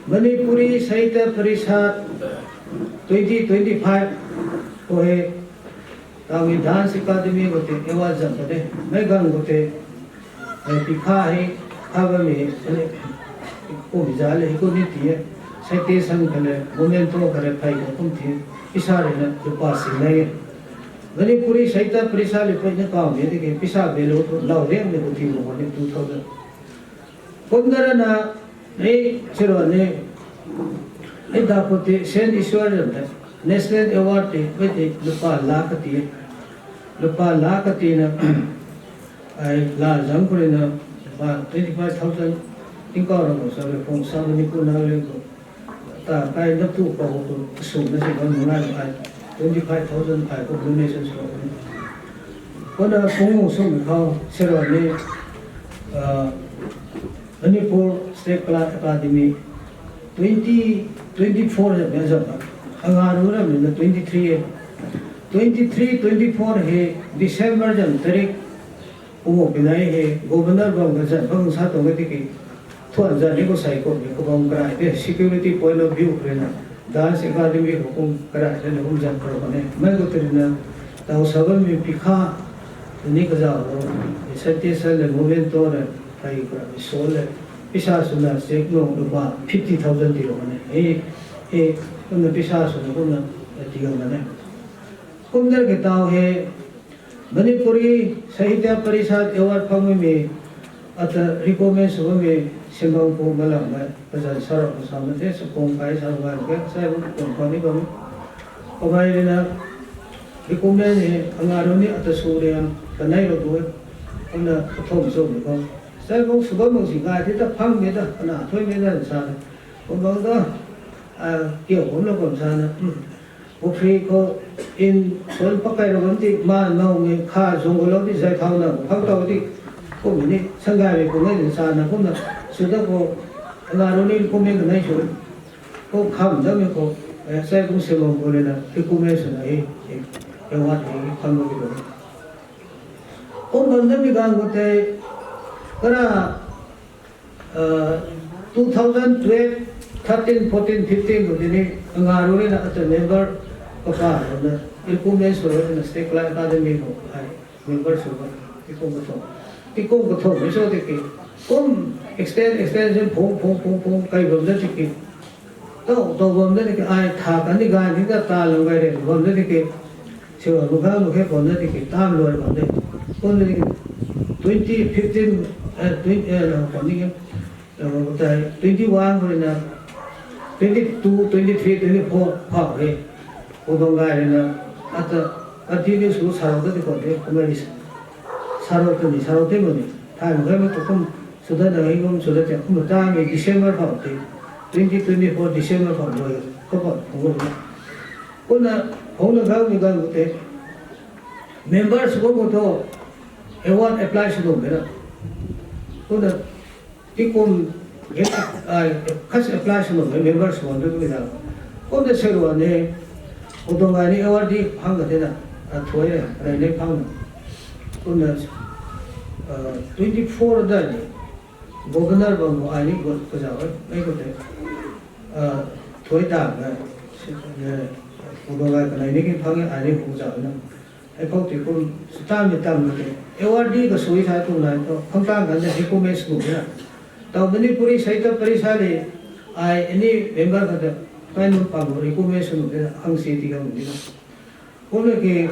Manipuri Sahitya Parishad twenty twenty-five khou hei, Tangui Dance Academy khou tei award zam ta de. Mei ganv khou tei, eh, pi kha hei, kha bammei hei, kum za le hei kum ni ti e. Citation kha le, memento kha le, phey kha kum ti e. Pisa rui na, lupa sing nai e. Manipuri Sahitya Parishad le pui na kau ni tiki, pisa value tu, lau riang ni khou ti mo ni two thousand. Kum da rana, ni siro ni, ni da khou tei Saint Iswar zam tei, National Award tei, mei tei lupa la kati, lupa la kati na, ai la zam khou rui na, lupa twenty five thousand, tingkauh rui khou sa rui phung sa Manipur Nagaland khou, ta kai na tu pa khou tu, sw na si bam ngai ai, twenty five thousand ai khou donation sw khou ni. Khou na pung sw mei khou, siro ni, ah, Manipur State Kala Academy, twenty twenty-four zam e zam na. Anga ru ramei na twenty-three e. Twenty-three, twenty-four hei December zam tarik, pu pinai hei Governor bam kazan bam sa tuang e tiki. Thuan zan ni khou sai khou ni khou bam karai de security point of view khou rui na. Dance Academy khou kum karai de na kum zan khou ni. Mei khou tei na, tau sa bammei pi kha, ni kazau lo, citation le memento le, phey kha le, sol le, pisa sw na cheque nung lupa fifty thousand ti rou ni. E, e, kum na pisa sw na kum na, e, ti gam na ni. Kum da ki tau hei, Manipuri Sahitya Parishad award phang mei, ata recommend sw bammei, Simbang pu malam mei, kazan sa rou sa mei tei, sw pung kai sa rou mei, ke, sa rou pung khou ni bam. Kamei rui na, Recruitment hei, anga rui ni ata sw riang, kanei rui tu e. Kumna kathumh sw mei khou. Sai bung sw bam bang si ngai the ta phang mei ta, kana thuy mei ta sa. Kum bang ta, a, kiu kum na kum sa na. Pukhri khou in, swan pakai rui bam ti, ma nau mei kha zung gulou ti, zai thau na, phang tau ti. Kum ni, sangai mei kum ngai sa na, kumna, sw ta khou, anga rui ni kum mei kanei sw. Khou kham dam e khou, eh, sai kum se bam khou rui na, recruitment sw na e, e, e wat e, kham lo ki lo. Kum bam dam e gang khou tei, kana, uh, two thousand twelve, thirteen, fourteen, fifteen khou tini, anga rui na, ata member, kapa rui na, recruitment sw rui na, State Kala Academy khou, ai, member sw rui, ti kum kathumh. Ti kum kathumh, mi sw tiki, kum extend, extension, phung, phung, phung, phung, kai bam da tiki. Tau, tau bam da tiki, ai, tha kan ni gay ni ta, ta lam gay re, bam da tiki. Siu, lu gay, lu khe, bam da tiki, tam luai bam da. Kum da tiki, twenty fifteen, eh, twenty, eh, na, bam ni, eh, tai, twenty one khou rui na, twenty two, twenty three, twenty four, phau re. Pu tuang gay rui na, ata, continue sw sarou ta tiki, kum ni, sarou ta ni, sarou te mo ni. Thai mak khe ma tu kum, sw da na, hei kum, sw da tiang, kum ta mei December phau te. Twenty twenty four December phau luai, khou phau, phung na. Kumna, phung na gang ni gang khou tei. Members kum khou thu, award apply sw lum mei na. Kumna, ti kum, get, ai, khat apply sw lum mei, members wan tu tu na. Kumna se rui ni, pu tuang gay ni award di phang ka the na, a, thuy re, rey ni phang na. Kumna, uh, twenty four da ni, governor bam khou ai ni gu kazauh e, mei khou tei, uh, thuy ta na, si, eh, pu tuang gay kanei ni ki phang e, ai ni gu kazauh na. Hei khou ti kum, sw ta mei tam na te. Award di kasui sa tu nai khou, phang tang kan de recommend sw na. Tau Manipuri Sahitya Parishad le, ai, any member khat ta, kai nunc pam recommend sw na, hang si ti gang ni na. Kumna ki,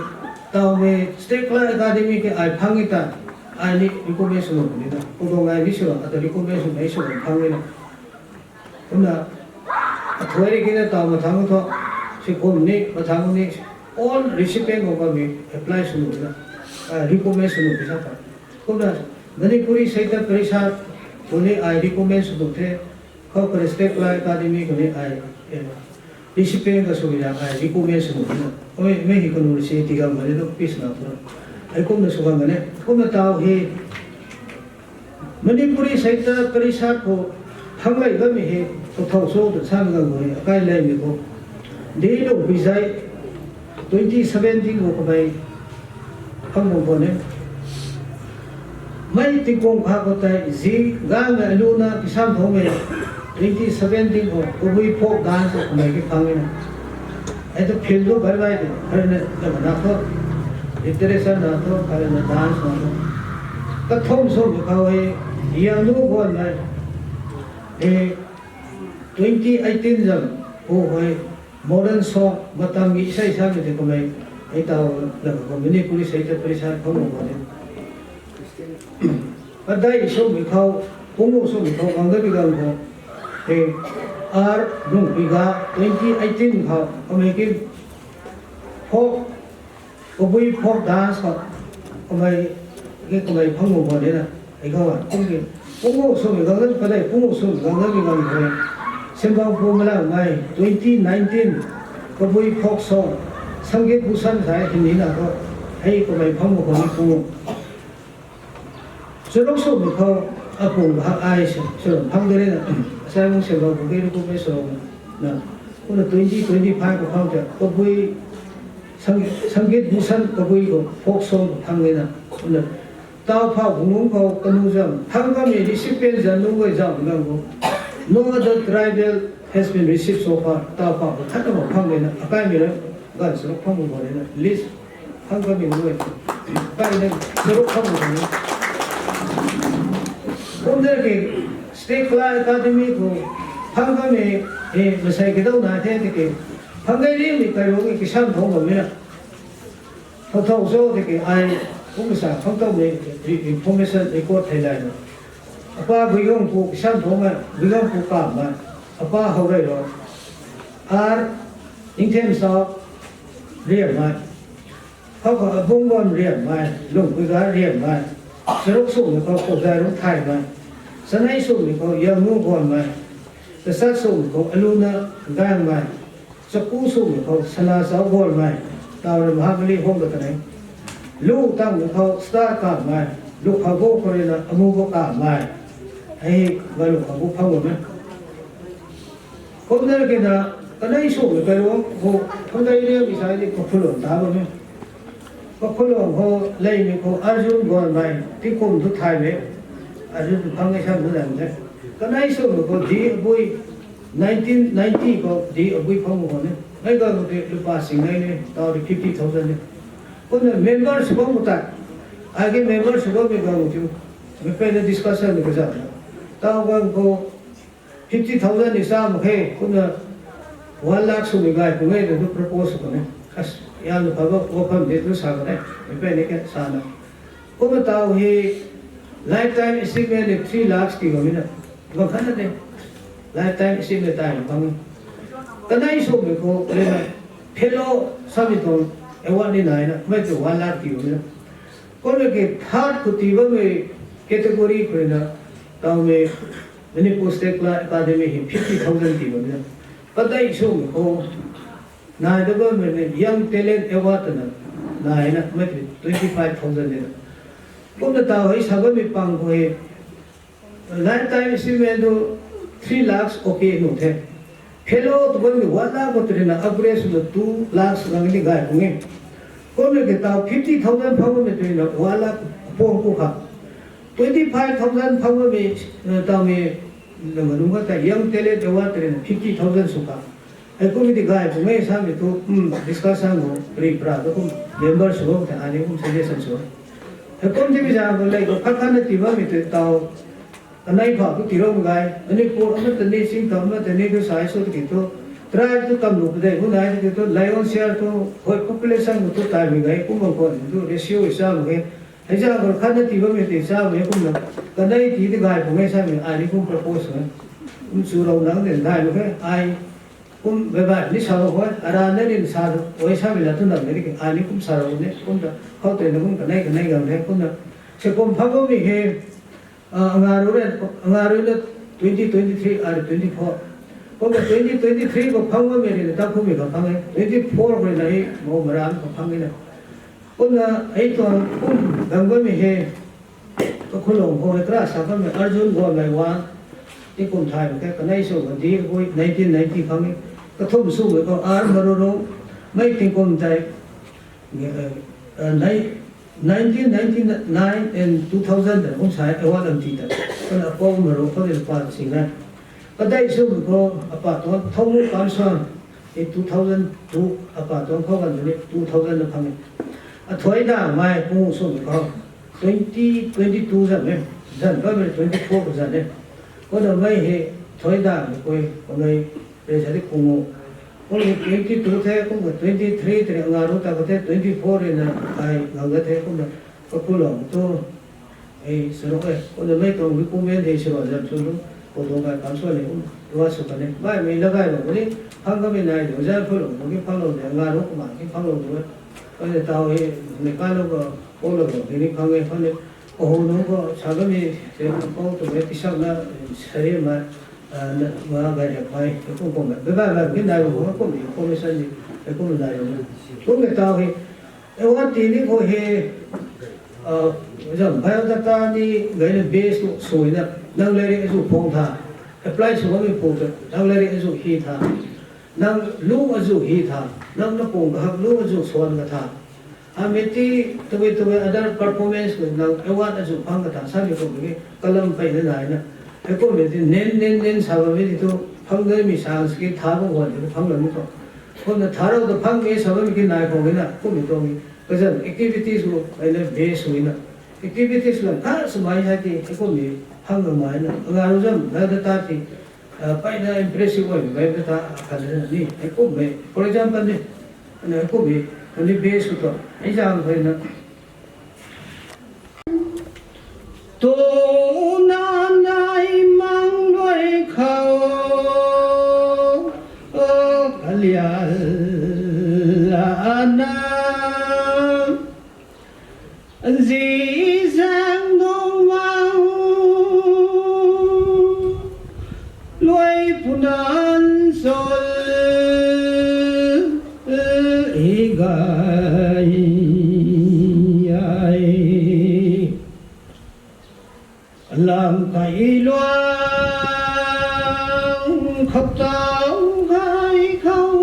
tau mei State Kala Academy ke ai phang e ta, ai ni recommend sw ni na. Pu tuang gay ni sw, ata recommend sw ni sw phang e na. Kumna, athuay ri kina tau mathang thu, si kum ni, mathang ni, all recipient khou kamei apply sw ni na, ah, recommend sw ni sa ta. Kumna, Manipuri Sahitya Parishad khou ni ai recommend sw the, khou ka State Kala Academy khou ni ai, eh, recipient ka sw ni ai recommend sw ni na. Oi, mei hei kanu rui si ti gang mani tu, peace na tu. Ai kumna sw gang mani, kumna tau hei, Manipuri Sahitya Parishad khou phang lay bammei hei, khou thau cho ta sa na gang khou hei, akai laymei khou. Di lo pui zai, twenty seventeen khou kamei, phang bam khou ni. Mei tingkum kha khou tei, zi, gan mei, alu na, kisam thau mei, twenty seventeen khou, kabui folk dance khou kamei ki phang e na. Hei tu field tu bai bai de, kharina, na, na thu, literature na thu, kharina dance na thu. Kathumh sw mei khou hei, yang nu guan mei, e, twenty eighteen zam, pu hei, modern song, matam ki isei sa mei te kamei, hei tau, na khou Manipuri Sahitya Parishad phang bam khou ni. Padai sw mei khou, pungu sw mei khou, gang da bi gang khou. Hei, ar, nung pi ga, twenty eighteen khou, kamei ki, folk, kabui folk dance khou, kamei, ki kamei phang bam khou ni na. Hei khou a, kum ki, pungu sw mei gang da, padai, pungu sw mei gang da bi gang khou. Simbang pu mala mei, twenty nineteen, kabui folk song, Sangeet Bhushan sa hei ni na khou. Hei kamei phang bam khou ni pungu. Charuk sw mei khou, apung hak ai sw, sw phang de na, asai mung sw bam khou kei ru kum e sw na. Kumna twenty twenty-five khou phang ta, kabui, Sang-, Sangeet Bhushan kabui khou, folk song khou phang de na. Kumna, tau phau bung lung khou, kanu zam, phang kamei recipient zam, nunc guay zam, nang khou. No other tribal has been received so far, tau phau khou, khat na khou phang de na, akai mei rui, gan sw phang bam khou ni na, list. Phang kamei nunc e. Kai na, charuk phang kamei. Kum de ki, State Kala Academy khou, phang kamei, e, masei kidau nai the tiki. Phang kai ri mei kai rui ki kisam thau bam mei na. Thau thau cho tiki ai, kum sa phang tau mei, re-, information record thei lai na. Apa Guigang pu kisam thau mei, Guigang pu kam mei. Apa Howrei rui. Ar, Ingthem Sau, Riam mei. Khou khou abungc guan riammei, lungpui ga riammei, charuk swmei khou Kouzai Rungthaymei, chanei swmei khou Yangnu Guanmei, tachat swmei khou Aluna Gangmei, chaku swmei khou Sana Chau Guanmei, taw rui Mahabali hung da kanei. Lu tangmei khou Star Kamei, lu khou bu khou rui na Amu Bo Kamei, hei, ga lu khou bu phang bam e. Kumna kina, kanei swmei kaluang khou, khou dei riam isai di Kakhulong ta bam e. Kakhulong khou leymei khou Arjun Guanmei, tingkum thu thaymei, Arjun tu phang e sam tu dam de. Kanei swmei khou Di Abui, nineteen ninety khou Di Abui phang khou ne. Mei ga khou tei lupa singnei ne, taw di fifty thousand ne. Kumna member sw bam khou tei, ai ki member sw bammei ga khou tiu, mei peyna discussion ni kazauh na. Taw ga khou fifty thousand ni sa mak khe, kumna one lakh swmei gay pung e twna tu propose sw kan e. As, yamna phaba wapham de tu sa kan e, mei peyna ke sa na. Kumna taw hei lifetime achievement ni three lakhs ti bammei na. Bang khatna de, lifetime achievement tei na phang e. Kanei swmei khou, rui na, fellow samei tuang award ni nai na, mei tu one lakh ti bammei na. Kumna ki third khou tii bammei category khou rui na, tawmei Manipur State Kala Academy hei fifty thousand tii bammei na. Kadei swmei khou nai da bammei ni Young Talent Award twna nai na, mei tei twenty five thousand ni na. Kumna taw hei sa bammei pang khou hei lifetime achievement tu three lakhs okay nuh the. Fellow tu bammei one lakh khou tei rui na upgrade swna two lakhs gang ni gay pung e. Kumna ki taw fifty thousand phang bammei tei rui na one lakh puang ku kha. Twenty five thousand phang bammei, eh, tawmei, nang nunc kha tei Young Talent Award tei rui na fifty thousand sw kha. Hei kum ti gay pung e samei tu, um, discussion khou, ri pra tu kum member sw khou tei, ani kum suggestion sw. Hei kum ti mi zang khou lei khou khat khatna tii bammei tei taw, kanei pha tu tii rou gay, ani pu ama ta ni, sing ta ama ta ni tu sai sw tiki tu, tribe tu kam lu padei hu nai tiki tu, lion share tu, hoi population khou tu taimei gay, kum bang khou tu ratio i sa mak khe. Hei zang khou khatna tii bammei tei samei kumna, kanei tii ti gay pung e samei, ani kum propose e. Kum chu rou nang de gay mak khe, ai kum baibai ni sa rou khou, ara na rin sa rou, oi samei la tu nang de ki, ani kum sa rou ne, kumna, khou tei na kum kanei kanei gang the, kumna, se kum phang bammei hei, ah, nga rui na, nga rui na twenty twenty-three, ari twenty-four. Kumna twenty twenty-three khou phang bammei rui na, ta kummei khou phang e, twenty-four khou rui na hei, mo maram khou phang e na. Kumna, hei tuang kum gang bammei hei, Kakhulong khou hei kara sa bammei Arjun Guanmei Wang, tingkum thay mak khe, kanei swmei khou Di Abui nineteen ninety phang e, kathumh swmei khou R Marurung, mei tingkum tei, eh, eh, nai-, nineteen ninety-nine and two thousand ta kum sa e, award lam ti ta. Kumna apou Maru khou ni lupa sing e. Kadei swmei khou apa tuang Thoumu Kamsuan, e two thousand two, apa tuang khou kan ni two thousand na phang e. Athuai Dangmei pung swmei khou twenty twenty-two zan e, zan bammei twenty-four khou zan e. Kumna mei hei Thuai Dangmei kui, kumna rei sa di pung o. Kum twenty-two the, kum twenty-three tei anga ru ta khou the, twenty-four rui na ai gang da the, kumna Kakhulong tu, ei, saruk e, kumna mei tuang recommend hei saruk zam sw lu, khou tuang kai kam sw ni, um, tua sw kan e. Baihmei la gay bam ni, phang kamei nai lu, zan Kakhulong tu ki phang lou de, anga ru kumna ki phang lou de. Kumna taw hei, mei kalou khou, kou lou khou, hei ni phang e, phang ni, kahou nunc khou, sa kamei, se, kou tu mei, tisakna, sari ma, ah, na, ma gay riak mei, kum kum mei, baibai mei, ki nai lu, kum ni, information ni, kum nai lu. Kumna taw hei, award ti ni khou hei, ah, zam biodata ni gayna base swna, nang lairik azuh phung tha, apply sw bammei phung ta, nang lairik azuh hi tha, nang lu azuh hi tha, nang na pung kahak lu azuh swan ka tha, amei ti tabui tabui other performance khou nang award azuh phang ka tha, samei kum ki kalam peyna nai na. Hei kummei ti nen, nen, nen sa bammei ti tu, phang gaymei chance ki tha bam guan ti tu phang lam ni tu. Kumna tha rou ta phang e sa bammei ki nai khou na, kummei tuang ni. Kazan activities khou, ai na base swna. Activities lam kha swmei hei ti, hei kummei phang gaymei na. Anga ru zam, na data ti, ah, peyna impressive oimei data akhat na ni, hei kummei. For example ni, na hei kummei, ani base sw tu, hei zang khou na. Tuna nai mang luai khou, o kalial ana. Zi zaeng nung mang luai punan sol e gai ai. Lam kai luang khou tau gai khou,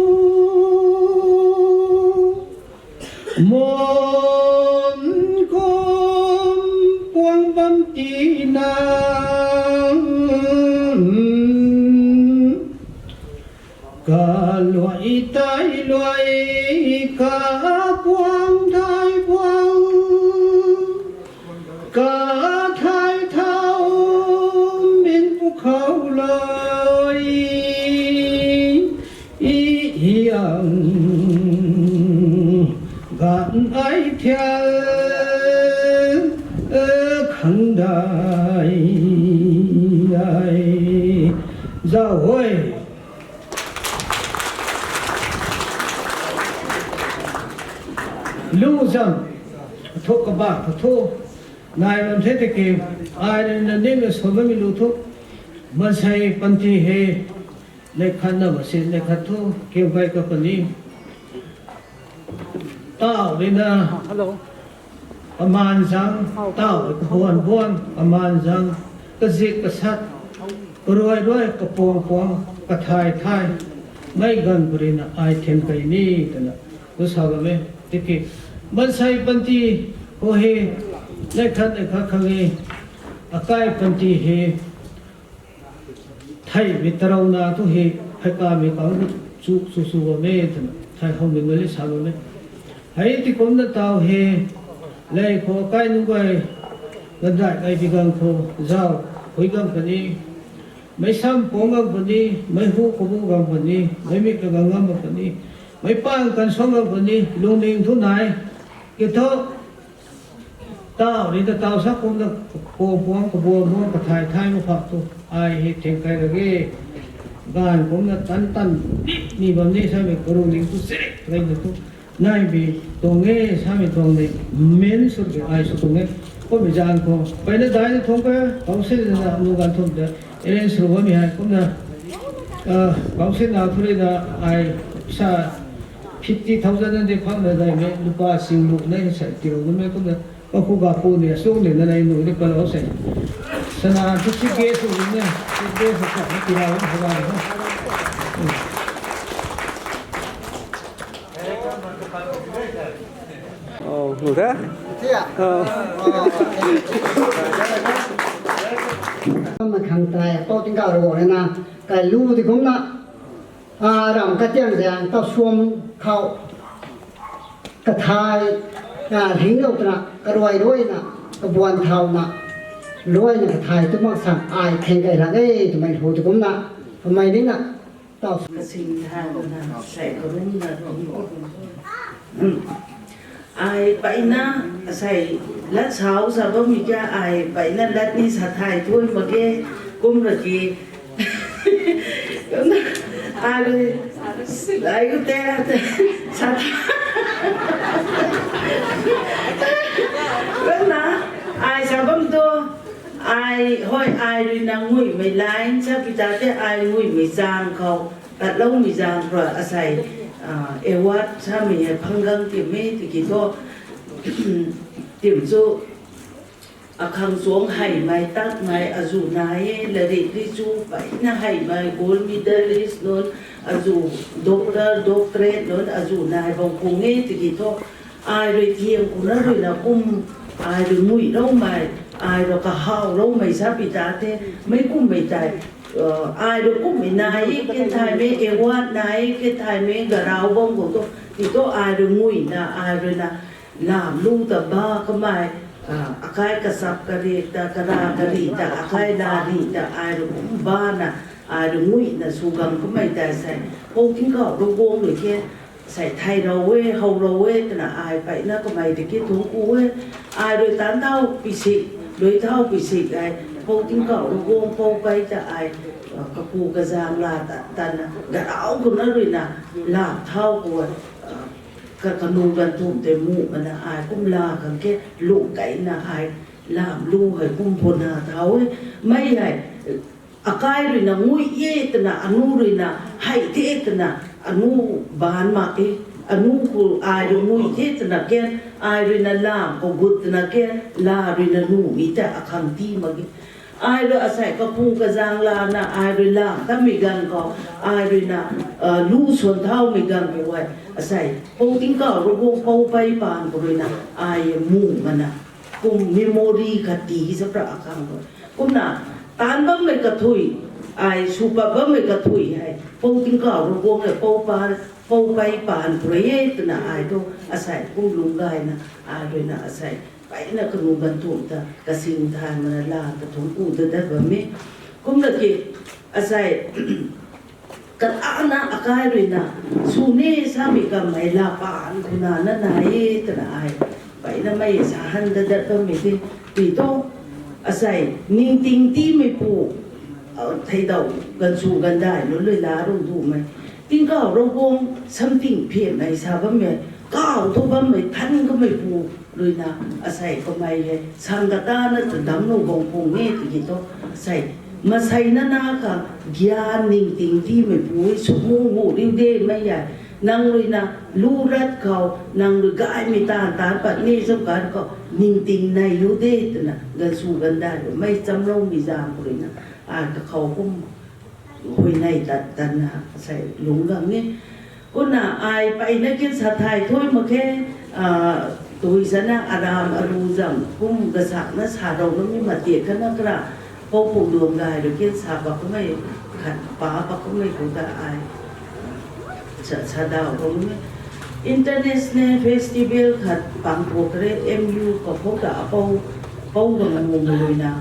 mon kum puang bam tina. Ka luai tai luai, ka puang tai puang, ka thai thau min pu khou luai. I, i ang gan ai thial, e, khang dai ai. Zau hoi. Lu zam thu kaba thu nai lam the tiki, ai na ning na sw bammei lu thu, mansei panty hei, neih khat na masi neih khat thu kiu kai ka puni. Tau rui na, kamaan zang, tau rui kabuan buan, kamaan zang, kazik kasat, karuai ruai, kapuang puang, kathai thai, mei ganv puri na ai thing kai ni twna, tu sa bam e. Tiki, mansei panty khou hei, neih khat neih khat khang e, akai panty hei, theimei tarou na thu hei, pheykamei kang chu chu chu bam e twna, thei howmei ngali sa bam e. Hei ti kumna tau hei, lei khou kai nunc guay, gandai kai bi gang khou, zau, hui gang kani, meic sam puang gang kani, meic hu kabu gang kani, meic mik kagang gang kani, meic pang kan suang gang kani, lungning thu nai, ki thu, tau rui ta tau sa kumna, kapuang puang, kabuan buan, kathai thai ma phak tu, ai hei thing kai ra ge, ganv kumna tan tan, ni bam ni samei karung ning tu sirik rei na tu, nai bi tuang e, samei tuang ni, min sw bi ai sw tuang e, kummei zan khou, peyna daina thung pe, kau sinna nu ganv thum ta, arrange sw bammei hei, kumna, kau sinna thu rui na, ai, sa, fifty thousand na di phakna daimei, lupa sing lu na hei sa, tirou na mei kumna, kakhou ga pu ni, asung ni, na nai nu ni palou se. Sana thu si ke sw ni, si ke sw sa, tirou na hei ga ni. Oh, nu the? Tia. Oh. Kumna khang tai, pau tingkauh rui na, kai lu di kumna, a, ram katiang zaeng, tau suam khou, kathai, a, ringlou twna, karuai ruai na, kabuan thau na, ruai na kathai tu mak sang, ai thing kai lang e, twmei hu di kumna, kamei ni na, tau. Kasing thauna, sei karumna, ai peyna, sei, lat sau sa bammei kha ai peyna lat ni sa thai thuan mak ge, kum ra ki. Ai, ai ku te, sa thai. Kumna, ai sa bam tu, ai, hoi, ai rui na nguimei line sa pi ta te, ai nguimei zaeng khou, tatloumei zaeng khou, asei, a, award samei hei phang gang tim e, tiki thu, tim chu, akhang chuang heimei, takmei, azu nai e, larik ri chu, peyna heimei, gold medalist nunc, azu doctor, doctorate nunc, azu nai bam kung e, tiki thu, ai rui thiang kuna rui na kum, ai rui nguiloumei, ai rui kahawloumei sa pi ta the, mei kummei tei, ai rui kummei nai e, ke thaymei award nai e, ke thaymei garau bam khou tu, ti tu ai rui nguina, ai rui na, lam lu ta ba kamei, a, akai kasap kari ta, kara kari ta, akai lari ta, ai rui kum bana, ai rui nguina sw gang kamei tei sei, pou tingkauh rui guang rui ke, sei thei rou e, how rou e, twna ai peyna kamei tiki thungc ku e, ai rui tan thau pi sik, lui thau pi sik ai, pou tingkauh rui guang pou pei ta ai, a, kapu kazaeng la ta, tana, garau kuna rui na, lam thau ku e, a, Ka kanu ganvthumh tei muh mana ai kum la khang ke lung kaina ai lam lu hei kum phuna thau e. Mei hei akai ruina ngui e twna anu ruina hei the twna anu baan mak e. Anu khou ai rui ngui the twna ke ai ruina lam khou gut twna ke la ruina nuhmei ta akhang ti mak e. Ai rui asei kapu kazang lana ai rui lam tatmei ganv khou ai ruina lu swan thaumei ganv khou e. Asei Pou Tingkauh Ravguangc Pou Pei Paan khou ruina ai mu mana kum memory khat ti sapra akhang khou kumna taanv bammei kathui ai sw pat bammei kathui hei Pou Tingkauh Ravguangc e, Pou Paan, Pou Pei Paan khou rui e twna ai thu asei kum lungc gayna ai ruina asei peyna kanu ganvthumh ta kasing thay mana la kathumh ku da dat bam e. Kumna ki asei kalana akai ruina sw ni samei kamei la paan khuna na nai e twna ai peyna mei sa han da dat bammei ti, ti thu asei ningting tiimeipu theidau ganvsw ganvdai lu lui la rung dumei Tingkauh Ravguangc something phianmei sa bammei kau thu bammei than kameipu ruina asei kamei hei sang katana ta damclou bang pung e tiki thu asei masei nana kha gyan ningting tiimeipu e sw mu mu riu de mei e. Nang ruina lu rat khou nang rui gaymei taanv taanc pat ni zam kan khou ningting nei lu de twna ganvsw ganvdai mei chamloumei zaeng khou ruina ai kakhou kum huayney tat tanna asei lungc gang e. Kumna ai peyna kin sa thay thui mak khe, tui sana aram aru zam kum kasakna sa rou namei matiak kana kara Pou Pu Luang Gay rui kin sa pat kamei khat pa pat kamei khou ta ai sa, sa daw khou e. International festival khat pang pua kare M U kakhou ta apou, Pou Gangmumei ruina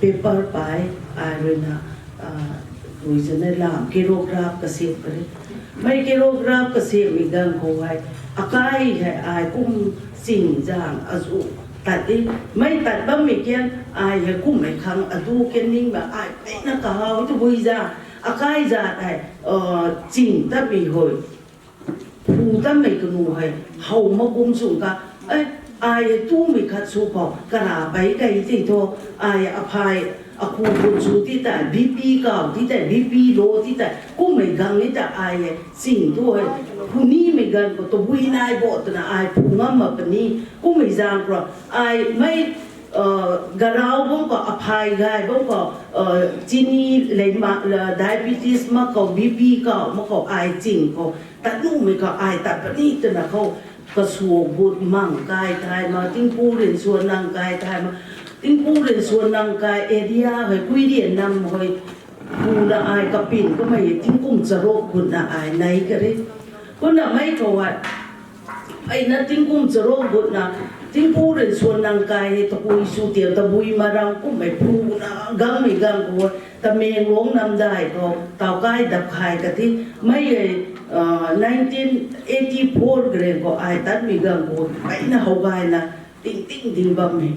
paper pei ai ruina tui sana lam choreograph kasiam kare. Mei choreograph kasiammei ganv khou hei akai hei ai kum ching zaeng azu tat e. Mei tat bammei kian ai hei kummei khang adu kan ningna ai peyna kahaw tabui zaeng akai zat hei ching tatmei hui phu tatmei kanu hei how mak kum sung ka, ai hei tumei khat sw khou kara pei kei ti thu ai aphay akhu bun sw ti tei B P kau ti tei B P lo ti tei kummei gang ni ta ai hei ching thu hei phu nimei ganv khou tabui nai bo twna ai phu ngam mak puni. Kummei zaeng khou ai mei garau bam khou aphay gay bam khou chini lei ma, diabetes mak khou B P kau mak khou ai ching khou tat numei khou ai tat puni twna khou kasuak gut mang kai thay ma, tingpu ryan suan nang kai thay ma, tingpu ryan suan nang kai area hei Kuirian nam hei puna ai kapin kamei tingkum charuk gutna ai nei kare. Kumna mei khou hei peyna tingkum charuk gutna tingpu ryan suan nang kai hei takui sw tiam tabui maram kummei puna gangmei gang khou Tamenglong namdai khou tau kai dap khai kati mei e, nineteen eighty four karen khou ai tatmei ganv khou peyna how gayna ting ting ding bammei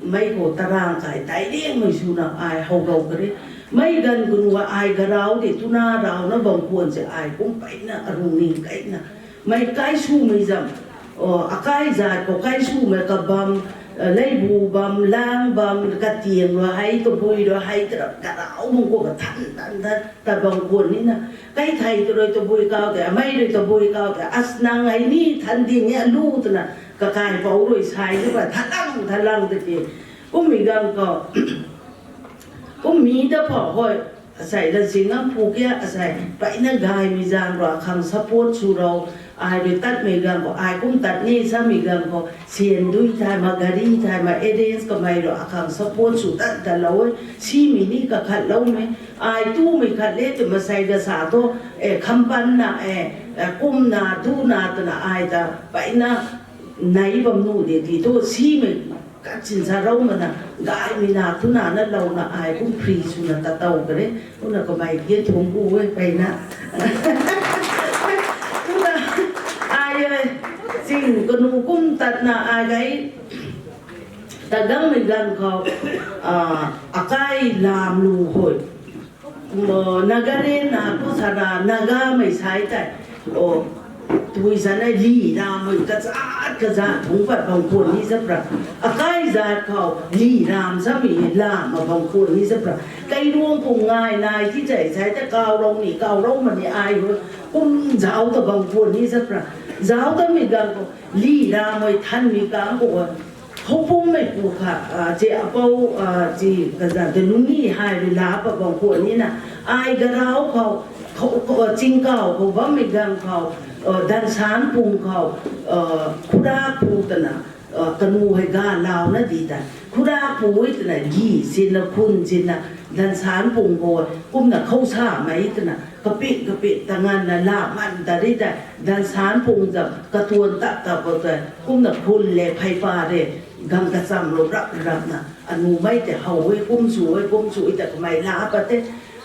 mei khou tarang kai dai liangmei swna ai how rou kare. Mei ganv kunu ai garau de tuna rauna bam khwan se ai kum peyna arung ning kaina mei kai swmei zam akai zat khou kai swmei kabam, leibu bam, lang bam, katiang rui hei, tabui rui hei, tarap tarau bam khou kathan tan tan tat bam khwan nina. Kai thei ta rui tabui kau tei, amei rui tabui kau tei, as nang hei ni than ding ni alu twna, kakai pou rui sai tu ba thalang thalang tiki. Kummei ganv khou, kummei ta phou hoi, asei Lansingam pu kia asei peyna gaymei zaeng rui akhang support sw rou, ai rui tatmei ganv khou, ai kum tat ni samei ganv khou, syan dui thay ma, gari thay ma, arrange kamei rui akhang support sw tat talou e, simei ni kakhatloumei, ai tumei khat le twna masei kasa thu, e, khampanna, e, kumna, tuna, twna ai ta peyna nai bam nu de ti thu simei kachin sa rou mana, gaymei na, tuna na louna ai kum free swna tatow kare, kumna kamei kian thungc ku e peyna. Kumna ai e, ching kanu kum tatna ai gay, tagangmei ganv khou, akai lam lu hoi. Nagaland na tu sana Nagamei sai tei, o, Pui sa na li ram mui kazat kazat phungc pat bang khwan ni sapra. Akai zat khou li ram sami lam ma bang khwan ni sapra. Kairuang pu ngai nai ti chai sai ta kau rou ni kau rou ma ni ai hu. Kum zau ta bang khwan ni sapra. Zau ta mi gang khou li ram mui than mi kang khou Khoupummei pu kha, a, ci apou, a, ci kazan te lungni hei rui la pa bang khwan ni na, ai garau khou, khou, khou, a, chingkau khou bammei gang khou, a, dansan pung khou, a, khura pu tana, a, kanu hei ga lau na di ta. Khura pu i tana gi sin na khun sin na, dansan pung khou, kumna khou sa mei tana, kapit kapit tangan na la man ta ri ta, dansan pung zam, katuan tak tak khou ta, kumna khun le, phei pa re, gang kacham lou rap rap na, anu mei te how e, kum su e, kum su e, ta kamei la pa te.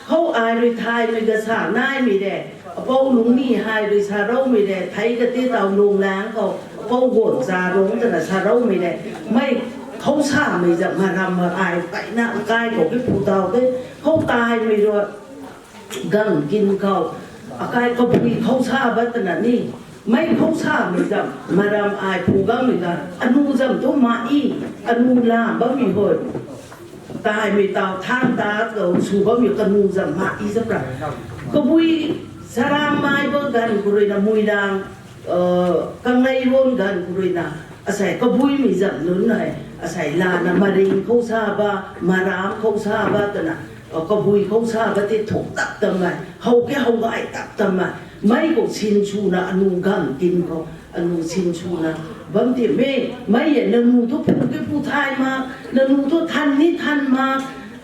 Khou ai rui thay mei ga sa nai mei re, apou lungni hai rui sa rou mei re, thei ka te tau lung lang khou, apou guan sa rung tana sa rou mei re, mei khou sa mei zam maram ma ai, pai na, akai khou ki phu tau te, khou tai mei rui, gang kin khou, akai kapui khou sa ba tana ni, mei khou sa mei zam, maram ai phu gang mei ga, anu zam tu ma i, anu lam bammei hoi. Tai mei tau thang ta khou su bammei kanu zam ma i zam ra. Kabui saram mai ba gan khou rui na mui lang, uh, kanglei ron gan khou rui na, asei kabui mei zam nunc hei, asei lana maring khou sa ba, maram khou sa ba tana, uh, kabui khou sa ba te thuk tap tam mai, how ke how gai tap tam mai, mei khou sin su na anu gang tin khou, anu sin su na, bam ti me, mei e nanu tu phu ke phu thai ma, nanu tu than ni than ma,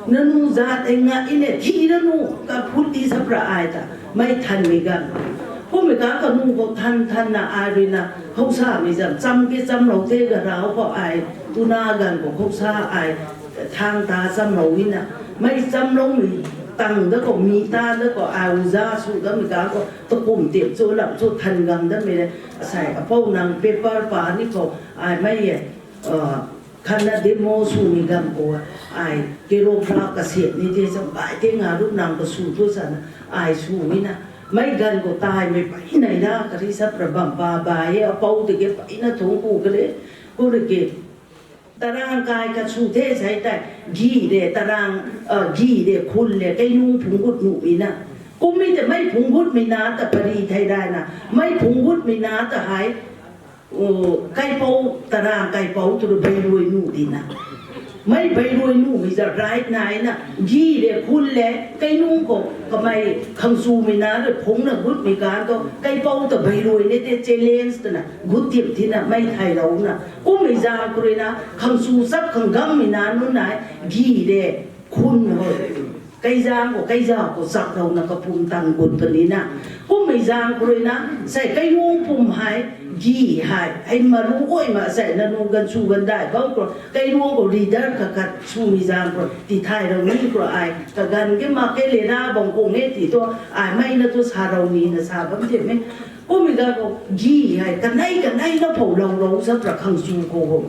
nanu zat e nga i ne thi nanu ka phut ti sap ra ai ta, mei than mei gan. Kum mei ka kanu khou than than na ai rui na, khou sa mei zam, cham ke cham lou te ga rau khou ai, tu na gan khou khou sa ai, thang ta cham lou i na, mei cham lou mei tang da khou, mi ta da khou, ai uza su da mei ka khou, ta kum tip chu lam chu than gang da mei le, asei, apou nang paper pa ni khou, ai mei e, uh, khatna demo sw ni gan khou, ai, kero pra kasiat ni te zam bai te nga rup nang ka su tu sa na, ai su ni na, mei gan khou tai mei pai nai da, kari sap ra bam pa bai e, apou te ke pai na thung ku ka le, ku re ke, tarang kai ka su the sai tai, gi de, tarang, uh, gi de, khun le, kei nung phung gut nu mi na. Kum mi te mei phung gut mi na, ta pari thei dai na, mei phung gut mi na, ta hai, uh, kaipou, tarang kaipou, tu rui bei rui nu di na. Mei bei rui nu mi za right nai na, gi le, khun le, kei nung khou, kamei khang su mi na, rui phung na gut mi kan to, kaipou ta bei rui ne te challenge ta na, gut tip ti na, mei thai lou na. Kum mei zang khou rui na, khang su sap khang gang mi na, nu nai, gi le, khun hoi. Kei zang khou, kei zang khou sak lou na kapum tang gut puni na. Kum mei zang khou rui na, sei kei nung pum hai, gi hai, hei maru oi ma sei nanu gan su gan dai bam khou, kei nung khou leader khat khat su mi zang khou, ti thai rou ni khou ai, ka gan ke ma ke le na bam khou nge ti tu, ai mei na tu sa rou ni na sa bam ti me. Kum mei gan khou, gi hai, kanei kanei na pou lou lou sa pra khang su khou ho.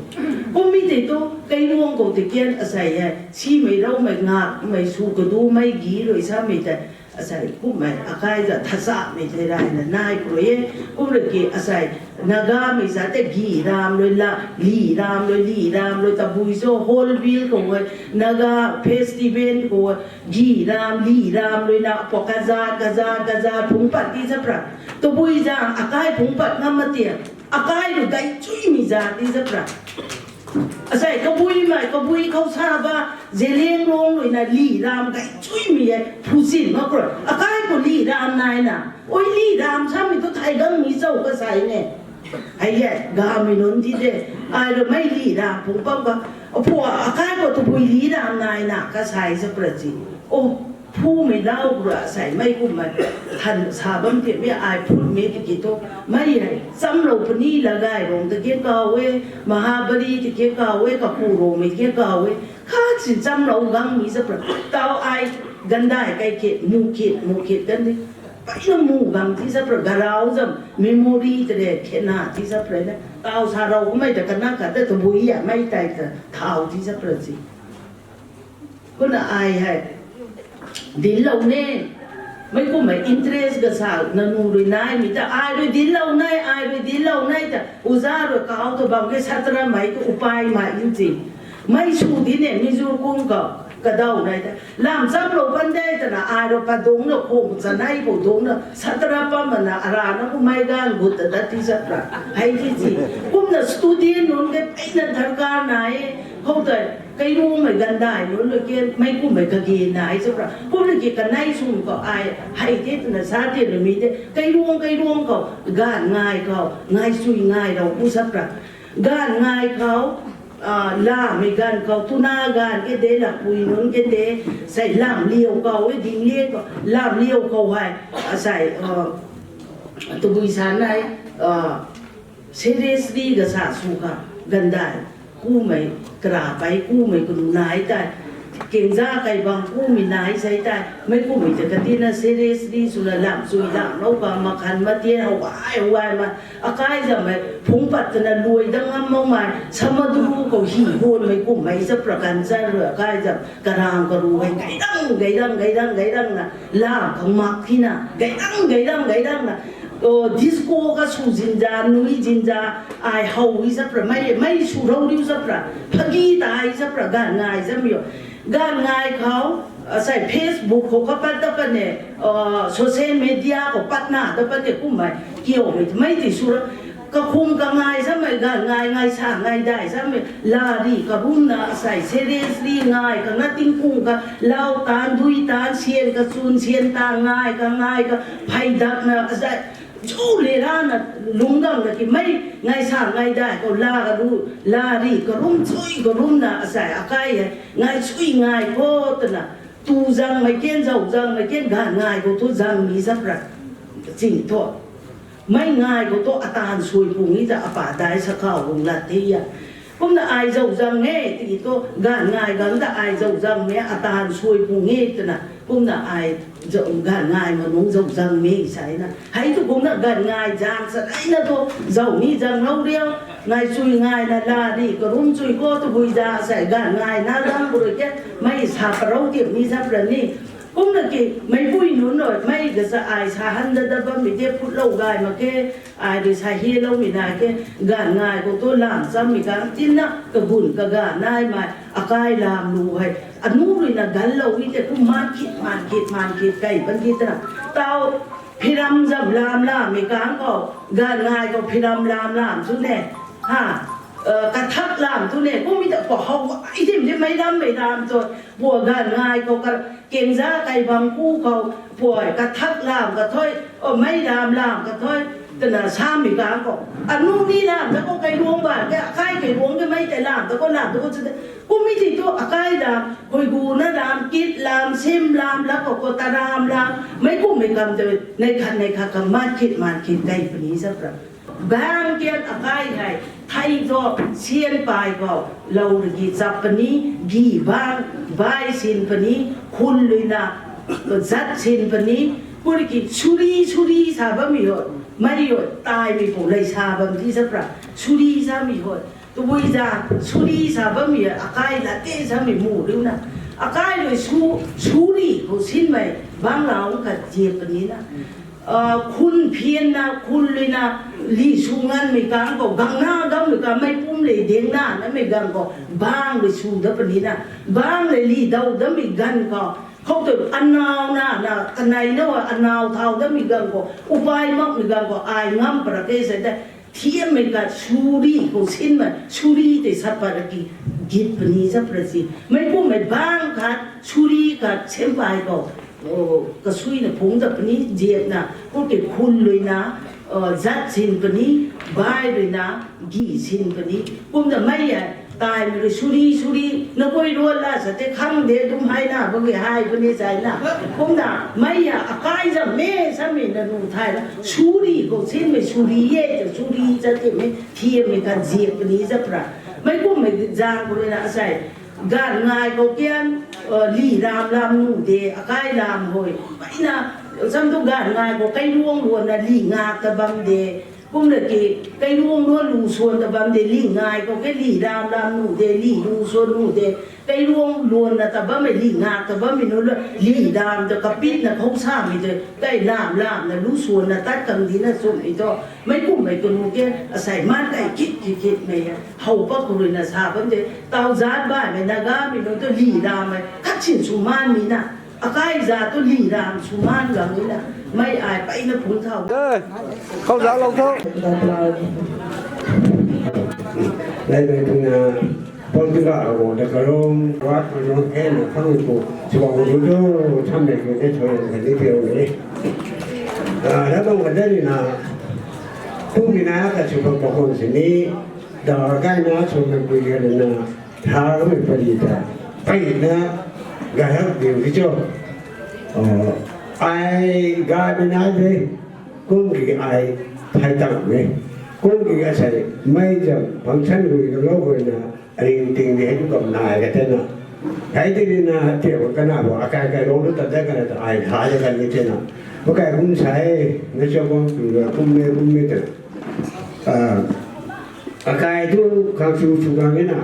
Kum mei te tu, kei nung khou te kian asei hai, si mei rou mei ngak, mei su kadu mei gi rui sa mei te, asei kum mei, akai za thasa mei te rai na nai khou rui e, kum rui ki asei, Naga mei sa te gi ram rui la, li ram rui, li ram rui, tabui so, Hornbill khou e, Naga festival khou e, gi ram, li ram rui na, po kaza, kaza, kaza, phung pat ti sa pra. Tabui zang, akai phung pat ngam ma tia, akai rui gay chui mi za ti sa pra. Asei, kabui mei, kabui khou sa ba, Zeliangrong rui na li ram gay chui mi e, phu sin ma khou rui. Akai khou li ram nai na. Oi li ram sa mi tu thai gang mi chau ka sai ne. Hei e, ga mi nunc ti de. Ai rui mei li ram phung pam ka. Apua, akai khou tabui li ram nai na, ka sai sa pra si. O, phu mei lau ra sai mei kum mei. Than sa bam ti mi ai phut mi ti ki tu. Mei e, cham lou puni la gay rong ta ke kau e, Mahabali ti ke kau e, ka pu rong mei ke kau e. Khat sin cham lou gang mi sa pra. Tau ai gandai kai kit, mu kit, mu kit kan di. Pai na mu gang ti sa pra, garau zam, memory te le, khe na ti sa pra na. Tau sa rou kum mei ta kana khat ta tabui ya, mei tai ta thau ti sa pra si. Kuna ai hai. Din lou ne. Mei kummei interest kasa nanu rui naimei ta ai rui dinclou nai, ai rui dinclou nai ta uza rui kau ta bam ke satra mei tu upai mei in ti. Mei sw di ne mi zu kum khou kadaw nai ta lam chamlou pan de twna ai rui padungcna khung chanei khou dungcna satra pam mana arana kummei ganv gut ta dat ti sapra. Hei ti ti. Kumna student nunc ke peina darkar nai e. Khou tei kairuangmei gandai nunc rui ke mei kummei kage nai sapra. Kumna ki kanei sw khou ai hei the twna sa ti rui mi de. Kairuang kairuang khou, gaanv ngai khou ngai sui ngai rou pu sapra. Gaanv ngai khou, lamei ganv khou tuna gaanv ke de, lapui nunc ke de, sei lam liu khou e ding liu khou, lam liu khou hei, sei, tabui sa nai, seriously kasa sw kha, gandai, kumei, karapei kumei kanu nai tei, kengza kai bang kumei nai sei tei meic kumei ta katina seriously swna lam sui lam lou ka makhan matian howai howai ma, akai zammei phungc pat twna luai dat ngam makmei samadu khou hi guanmei kummei sa prakan sa rui akai zam karang karu hei gailang gailang gailang gailangna lam khang mak thina gailang gailang gailangna disco ka sw zinza nui zinza ai how i sapra mei mei sw rou riu sapra phagi tai sapra gaanv ngai zammei o. Gaanv ngai khou, sei Facebook khou kapat ta pat ne, social media khou patna ta pat ne kummei kiumei mei ti sw ra kakhum kangai zammei gaanv ngai ngai sa ngai dai zammei lari karumna sei seriously ngai kana tingkung ka lau taanv dui taanv sian kachun sian ta ngai ka ngai ka phey dakna azat chu le rana lungc gang na ki mei ngai sa ngai dai khou la karu lari karum chui karumna asei akai hei ngai chui ngai khou twna tu zangmei kan zau zangmei kan gaanv ngai khou thu zang ni sapra ching thu mei ngai khou thu ataanv sui pung ni ta apa dai sa khou lung lat the a. Kumna ai zau zang e tiki thu gaanv ngai gang ta ai zau zangmei ataanv sui pung e twna kumna ai gaanv ngai ma nungc zau zangmei sa na hei tu kumna gaanv ngai zang sa daina thu zau ni zang lou riu ngai chui ngaina lari karum chui khou tabui za sei gaanv ngai na gang bu rui ke mei sa parou tiam ni sapra ni. Kumna ki meicpui nunc rui mei kasa ai sa han dat dat bammei de phutlou gay mak khe, ai rui sa hieloumei nai khe, gaanv ngai khou thu lam chammei kang tinna kagun kaga naimei akai lam lu hei anu ruina ganlou ni tei kum maan kit maan kit maan kit kai pan kit twna tau phiram zam lam lammei kang khou gaanv ngai khou phiram lam lam tu ne, ha, kathak lam tu ne kummei ta khou how ai tim timei lammei lam tu pua gaanv ngai khou kengza kai bang ku khou puai kathak lam kathui, mei lam lam kathui twna samei kang khou anu ni lam ta khou kailuang ban ke akai kailuang ke mei tei lam ta khou lam ta khou chu kummei ti thu akai lam khuiguna lam kit lam sim lam lak khou khou taram lam meic kummei kam tei nei khat nei khat kam maan kit maan kit kai puni sapra. Bang kian akai hei thei thu sian pai khou lou ragi chap puni, gi bang bai sin puni, khun luina zat sin puni, puriki suri suri sa bammei hoi, mei hoi taimei pu lei sa bam ti sapra, suri samei hoi, tabui za suri sa bammei akai la te samei mu riuna, akai rui su, suri khou sinmei banglau khat ziap puni na khun phianna khun luina li sw nganmei kang khou gangna gammei kang mei pum le dingna namei ganv khou bang rui sw dat puni na, bang rui li dau datmei ganv khou khou tu anau na na kanei na anau thau datmei ganv khou upai makmei ganv khou ai ngam para ke sa tei thiammei khat suri khou sinmei suri tei sat pat raki git puni sapra si meic kummei bang khat suri khat sempai khou kasuina phungc ta puni ziapna kum tei khun luina zat sin puni, bai ruina gi sin puni. Kumna mei e taimei rui suri suri na koi ruan la sa tei khang de dum hei na bam e hei puni zai na. Kumna mei e akai zam me samei nanu thay la suri khou sinmei suri e ta suri za timei thiammei khat ziap puni sapra. Meic kummei zang khou ruina asei gaanv ngai khou kian li lam lam nu de akai lam hoi mpeyna sam tu gaanv ngai khou kailuang luanna li ngak ta bam de Kumna ki, kailuang luan lu suan ta bam de, li ngai khou ke li ram lam nu de, li lu suan nu de, kailuang luan na ta bammei, li ngak ta bammei nu la, li ram ta kapit na khou samei de, kai lam lam na lu suan na tat kam di na sumei tu, mei kummei kanu ke, asei mat kai kit kit kit mei, how pa kuri na sa bam de, tau zat baimei na ga mei nu tu li ram mei, kat sin su man mi na, akai za tu li ram su man ga mi na, mei ai pai na phun thau. Khou za lou tho. Lai mei puna, pon tu ga ro da karom, wat karom, he na khang ku, chibang ku tu, tham mei ku te choi, ka di teo ni. Ah, da bang ka da ni na, tu ni na ka chibang ka hon sini, da kai na chon na ku ya ni na, tha ka mei pari ta, pai na, ga hak diu ki cho. Oh, ai ga mi na de, kum ki ai thai tang me. Kum ki asei, mei jam, function hui ka lou hui na, aring ting di hei tu kam nai ka te na. Hei ti di na, te wa ka na bo, akai kai lou lu ta de ka na ta ai tha de ka ni te na. Wa kai kum sai, na cho bang tu la, kum me, kum me ta. Ah, akai tu khang su su gang ni na,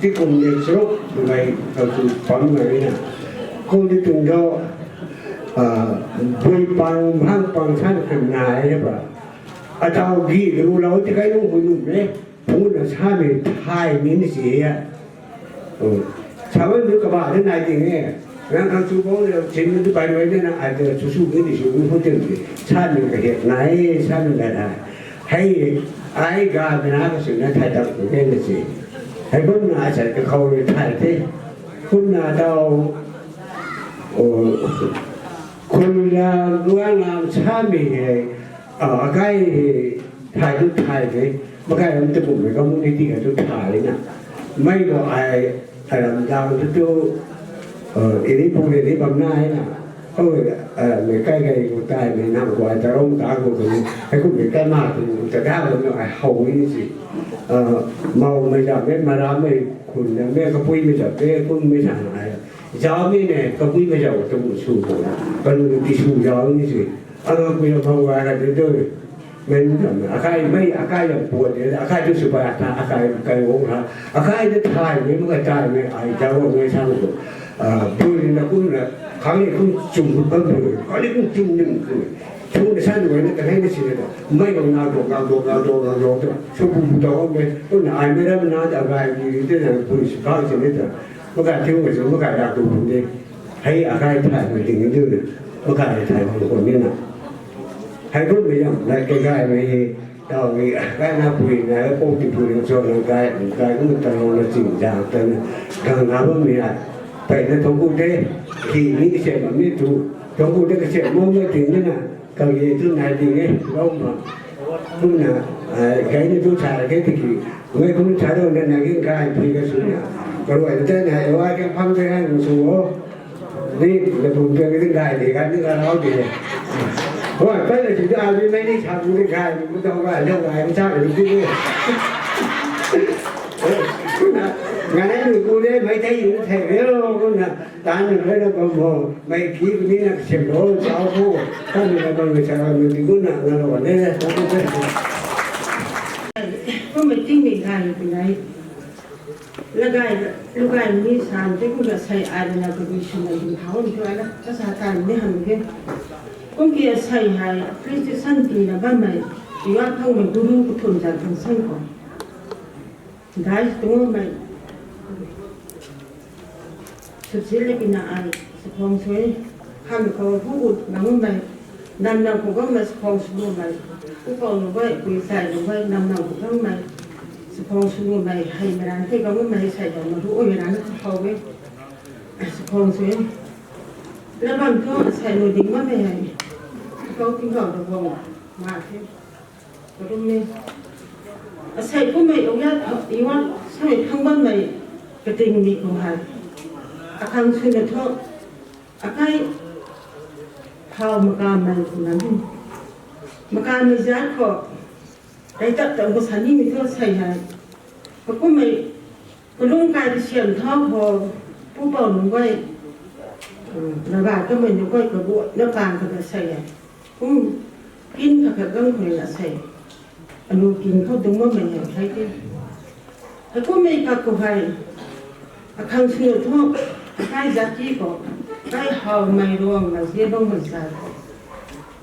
ti kum de sruk, tu gai khang su pam gang ni na. Kum di tung do, ah, bui pang, hang pang san khang nai de ba. Atau gi, lu lau ti kai nung hui nung me, pu na sa me, thai mi ni si ya. Oh. Sa wan du kaba de nai ting e. Nang khang su bang de, chin mi du pai rui de na, ai de su su ge ni su gu hu ting de. Sa mi ka hiak nai, sa mi ka nai. Hei, ai ga mi na ka su na thai dam ku ke na si. Hei bam na asei ka khou rui thai te. Kum na tau, oh, kum na luang lam sa mi hei, ah, akai hei, thai tu thai de. Makai ram tu kum mei community ka tu thai na. Mei ko ai, ai ram dang tu tu, eh, ini pung ini bam na ai na. Ko, eh, mei kai kai ko tai mei nam ko ai ta rong ta ko ko ni. Ai ko mei kai ma tu ta da ko ni ai how ni si. Eh, mau mei da mei ma ra mei kun na mei kapui mei da mei kun mei sa na ai. Zau mei ne kapui mei zau tu su ko. Ka lu ti su zau ni si. Anga kui na phau gay ka ti tu. Mei nunc ta mei, akai mei, akai yam puat de, akai tu sw pa ta, akai, akai wong ha, akai de thai mei, mei ka thai mei, ai ta wong mei sang tu. Ah, bui na kum na, khang ni kum chum kum bam bui, khang ni kum chum nim kum. Chum na san wei na ka hei na si na ta. Mei bam na do, na do, na do, na do ta. Sw bu bu ta wong mei, kum na ai mei ram na ta gai di di de na bui sw ka si ni ta. Mei ka thiu mei sw, mei ka dak tu bu de. Hei akai thai mei ting ni tu na. Mei ka thai mei ko ni na. Hei kum mei yam, lai kai gai mei, tau mei, kai na pui na, pou ti pui na, cho na kai, kai kum ta rau na ching jang ta na, gang na bam mei ai. Pai na thong ku te, ki ni se ma mi tu, thong ku te ka se mo na ting ni na, kang ye tu nai ting e, lou ma. Kum na, ah, kai ni tu cha ke ti ki, mei kum cha rau na na ging kai pui ka su na. Ka ruai ta na, e wa ke pham te hai su o. Ni, na bum tuang ni gay di, gay ni gay lau di. Hoi, pai la si tu, a, ni mei ni sa bu ni gay, ni bu tau gay, lou gay, ni sa ni di ni. Ngai ni bu ni, mei tei ni thei ni lo, kum na, tan ni lo, kum ho, mei ki ni na sim lo, chau ko, tan ni lo, kum ni sa ni di, kum na, na lo ni. Kum mei ting ni gay ni nai. Lagai, lugai ni san te kum la sei ai na ka bi sum na ding thau ni tu ai la, ka sa tan ni ham ke. Kum ki a sei hai, Christian pi na bammei, iwa thau mei guru ku thun zan thang sang ko. Dai tu mei. Subsidi le pina ai, sa phong sui, kham khou hu ut nang mei, nam nang khou gang mei sa phong sui mei, u khou nu bai, pui sai nu bai, nam nang khou gang mei, sa phong sui mei, hei mei ran tei gang mei, sai gang mei hu ui ran sa phong e, sa phong sui. La bam thu sai nu ding ma mei hei, khou ting khou da phong, ma the. Ka rum ni. Asei kummei uya tho, iwa, samei thang bammei, kating ni kum hai. Akhang suna tho, akai, thau makamei kum na ni. Makamei zat khou, kai tap tap khou sa ni mi tho sei hai. Ka kummei, kalung kai kasiam thau khou, pu pau nunc guay, mm, na rai kamei nunc guay kaguay, na kan kata sei hai. Kum, kin kha kha gang khou na sei. Anu kin khou dungc bammei hei the. Hei kummei kak khou hei, akhang sunu thu, akai zat ki khou, kai hawmei ruangmei zian bammei zat khou,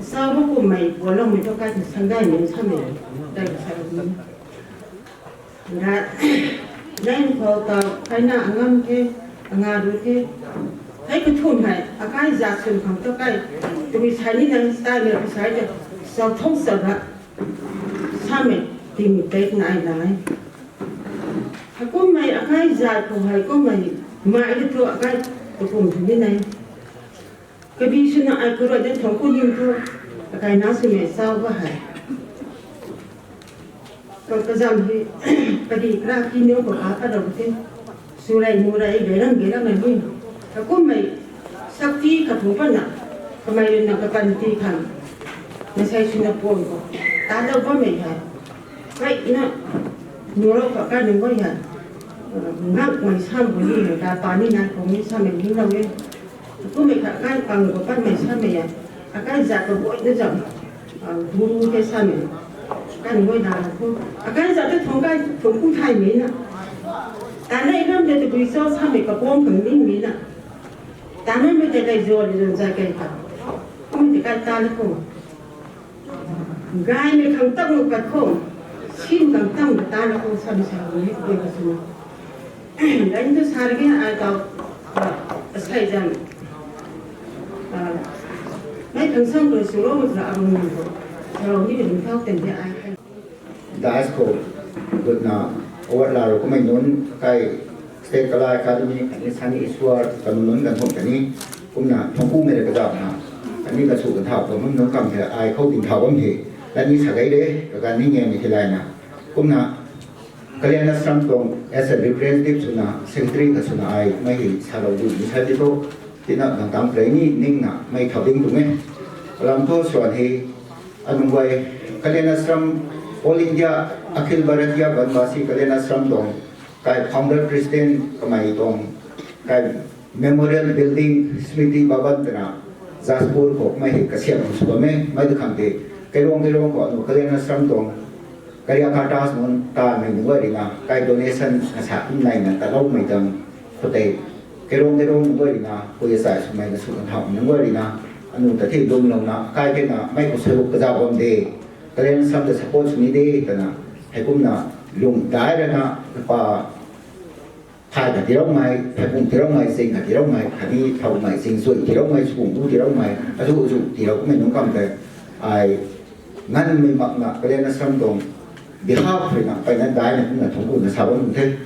sau bu kummei pualoumei thu kai ta sanggaymei samei, kai ta sa ni. Rat, nang khou ta, kaina angam the, anga ru the. Hei kathum hei, akai zat swn khang tu kai, tumi sai ni nang style le sai de, sau thong sa ga, samei, timi tek nai nai. Hei kummei akai zat khou hei kummei, mai de thu akai, tukum thu ni nai. Kabi swna ai khou rui de thong ku nim thu, akai na swmei sau ga hei. Ka, kazam hi, kadi kra ki nio khou ka ka dau the. Surai murai, gairam gairam na ni. Ka kummei, sakti ka thung patna, kamei rui na kapanti khang. Nasai swna pon khou. Ta dau bammei hei. Kai na, nurou ka kai nunc guay hei. Ngakmei sam khou ni, ta pa ni nai khou ni samei ni lou e. Kummei kha kai pang khou patmei samei e. Akai zat khou guay na zam. Guru ke samei. Kai nunc guay na khou. Akai zat tu thong kai, thong kum thaymei na. Ta na inam de tabui cho samei kapang khang nimei na. Ta na mei tei kai zo, zo zat kai kha. Kummei tei kai ta na khou. Gaymei khang tang nu pat khou, sim khang tang nu ta na khou sam sa ni, koi ka sw. Gaymei tu sa ri ge ai tau, asei zam. Mei khang sang rui sw ro mak ra arung ni khou. Sa ro ni ring thau ten de ai. Dais khou, gutna, award la ro kummei nunc, kai, State Kala Academy, khatni Sani Iswar, kanu nunc ganv khum khatni, kumna, thongkumei rui kazauhna, khatni kasu kanthau, kamun nunc kam the, ai khou ding thau bam the, khatni sa gay de, kaganv ni nge mi the layna, kumna, Kalyan Ashram tuang, as a representative swna, secretary khat swna ai, mei hei salou du, mi sa di thu, tina gang tang prei ni, ningna, mei thau ding tuang e. Kalam thu swan hei, anunc guay, Kalyan Ashram, All India, Akhil Bharatiya Vanvasi Kalyan Ashram tuang, kai founder president kamei tuang, kai memorial building, Smriti Bhavan twna, Jaspur khou mei hei kasiam sw bam e, mei tu khang de, kairuang kairuang khou anu Kalyan Ashram tuang, karyakartas nunc tanmei nunc guay rui na, kai donation na sa kum naina taloumei tang, khoutei, kairuang kairuang nunc guay rui na, koi achai swmei na sw kan thau nunc guay rui na, anu ta thi lunglouna, kai kena, mei khou saruk kazauh bam de, Kalyan Ashram ta support sw ni de, twna, heikumna, lung dai rana, pa, thay kha tiroumei, thay pung tiroumei, ching kha tiroumei, khatni thaumei, ching sui tiroumei, sung bu tiroumei, azu azu tirou kummei nunc kam tei, ai, nganmei makna, Kalyan Ashram tuang, behalf rui na, mpeyna daina kumna thungc kuna sa bam the.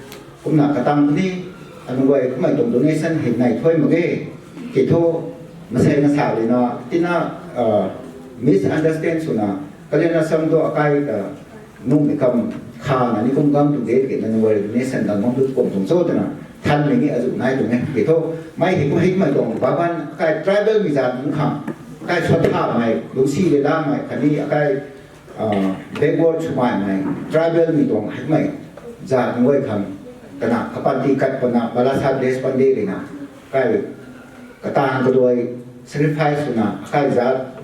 Kumna katang ni, anunc guay kummei tuang donation hei nai thuy mak ge. Ki thu, masei na sa rui na, tina, misunderstand swna, Kalyan Ashram tu akai ta, nunc ni kam khana ni kum gam tu de, ki na anunc guay donation dang bam tu kum tuang cho twna, thanmei ni azu nai tuang e. Ki thu, mei hei kum hei kummei tuang, Bhavan, akai tribal mi zat nunc khang, akai swthamei, lungsi le lamei, khatni akai, backward swmaimei, tribal mi tuang hei kummei, zat nunc guay khang, kana kapanty kat pana, Bala Saheb Deshpande rui na, kai, katang kaduai, sacrifice swna, akai zat,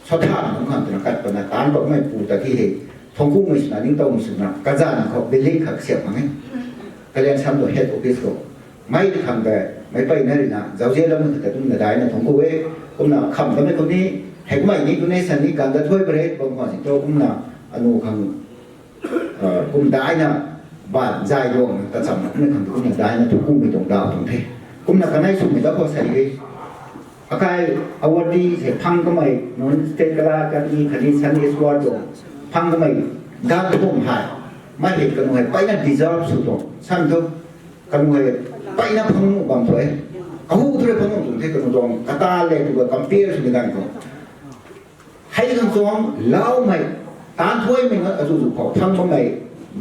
swthamei nunc khang twna kat pana, taanc pakmei pu ta thi hei, thungc kumei swna, ningtowmei swna, kazanv khou building khat kasiam khang e. Kalyan Ashram tu head office khou, mei ti khang tei, mei mpeyna rui na, zauzianloumei khat ta kumna daina thungc ku e, kumna kham tamei khou ni, hei kummei ni donation ni ganv ta thuy pare, bam khwan si tu kumna, anu khang, kum daina, ban zay duang ta cham na, kumna khang kumna daina thungc kumei tuang daw tuang the. Kumna kanei swmei ta khou sa e, akai award di se phang kamei, nunc State Kala Academy, khatni Sani Iswar tuang, phang kamei, ganv thum hei, mei hei kanu hei, mpeyna deserve sw tuang, san thu, kanu hei, mpeyna phang nuh bam thu e, kahu thu rui phang nuh tuang the, kanu tuang, kata le tu compare swmei ganv khou. Hei khang chuang, laumei, taanc thuymei nunc azu zu khou phang bammei,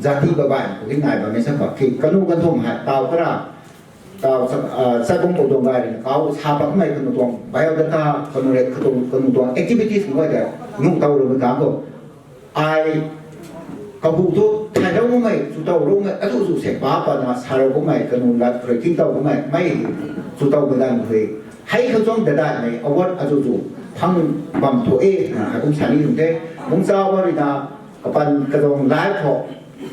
jati babai, khou ki nai bammei sa khou, ki kanu ganv thum hei, taw kara, taw sa, sa bung khou tuang gay rui na, kau sa pakmei kanu tuang, biodata, kanu rui, kanu tuang, kanu tuang activities nunc guay ta, nuh tow loumei kang khou. Ai, kahu thu, thay rou makmei, chu tow rou makmei, azu zu se pa pana, sa rou bammei, kanu lat rui king tow bammei, mei, chu tow badan rui. Hei khou chuang dadaimei, award azu zu, phang bam thu e, na, hei kum sa ni tuang the, bungcha ba rui na, Kapan kazang life khou,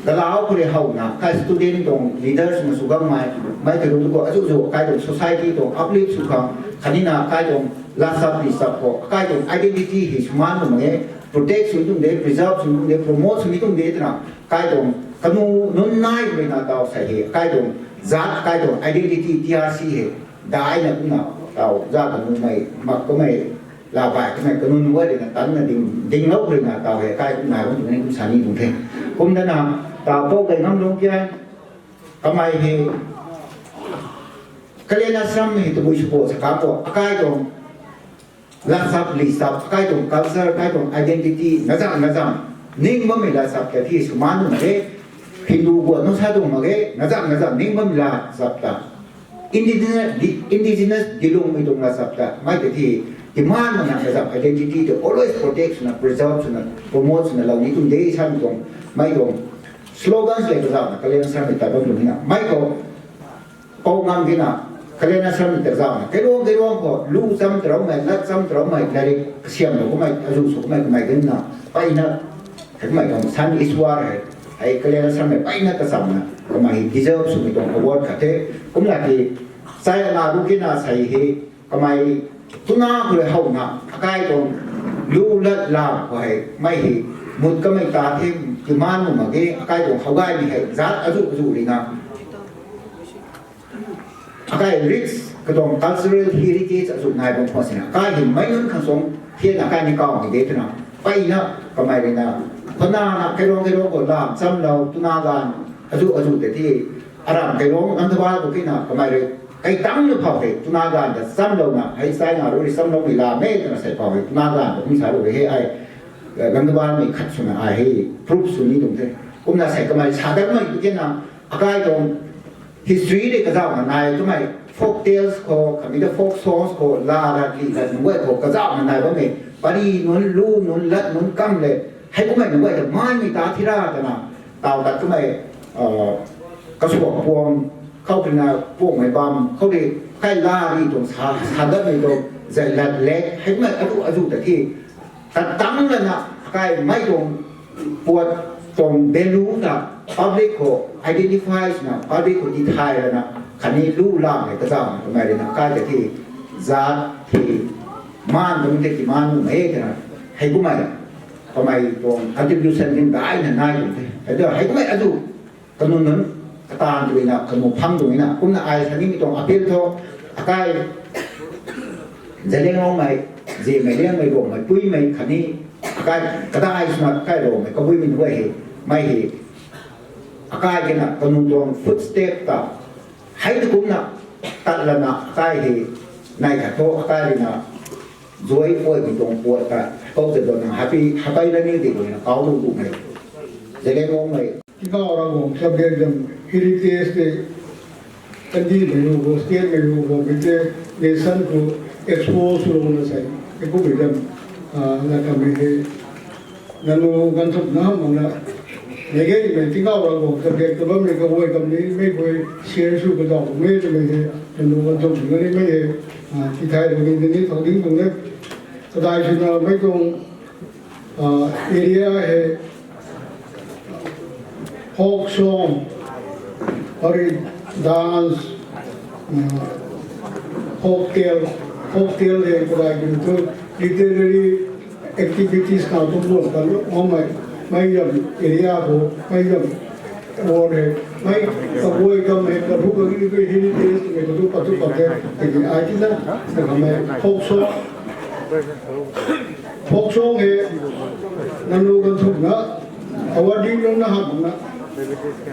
galau khou rui howna, kai student tuang leaders ma sw gammei, mei tei rui tu khou, azuh zuh, kai tuang society tuang uplift sw khang, khatni na kai tuang lat sap ri sap khou, kai tuang identity hei sw man tuang de, protect sw tuang de, preserve sw tuang de, promote sw tuang de, twna, kai tuang kanu nunc nai rui na taw sei hei, kai tuang zat, kai tuang identity T R C hei, daina kumna, taw, zat kanu mei, mak kamei, la bai kamei, kanu nunc guay rui na, tanna ding, ding lou rui na, taw hei, kai kumna, kum tuni kum sani tuang the. Kum dana, taw pou kai ngam lung kia, kamei hei, Kalyan Ashram hei tabui sw po sa ka po, akai tuang, lat sap, li sap, akai tuang culture, akai tuang identity, nazam, nazam, ning bammei lat sap ta thi sw man tuang mak ge, Hindu guan nunc sa tuang mak ge, nazam, nazam, ning bammei lat sap ta. Indigenous, di-, indigenous dilungmei tuang lat sap ta, mei ta thi, demand mana nazam identity ta always protect swna, preserve swna, promote swna, lou ni tuang de, sa ni tuang, mei tuang, slogans le kazauhna, Kalyan Ashram mei ta bam tuang na, mei khou, Pou ngam tina, Kalyan Ashram ta zauhna, kairuang kairuang khou, lu cham taraumei, lat cham taraumei, lairik kasiamlou kamei, azuh sw kamei, kamei dinna, peina, kamei tuang San Ishwar hei, hei Kalyan Ashram hei peina kachamna, kamei deserve swmei tuang award khat the, kumna ki, chai ana ru kina sei hei, kamei, tuna khou rui howna, akai tuang, lu lat lam khou hei, mei hei, mut kamei ta the, demand nuh mak ge, akai tuang howgaymei hei, zat azuh azuh rina, akai rich katuang cultural heritage azuh nai bam khwan sina, akai hei meic nunc khang suang thianna akai ni kawmei de twna, peina kamei rui na, khwanna na kairuang kairuang khou lam chamlou, tuna ganv azuh azuh tei thi, aram kairuang Gandhabal khou kina kamei rui, kai tangcna phou hei, tuna ganv ta chamlouna, hei chai na ru rui chamloumei lam e twna sei phou hei, tuna ganv ta kum sa ru hei ai, Gandhabalmei khat swna ai hei proof sw ni tuang the. Kumna sei kamei sa datmei tu kina, akai tuang history rui kazauhna nai twmei folk tales khou, khatni ta folk songs khou, la lat li lat nunc guay khou kazauhna nai bammei, pari nunc, lu nunc, lat nunc kam le, hei kummei nunc guay ta manmei ta thi ra twna, taw tat twmei, kasuak puang, khou rui na puangmei bam, khou rui kai la ri tuang sa, sa datmei tuang, zai lat lek, hei kummei azuh azuh ta thi, tat tang lana, akai mei tuang puat tuang value ta public khou identify swna, public khou tithay lana, khatni lu lam hei kazauhna kamei rui na, akai ta thi, zat thi, maan tuang the ki maan nuh mei twna, hei kummei, kamei tuang contribution din daina nai tuang the. Hei tu, hei kummei azuh, kanu nunc, kataanv tu rui na, kanu phang tuang na, kumna ai sa nimei tuang appeal thu, akai, Zeliangrongmei, Zemei, Liangmei, Ruangmei, Puimei, khatni, akai, kadai swna, akai Ruangmei, Kabuimei nunc guay hei, mei hei, akai kina, kanu tuang footstep ta, hei tu kumna, tat lana, akai hei, nai khat thu, akai rui na, zuai puaimei tuang puat ta, pou ta dona, happy, happy learning day twna, kau lu bumei, Zeliangrongmei, Tingkauh Ravguangc subject zam heritage tei, kandihmei ru khou, statemei ru khou, mei tei nation khou expose swlouna sei, hei kummei zam, na kamei hei, nanu ganthumh na hamh makna, meic gaymei Tingkauh Ravguangc subject ta bammei kaguay kamni mei guay share sw kazauh mei twmei hei, nanu ganthumh na nimei hei, tithaylou ni ni thau ding tuang e. Kadai swna mei tuang, area hei, folk song, ari dance, folk tale, folk tale hei kadai ki thu literary activities khou tu buan kan makmei, mei zam area khou, mei zam world hei, mei kaguay kamei karu kari heritage twmei khou tu pat tu pat the, tiki ai tina, na kamei folk song, folk song hei, nanu ganthumh na, award ding lung na hamh na,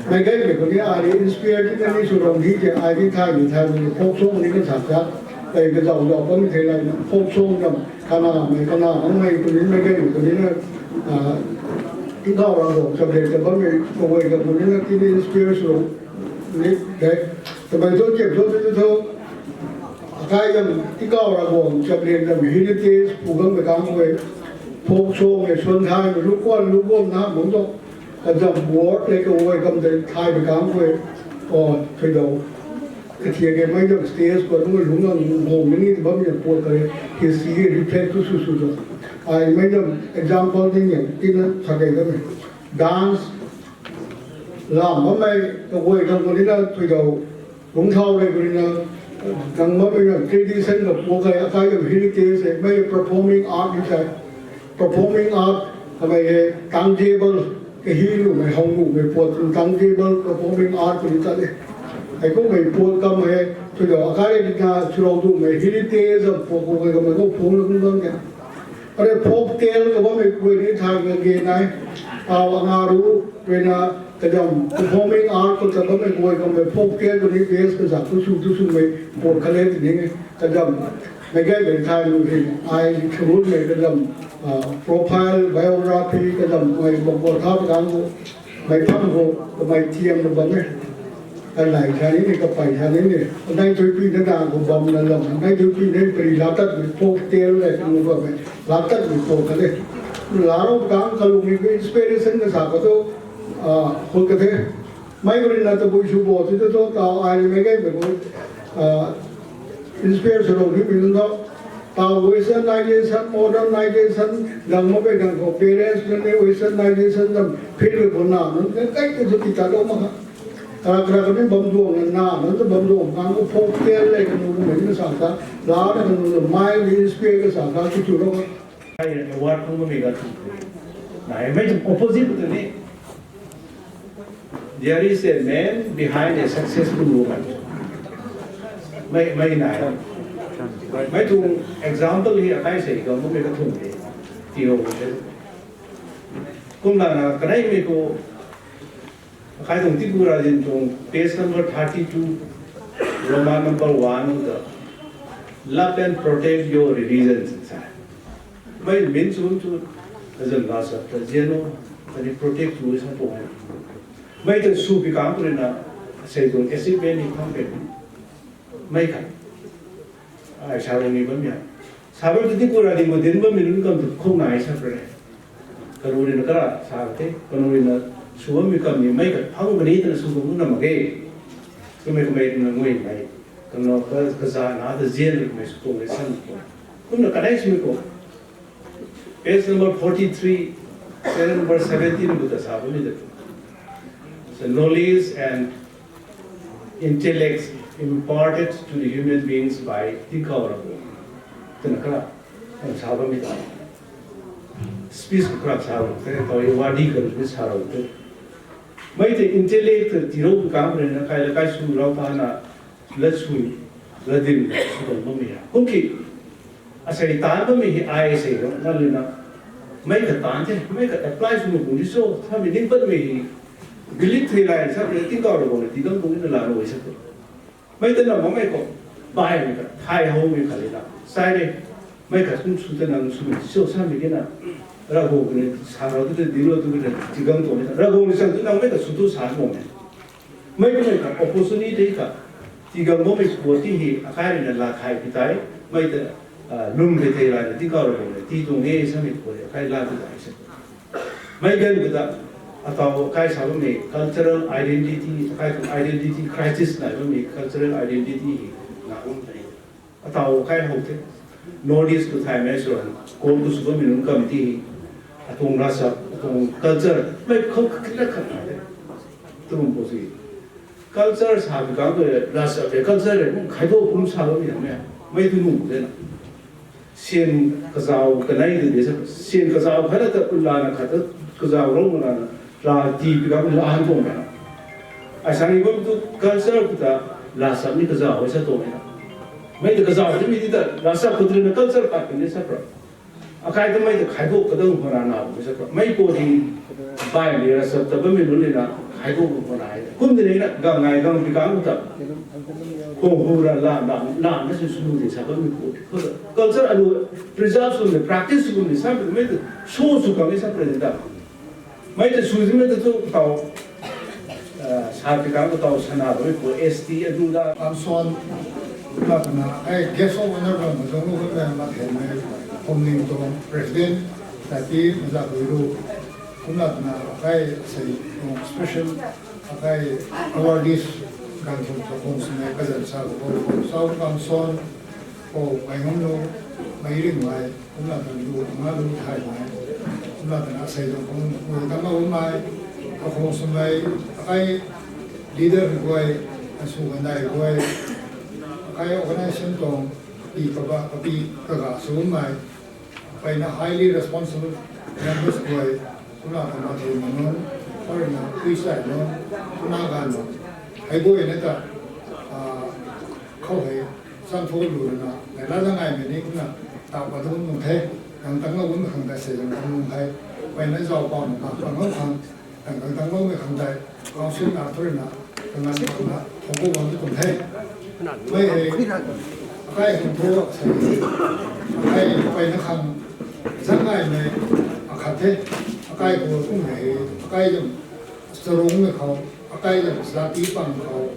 meic gaymei khou ni ai inspire tina ni sw rong di ke ai ni thay ni thay ni folk song ni kan sa ta, tei kazauh zauh bammei thei lana folk song zam, kanamei, kana makmei khou ni meic gaymei khou ni na, Tingkauh Ravguangc subject ta bammei kaguay kamni na tini inspire sw rong ni de, kamei thu, kiam thu, thu, thu, akai zam Tingkauh Ravguangc subject zam heritage phu gammei kang khou, folk song e, suan thaymei, lu kuan, lu kuan na, mung tu, kazam word le kaguay kam tei thaymei kang khou, o, thuidau, kathiak e mei zam stage khou, nunc lungc nang guang ni ni bammei puat kare, history hei reflect tu sw sw tu. Ai mei dam example ding e, tina sa kei dam e. Dance lam bammei kaguay khang khou nina thuidau lungcthau rei khou nina, nang bammei na tradition ka puak kai akai dam heritage e, mei performing art ni sai. Performing art kamei he tangible, kahi lumei how lumei puat tangible performing art khou ni ta de. Hei kummei puat kam he, thuidau akai rei nina chulou dumei heritage am puak khou kai kamei khou phung lung bam ke. Arei folk tale ka bammei guay ni thay nga ge nai. Tau anga ru rui na kadam performing art khou ta bammei guay kamei folk tale khou ni base kazak tu sw tu swmei puat khat le tini kadam mei gay mei thay lu hei ai thurutmei kadam profile, biography kadam mei bam khou tha kadam khou mei pham khou kamei thiam na bam e. Kanei sa ni ni, kapey sa ni ni, nai thuipui na dang khou bam na lam, nai thuipui na pari laa tatmei folk tale le kanu bammei, laa tatmei puak khat le. Laa rou tang kalung ni inspiration kasa khou tu, khut ka the. Mei khou rui na tabui sw bo ti tu tu tau ai mei gaymei khou inspire swlou nimei nunc tho. Tau westernization, modernization, gang makmei gang khou parents nunc ni westernization dam philmei khou na nunc ka kai tu tu ti ta lou mak kha. Kara kara kami bam duang na na nunc tu bam duang khang khou folk tale le kanu mei na sa ta, laa na kanu mei ni inspire kasa kha tu tu lou kha. Award khang bammei ga tu. Nai mei tu opposite tu ni. There is a man behind a successful woman. Mei, mei nai ram. Mei tuang example hei akai sei gang bammei kathumh de. Tiilou the. Kumlana kaneimei khou akai tuang Tiku Ravzin tuang page number thirty two, Roman number one ta, love and protect your religion sa. Mei min chun chu, azan la sa ta zian o, kani protect tu sa tuang e. Mei ta sw pi kang khou rui na, sei tuang achievement ni khang pe. Mei khat. Ai sa rui ni bam ya. Sa bam tu Tiku Ravzin khou dinc bammei nunc kam tu khou nai sa pre. Kanu rui na kara sa the, kanu rui na sw bammei kam ni mei khat phang kani twna sw tuang na mak ge. Kumei kamei na nguay mei. Kanu ka, kaza na ta zian rui kamei sw tuang rui san tuang. Kumna kanei swmei khou. Page number forty-three, serial number seventeen khou ta sa bammei ta. So knowledge and intellects imparted to the human beings by Tingkauh Ravguangc. Twna kara, ang sa bammei ta. Speech khou kara sa rou the, tau award khou ni sa rou the. Mei tei intellect tiilou pi kang rui na kai la kai sw rou ta na, la sw, la din sw tuang bammei ha. Kum ki, asei taanc bammei hei ai sei rou na lina. Mei khat taanc the, mei khat apply sw mak bun di so, samei ning patmei hei, believe thei lai, samei Tingkauh Ravguangc na tii dam tuang na la rou sa tu. Mei ta na makmei khou, baimei khat, thay howmei khat lina. Sai re, mei khat kum sw ta nang swmei so samei kina. Ravguangc ni sa rou tu, dinglou tu, tii gang tuang ni ta. Ravguangc ni sang tu nang mei khat sw tu sa tuang e. Mei kummei khat opportunity khat, tii gang bammei puat ti hei akai rui na laa thay pi tei, mei ta, lwm kei thei layna Tingkauh Ravguangc na tii tuang e samei puat akai laa tu tei sa. Mei ganv khou ta, ataw akai sa bammei cultural identity, akai tuang identity crisis nai bammei cultural identity hei na bam tei. Ataw akai how the. North East khou thaymei sw rana, kon khou sw bammei nunc kam ti hei, atuang ravchap, atuang culture, mei khou khat khat nai the. Tuang pu si. Culture sa pi kang khou ravchap le culture le kum khaidou kum sa bammei nang mei. Mei tu nuh de na. Syan kazauh kanei tu de sa, syan kazauh khat ta kun lana khat ta kazauh rou ma lana, la tii pi kang la han tuang mei na. Ai sa ni bam tu culture khou ta ravchap ni kazauh e sa tuang e na. Mei ta kazauh timei ti ta ravchap khou tu na culture pat kan ni sa pra. Akai ta mei ta khaidou kadang khou rana na bam sa pra. Mei pu di baimei ravchap ta bammei nunc ni na khaidou khou rana e. Kum di ni na gang nai gang pi kang ta. Khou hu ra la na, na na si sw di sa bammei pu. Culture alu preserve sw ni, practice sw ni, sa mei ta sw sw kang ni sa pra ta. Mei ta sw di mei ta tu taw, sa pi kang taw sana bammei pu S T adu da. Amson, kumna twna, ai guest of honour bam ma zang lu khou mei ma the mei, Khumling tuang president, tati mazak lui lu, kumna twna, ai sei tuang special, ai awardees, ganv thum ta khung swmei kazanc sa khou khou, sau Amson, khou mei ngam lu, mei ringmei, kumna ta lu, nga lu thay mei, kumna ta na sei lu, kum, kum ta ma um mei, kakhou swmei, akai leader guay, asu gandai guay, akai organization tuang, pi kaba, kapi kaga sw um mei, mpeyna highly responsible members guay, kumna ta ma thei ma nunc, kumna pui sai nunc, kumna ganv nunc, hei guay na ta, ah, khou hei, chang thu lu na, na la na ngai mei ni kumna, ta pa thu nung the, kang tang lou bam khang ta sei kang tang lou the, mpeyna zau pau na, pa ngam khang, kang, kang tang lou mei khang tei, council na thu na, kang ngan khang na, thong kou bam tu tuang the. Mei hei, akai hung thu, sei, akai mpeyna khang, zang ngai mei, akhat the, akai kou kum hei, akai zam, charung mei khou, akai zam, zati pang khou,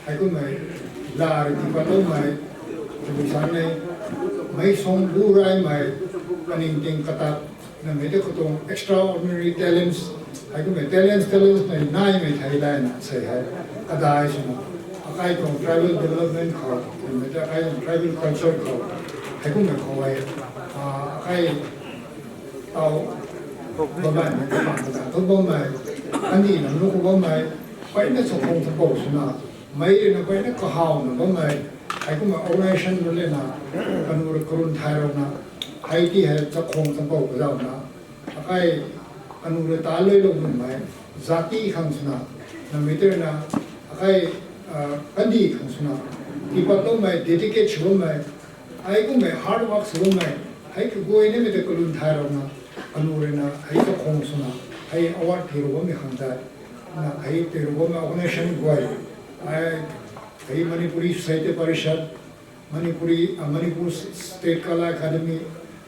hei kummei, la rui tipat lou mei, tw san nei, mei song bu rai mei, kaning ting katat, na mei de katuang extraordinary talents, hei kummei talents, talents mei nai mei thei dai na sei hei, kadai swna, akai tuang tribal development khou, mei de akai tuang tribal culture khou, hei kummei khou hei, ah, akai tau, bam mei, mei, bam mei, bam mei, kandih na nu khou bam mei, mpeyna chakhwang thapou swna, mei rui na mpeyna kahawna bam mei, hei kumna organization rui le na, kanu rui karun thay rou na, hei ti hei chakhwang thapou kazauhna, akai kanu rui ta luilou nuhmei, zati khang swna, na mei tei na, akai, ah, kandih khang swna, tipat loumei, dedicate sw bammei, hei kummei hard work sw bammei, hei kaguay nimei tei kalun thay rou na, kanu rui na, hei chakhwang swna, hei award tirou bammei khang tei, na hei tirou bammei organization guay, hei, hei Manipuri Sahitya Parishad, Manipuri, ah, Manipur State Kala Academy,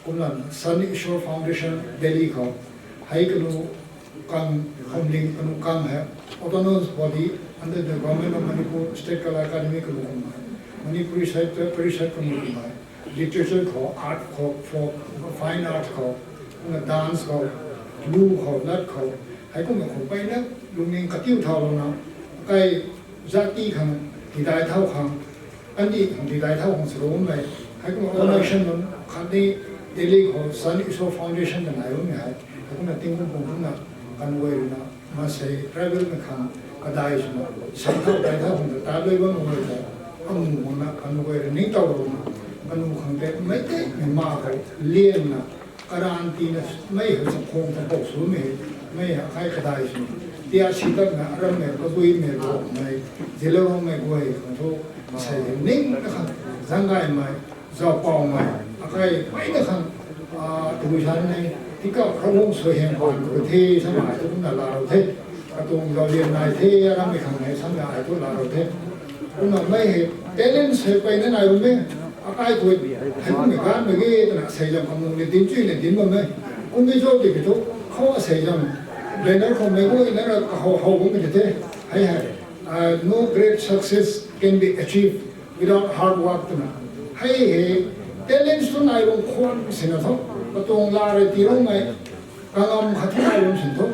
kumna Sani Ishwar Foundation, Delhi khou, hei kanu kang, khomling kanu kang hei, autonomous body under the Government of Manipur, State Kala Academy kanu kummei, Manipuri Sahitya Parishad kanu kummei, literature khou, art khou, folk, fine art khou, kumna dance khou, lu khou, lat khou, hei kumna khou mpeyna lungning katiu thau lou na, akai zati khang, tidai thau khang, kandih khang tidai thau khang sw rou bammei, hei kumna organization nunc khatni Delhi khou Sani Ishwar Foundation ta nai bammei hei, hei kumna tingkum pung kumna, kanu guay rui na, masei tribal mei khang, kadai swna, san thau dai thau khang ta ta lui bammei guay ta, amu makna kanu guay rui ningtow rou na, kanu khang tei mei tei mei ma khou liangna, karantina mei hei chakhwang thapou swmei, mei akai kadai swna, tia si tatna arammei, kaguimei, ruakmei, ziloumei guay khang thu, sei hei ningna khang, zang gaymei, zaupaumei, akai mpeyna khang, ah, tw san nei, tikau Ravguangc suaihiam paan khou the, samei thu kumna laa rou the, katuang zaulian nai the, arammei khang hei samei ai thu laa rou the. Kumna mei hei, talent sei mpeyna nai bammei, akai khou, hei kummei ganmei ge twna sei zam kamu le dinc chuy le dinc bammei, kummei cho tiki thu, khou sei zam, banner khou mei guayna ra kahou how bammei tei the, hei hei, ah, no great success can be achieved without hard work twna. Hei hei, talents tu nai bam khwan sina tho, katuang laa rui tiiloumei, kangam khat thu nai bam sin tho,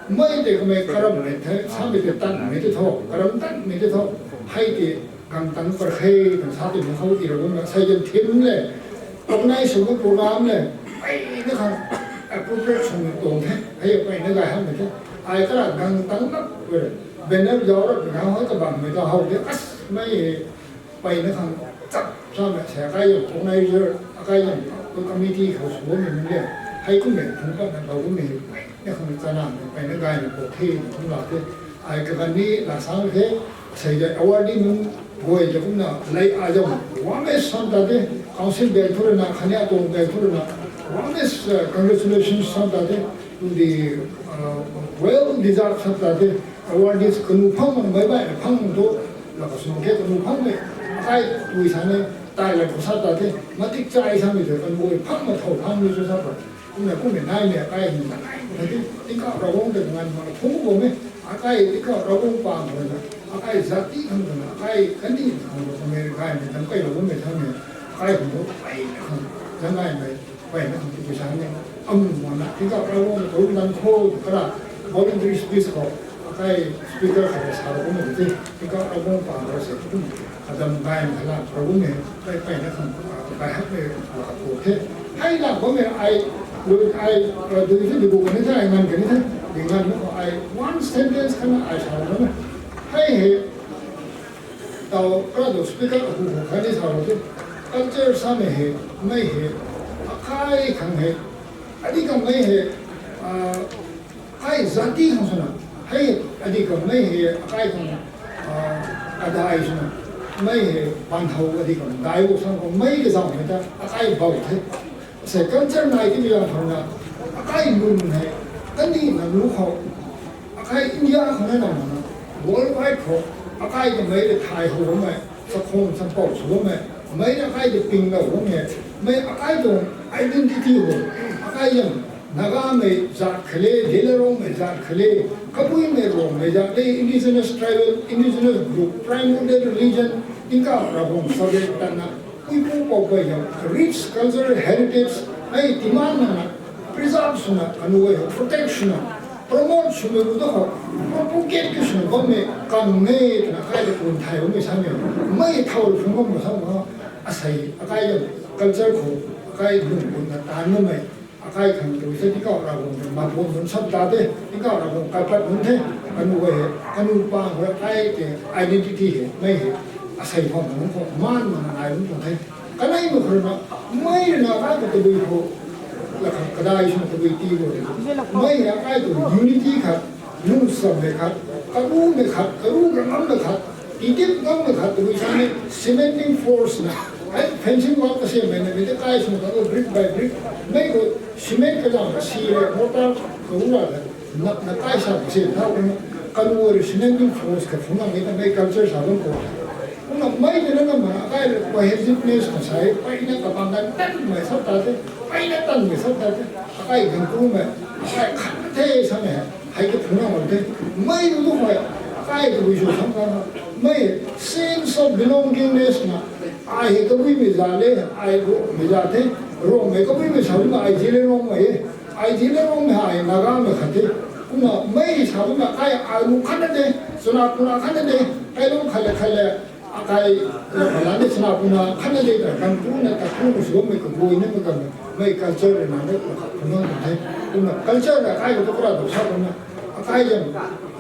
mei tei kamei karamhmei the, samei tei tanmei tei tho, karam tanmei tei tho, hei tei gang tang par khe, kan sa tei mei khou tirou bam na, sei zam thim le, organize swmei program le, mpeyna khang appropriate swmei tuang the, hei mpeyna gay hamhmei the, ai kara gang tang lak, banner zauc rap na hei kabammei ta how de, as, mei hei, mpeyna khang chap samei sei akai zam organizer, akai zam committee khou sw bammei nunc le, hei kummei phungc patna lou bammei, mpeyna khang chanamei, mpeyna gaymei pok the, kum laa the, ai kaganv ni laa sa the, sei de awardee nunc guay ta kumna lei a zam, warmest sam ta the, council bang thu rui na, khatni atuang bang thu rui na, warmest, uh, congratulations sam ta the, to the, uh, well deserved sam ta the, awardees kanu phang mak mei bai phang thu, la kasw khe kanu phang mei, akai tui sa nei, tai la khou sa ta the, matik chai samei tei kanu phang mak thau phang ni sw sa pa. Kumna kummei naimei akai hei na nai, na ti, tingkauh Ravguangc ta nganv mak phungc bammei, akai tingkauh Ravguangc paan khou na, akai zati khang na, akai kandih khang na, kamei gaymei tang kailou bammei thamei, akai khang na, mpeyna khang, zang gaymei, mpeyna khang tiki sa nei, amu makna, tingkauh Ravguangc khou nang khou, kara, voluntary service khou, Kai speaker khat sa ra bam the, speaker abang pa ra se tu, adam gai ma la ra bam e, kai kai na khang, kai hak le la ko the. Hai la bam e, ai, lu ai, du the, du ko ni the, ai ngan ka ni the, di ngan ko ai one sentence khat ai sa ra bam e. Hai he, tau kra do speaker hu hu khat ni sa ra the. Culture sa me he, mei he, akai khang he, adi ka mei he, a, Kai zati khang swna, hei, adi khang mei hei, akai khang, ah, adai swna, mei hei, pan how adi khang dai bo sang khang mei kazauhmei ta, akai bau the. Sei culture nai ti mi lang khang na, akai lun hei, kandih na lu khou, akai India khou na na na, worldwide khou, akai ta mei le thai how mei, sakhong sampou sw mei, mei akai ta ping lou mei, mei akai tuang identity ho, akai yam, Nagamei zat khale, Zeliangrongmei zat khale, Kabuimei Rongmei zat le, indigenous tribal, indigenous group, primordial religion, tingkauh Ravguangc subject tanna, puipu pou bai zat, rich cultural heritage, ai timan nana, preserve swna, kanu ai ho, protect swna, promote swmei ru da ho, propagate ki swna bammei, kang ne, twna kai da kun thai bammei sa mei, mei thau phung bam sa ma, asei, akai yam, culture khou, akai lung kun na tan bammei, Akai khang tu se tingkauh Ravguangc mapun nunc sap ta the, tingkauh Ravguangc kaipat nunc the, kanu e, kanu pa hei, akai te identity hei, mei hei, asei khou nunc khou, man mana nai nunc khou the. Kanei nu khou na, mei na kai khou tabui khou, la khang kadai sum tabui ti khou the. Mei na kai tu unity khat, lungsammei khat, karumei khat, karu kangammei khat, titip ngammei khat, tabui sa ni cementing force na, ai fencing wall kasemei na, mei te kai sum khat, brick by brick, mei khou cement kazauh kasi le, mortar, karu la le, na, na kai sa kasi thau na, kanu re cementing force khat phung na, mei ta mei culture sa bam khou. Kumna mei te na na ma, akai re cohesiveness na sa e, peyna kapang dan tanmei sap ta the, peyna tanmei sap ta the, akai ganv kumei, akai khat the sa mei. Hei kaphungna mak the, mei tu tu hei, akai tabui sw sam kang, mei sense of belongingness na, ai hei Kabuimei zat le, ai Rongmei zat the, Rongmei Kabuimei sa bam ai Zeliangrongmei, ai Zeliangrongmei hei Nagamei khat the, kumna mei sa bam akai ai lu khat na de, chuna kuna khat na de, kai lung khat le khat le, Akai, la pala ni sana puna, khatna de ta, kan tu na ta, tu na sw mei kabuina mei kan, mei culture rui na de, kumna, kumna culture na kai khou tu kara tu sa kumna, akai zam,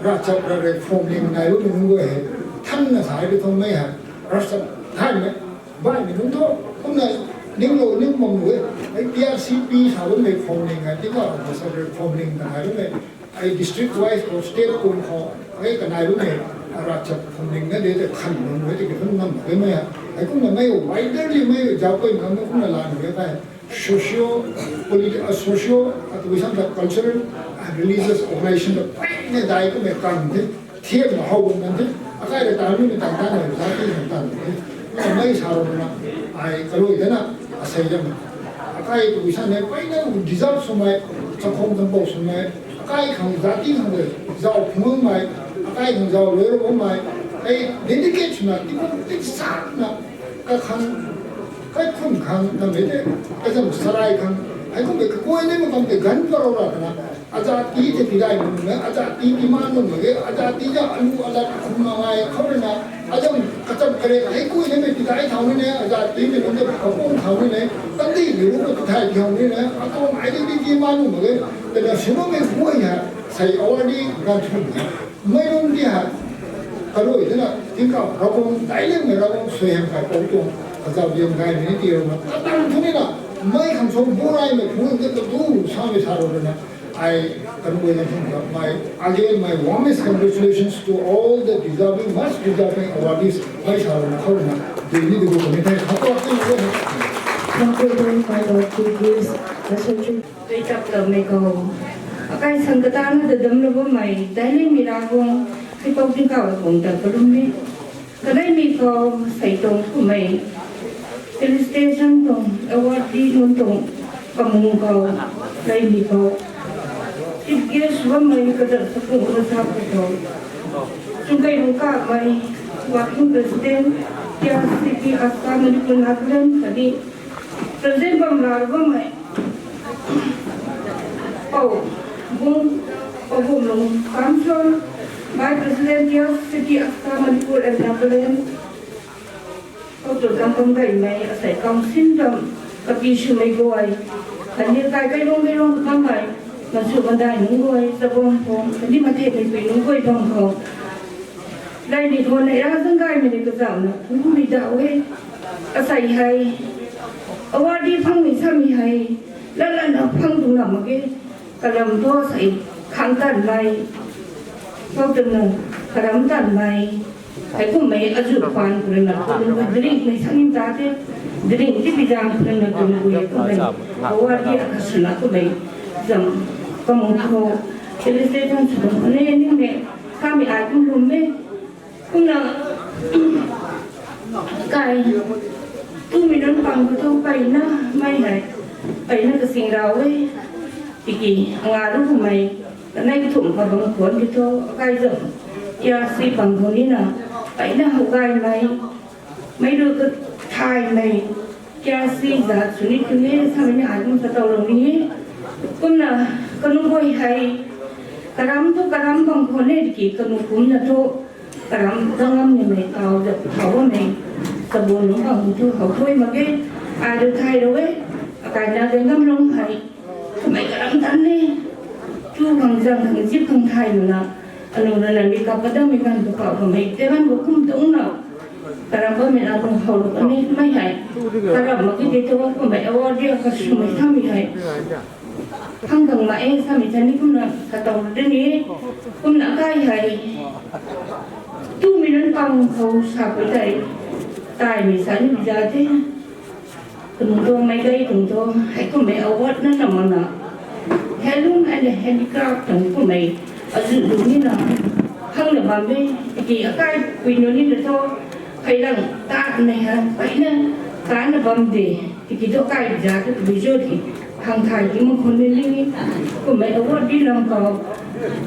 ravchap ra rei phwamling nai lu nunc guay hei, than na sa hei tu thang mei hei, ravchap thaymei, baihmei nunc thu, kumna, ning lou, ning bam lu e, hei P R C P sa lu mei phwamling hei, tingkauh ravchap ra rei phwamling ta nai lu mei, Ai district wise khou, state kum khou, ai kanai lu mei, ravchap phwamling na de tei khan bam lu e tiki phun ngam mak ge mei ha. Ai kumna mei widely mei zauc pei khang mei kumna la nu e kai. Socio, politi-, ah, socio, ah, tabui sam ta cultural, ah, religious organization ta peyna dai kumna kan the, thiam na how bam kan the, akai rui tan mei tan tan na zati na tan the. Kumna mei sa rou na, ai kalui de na, asei zam. Akai tabui sa ne peyna deserve swmei, chakhwang champou swmei, Akai khang zati khang de, zauc phungmei, akai khang zauc lui ru mei, ai dedicate swna, tikum tik sa na, kakhang, kaikhun khang, na mei de, kazam sarai khang, ai kum de kakoi ne mei kam de ganv parou ra na, azati te tidai nu na, azati ti ma nu mei ge, azati ja alu alat khum na ngai khou na, azam kacham kare, ai kui ne mei tidai thau ni ne, azati ne nu de kakong thau ni ne, kandih ni ru ko tidai thau ni ne, akong ai di di ti ma nu mei ge, Tena sina mei guay ha, sei award ni ganv thum ha. Mei lung di ha, kalui tena, tingkauh, Ravguangc, daic liangmei Ravguangc, suaihiam kai pou tuang, kazauh liam gaymei ni ti rou na, katang thu ni na, mei khang sw bu raymei phung ni ta tu, samei sa rou na, ai, kalui na thum ka, my, again, my warmest congratulations to all the deserving, much deserving awardees, mei sa rou na, khou rou na, dui ni dui gu ni thei, khou rou na, Thank you very much, our chief guest, the secretary. Rui tap tamei khou, akai sang katana ta dam lou bammei, daic liangmei Ravguangc, hei pou tingkauh Ravguangc ta kalum e. Kaneimei khou, sei tuang kummei, felicitation tuang, award di nunc tuang, kamung khou, leimei khou. Chief guest bammei, kazat sa pu, kasa pu khou. Chungkei rui kamei, working president, P R C P Assam, Manipur, Nagaland, khatni, president bam la bammei. Pou, bung, pou bum lung, council, City of Manipur and Nagaland. Kau tu tang kam gaymei asei council dam kapi swmei guay, khatni kai kai rong kai rong kamei, masu madai nunc guay, chabam khou khatni mathek mei pui nunc guay bam khou, dai ni khou nei ra zang gaymei ni kazauhna nunc mi da e. Asei hei award di phang ni sami hei, lat lat na phang tu na mak ge. Kalam thu sei khang tan mei, kau tun na karam tan mei, hei kummei azu pan kuri na kuri na drink mei sangin ta te, drink ti pi zang kuri na kuri kuri kummei, award di akasuna kummei zam kamung khou, felicitation sw tum kane ning me, kami ai kum lum me, kumna kai tu mi nunc pang khou thu peyna mei hei, peyna kasing rau e. Tiki nga ru kummei, kanei kathumh kabang khuan ki thu akai zam, ya si pang khou ni na, peyna hou gaymei, mei ru kathaymei, kya si zat suni kuni samei ni ai kum sa tau lou ni. Kumna kanu guay hei, karam thu karam bang khou ne tiki kanu kumna thu, karam zangam ni mei kau zat thau mei, sabun nunc bang thu hou thui mak ge, ai ru thay rou e, akai na de ngam lung hei, kamei karam tan ni, tu khang zang khang zip khang thay mana, anu na na mi kap kadam mi kan tu kau kamei te kan bu kum tung na, karam bammei na kum hou lou kani mei hei, karam mak ki di thu kummei award di akasumei thamei hei. Khang khang ma e samei sa ni kumna sa tau de ni, kumna kai hei, tu mi nunc pang khou sa pui tei, taimei sa ni za the. Kum tuang mei dei kum tuang hei kummei award na na mana, handloom and handicraft tang kummei azu lu ni na, khang na bam de, tiki akai pui nu ni na thu, phey lang ta nei ha, peyna, ta na bam de. Tiki thu kai za tu bui zo ki, khang thay ki mak khou ni ling, kummei award di lam kau,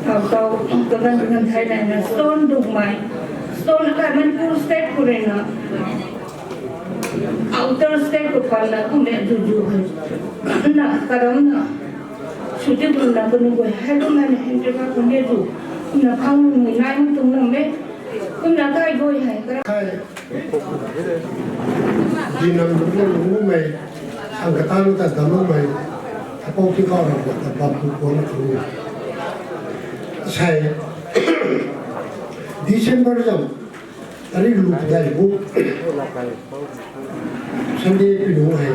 kau kau, kagan kagan thay lai na stone dukmei, stone akai Manipur state khou rui na, outer state khou pan na kummei azu zu hei, na karam na, sw ti bun na kanu guay hei kum na ni heng teka kum ni zu, na phang nai tung na me, kumna kai guay hei karam. Dinam lungc lungmei, sang katan ta damloumei, apou ti kau rau ta bam tu kuan thu, sei December zam, tarik lu dai bu, Sunday pi lu hei,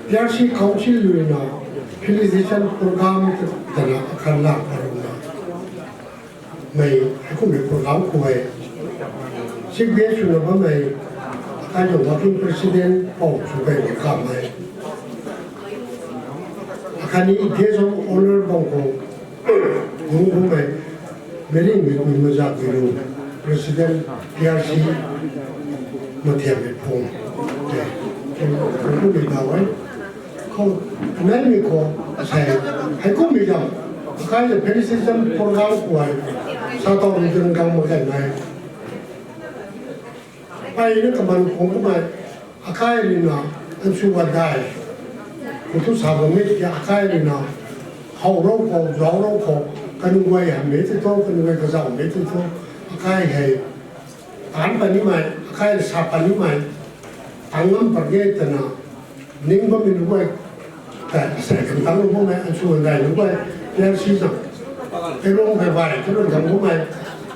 P R C Council rui na felicitation program tana akhan lak aruna, mei hei kummei program khou hei, chief guest swna bammei, akai tuang working president pou sw kai ni kamei, akhatni guest of honour bang khou, nung bammei, mei ringmei pui mazak gui lu, president P R C, mathiammei phung, te, kum kum ni daw e. Khou, naimei khou, sei, hei kummei zam, akai le felicitation program khou hei, sa tau rui tun gang mak ganmei, peyna kaman khang kummei, akai rui na, ansu wadai, kum thu sa bammei tiki akai rui na, how rou khou, zauc rou khou, kanu guay hammei ti thu, kanu guay kazauhmei ti thu, akai hei, taanc panimei, akai sa panimei, tang ngam pat ge twna, ning bammei nunc guay, ta sei khang tang lou bammei, ansu andai nunc guay, P R C zam, Keilong hei bai, Keilong zam bammei,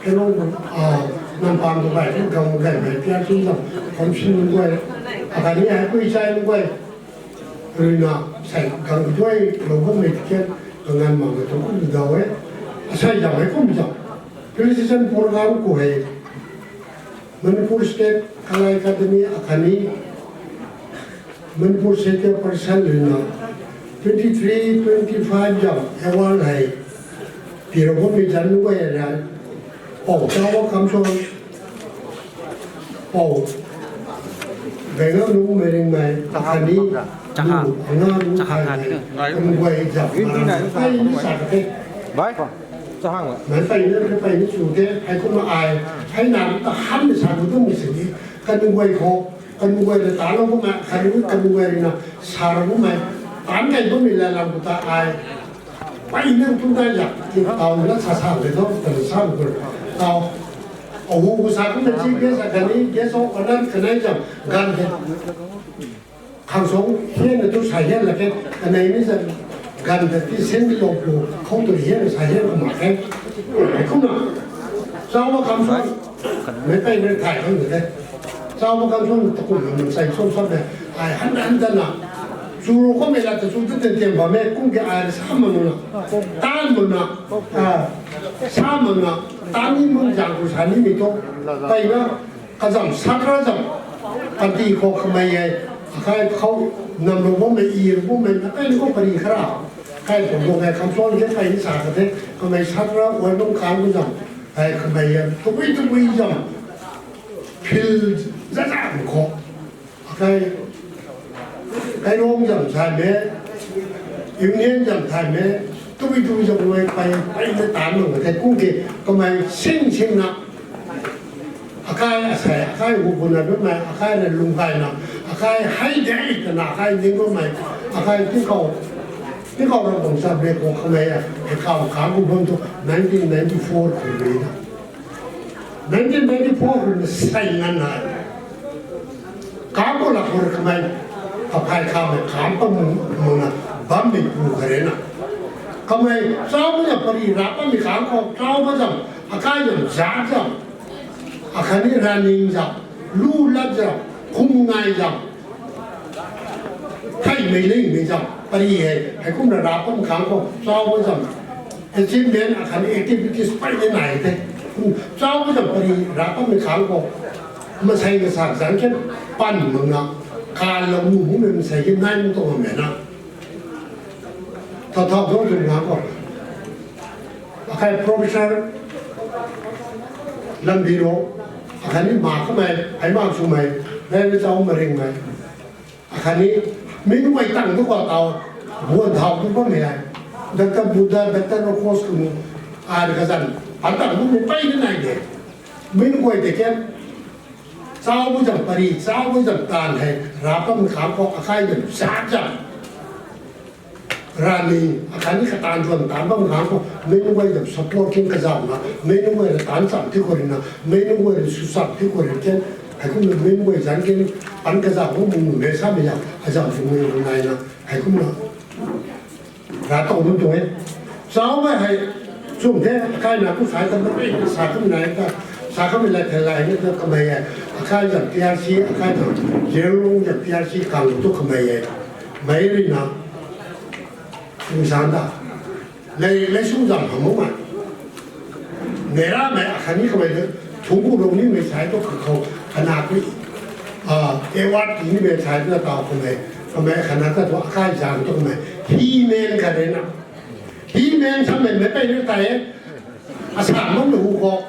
Keilong, ah, Nampam khou bai, Keilong gaymei, P R C zam, council nunc guay, akhatni hei pui chai nunc guay, rui na, sei khang duai lou bammei ticket, kanganv mak na thu kum daw e, asei zam hei kum zam, felicitation program khou hei, Manipur State Kala Academy akhatni Manipur State Parishad rui na twenty three, twenty five zam award hei, pi rou bammei zanc nunc guay na, pou Chawa Kamson, pou Gayngaklung Meiringmei, akhatni, lu, nga lu, khaimei, nunc guay zam, peyna sa kate. Mei peyna, peyna sw the, hei kumna ai, hei na ta han ni sa tu tumei sini, kanu guay khou, kanu guay rui ta lou kumna, kanu, kanu guay rui na, sa rou kumna, taanc kai bammei la lam khou ta ai, Pai nang tu nai zak, ki tau na sa sa le do, ta sa le kur. Tau. Ahu gu sa kum na chi ge sa kani, ge so anan kanai zam, gan de. Khang song hian na tu sa hian la ke, kanai ni zam, gan de ti sen bi lo ku, khou tu hian sa hian ku ma ke. Ai kum na. Zau ma khang song. Mei pai mei thai khang de. Zau ma khang song ta kum na sai song song de. Ai han han da na. Chu ru ko mei la ta chu tu ten ten ba mei kum ke ai sa ma na. Tan ma na. Ah. Sa ma na. Tan ni mun zang ku sa ni mi to. Pai na. Kazam satra zam. Kanti khou kamei e. Akai khou nam lo bo mei, i lo bo mei, na kai ni khou pari khara. Kai khou bo kai kham suan ke kai ni sa ka the. Kamei satra wai bam kang bu zam. Ai kamei e. Tubui tubui zam. Phil za za khou. Akai, kai rong zam sa me. Union zam sa me. Tubui tubui zam kamei pai, pai na tan lo ka the. Kum ke kamei sing sing na. Akai asei, akai hu hu na bam mei, akai na lung kai na, akai hai dei ta na, akai ning bam mei, akai tingkauh, tingkauh ra bang sa bre khou kamei a, akai kang hu bam tu nineteen ninety-four khou rui na. Nineteen ninety-four khou na sai ngan na. Kang hu la khou kamei, akai kamei kang pa mu, mu na, bam mei pu kare na. Kamei, chau bam zam pari rap bam mei kang khou, chau bam zam, akai zam, zat zam. Akhatni running zam, lu lat zam, kum ngai zam, thei mei ling mei zam, pari hei, hei kum na rap bam khang khou, chau bam zam, achievement akhatni activities pai ni nai the. Chau bam zam pari rap bam mei khang khou, masei ka sak zang ken, pan mang na, kan lo mu mu mei masei ke nai mu tong mei na. Thau thau dong zung na khou. Akai professor Lambi ro, akhatni ma kamei, ai ma sw mei, rei rei chau ma ring mei. Akhatni, min guay tang tu khou tau, buan thau tu bam mei ai. Doctor Buddha, Doctor Rokos kumu, ai kazan, an tang tu mei pai ni nai de. Min guay de ken, chau bam zam pari, chau bam zam tan hei, rap bam khang khou, akai zam, zat zam. Rani, akhatni katan tuan tan bam khang khou, mei nunc guay zam support kin kazauh na, mei nunc guay ra tan cham ti khou rui na, mei nunc guay ra sw cham ti khou rui ken, hei kum na mei nunc guay zan ken, an kazauh khou mung nunc le sa mei zam, azam sw mei nunc nai na, hei kum na. Ra tau nunc tuang e. Chau mei hei, chum the, akai na kum sai ta mei, sa kum nai ta, sa kum mei lai the lai ni ta kamei e, akai zam P R C, akai zam, Zerlong zam P R C kang tu kamei e. Mei rui na, Kum san ta. Lei, lei sung zam ham mei. Mei ra mei akhatni kamei de. Thungc ku lou ni mei sai tu kakhou. Khana kui. Ah, award ni mei sai tu tau kamei. Kamei khana ta tu akai zam tu kamei. He-man kha de na. He-man sa mei mei pai ni ta e. Asa mung hu khou,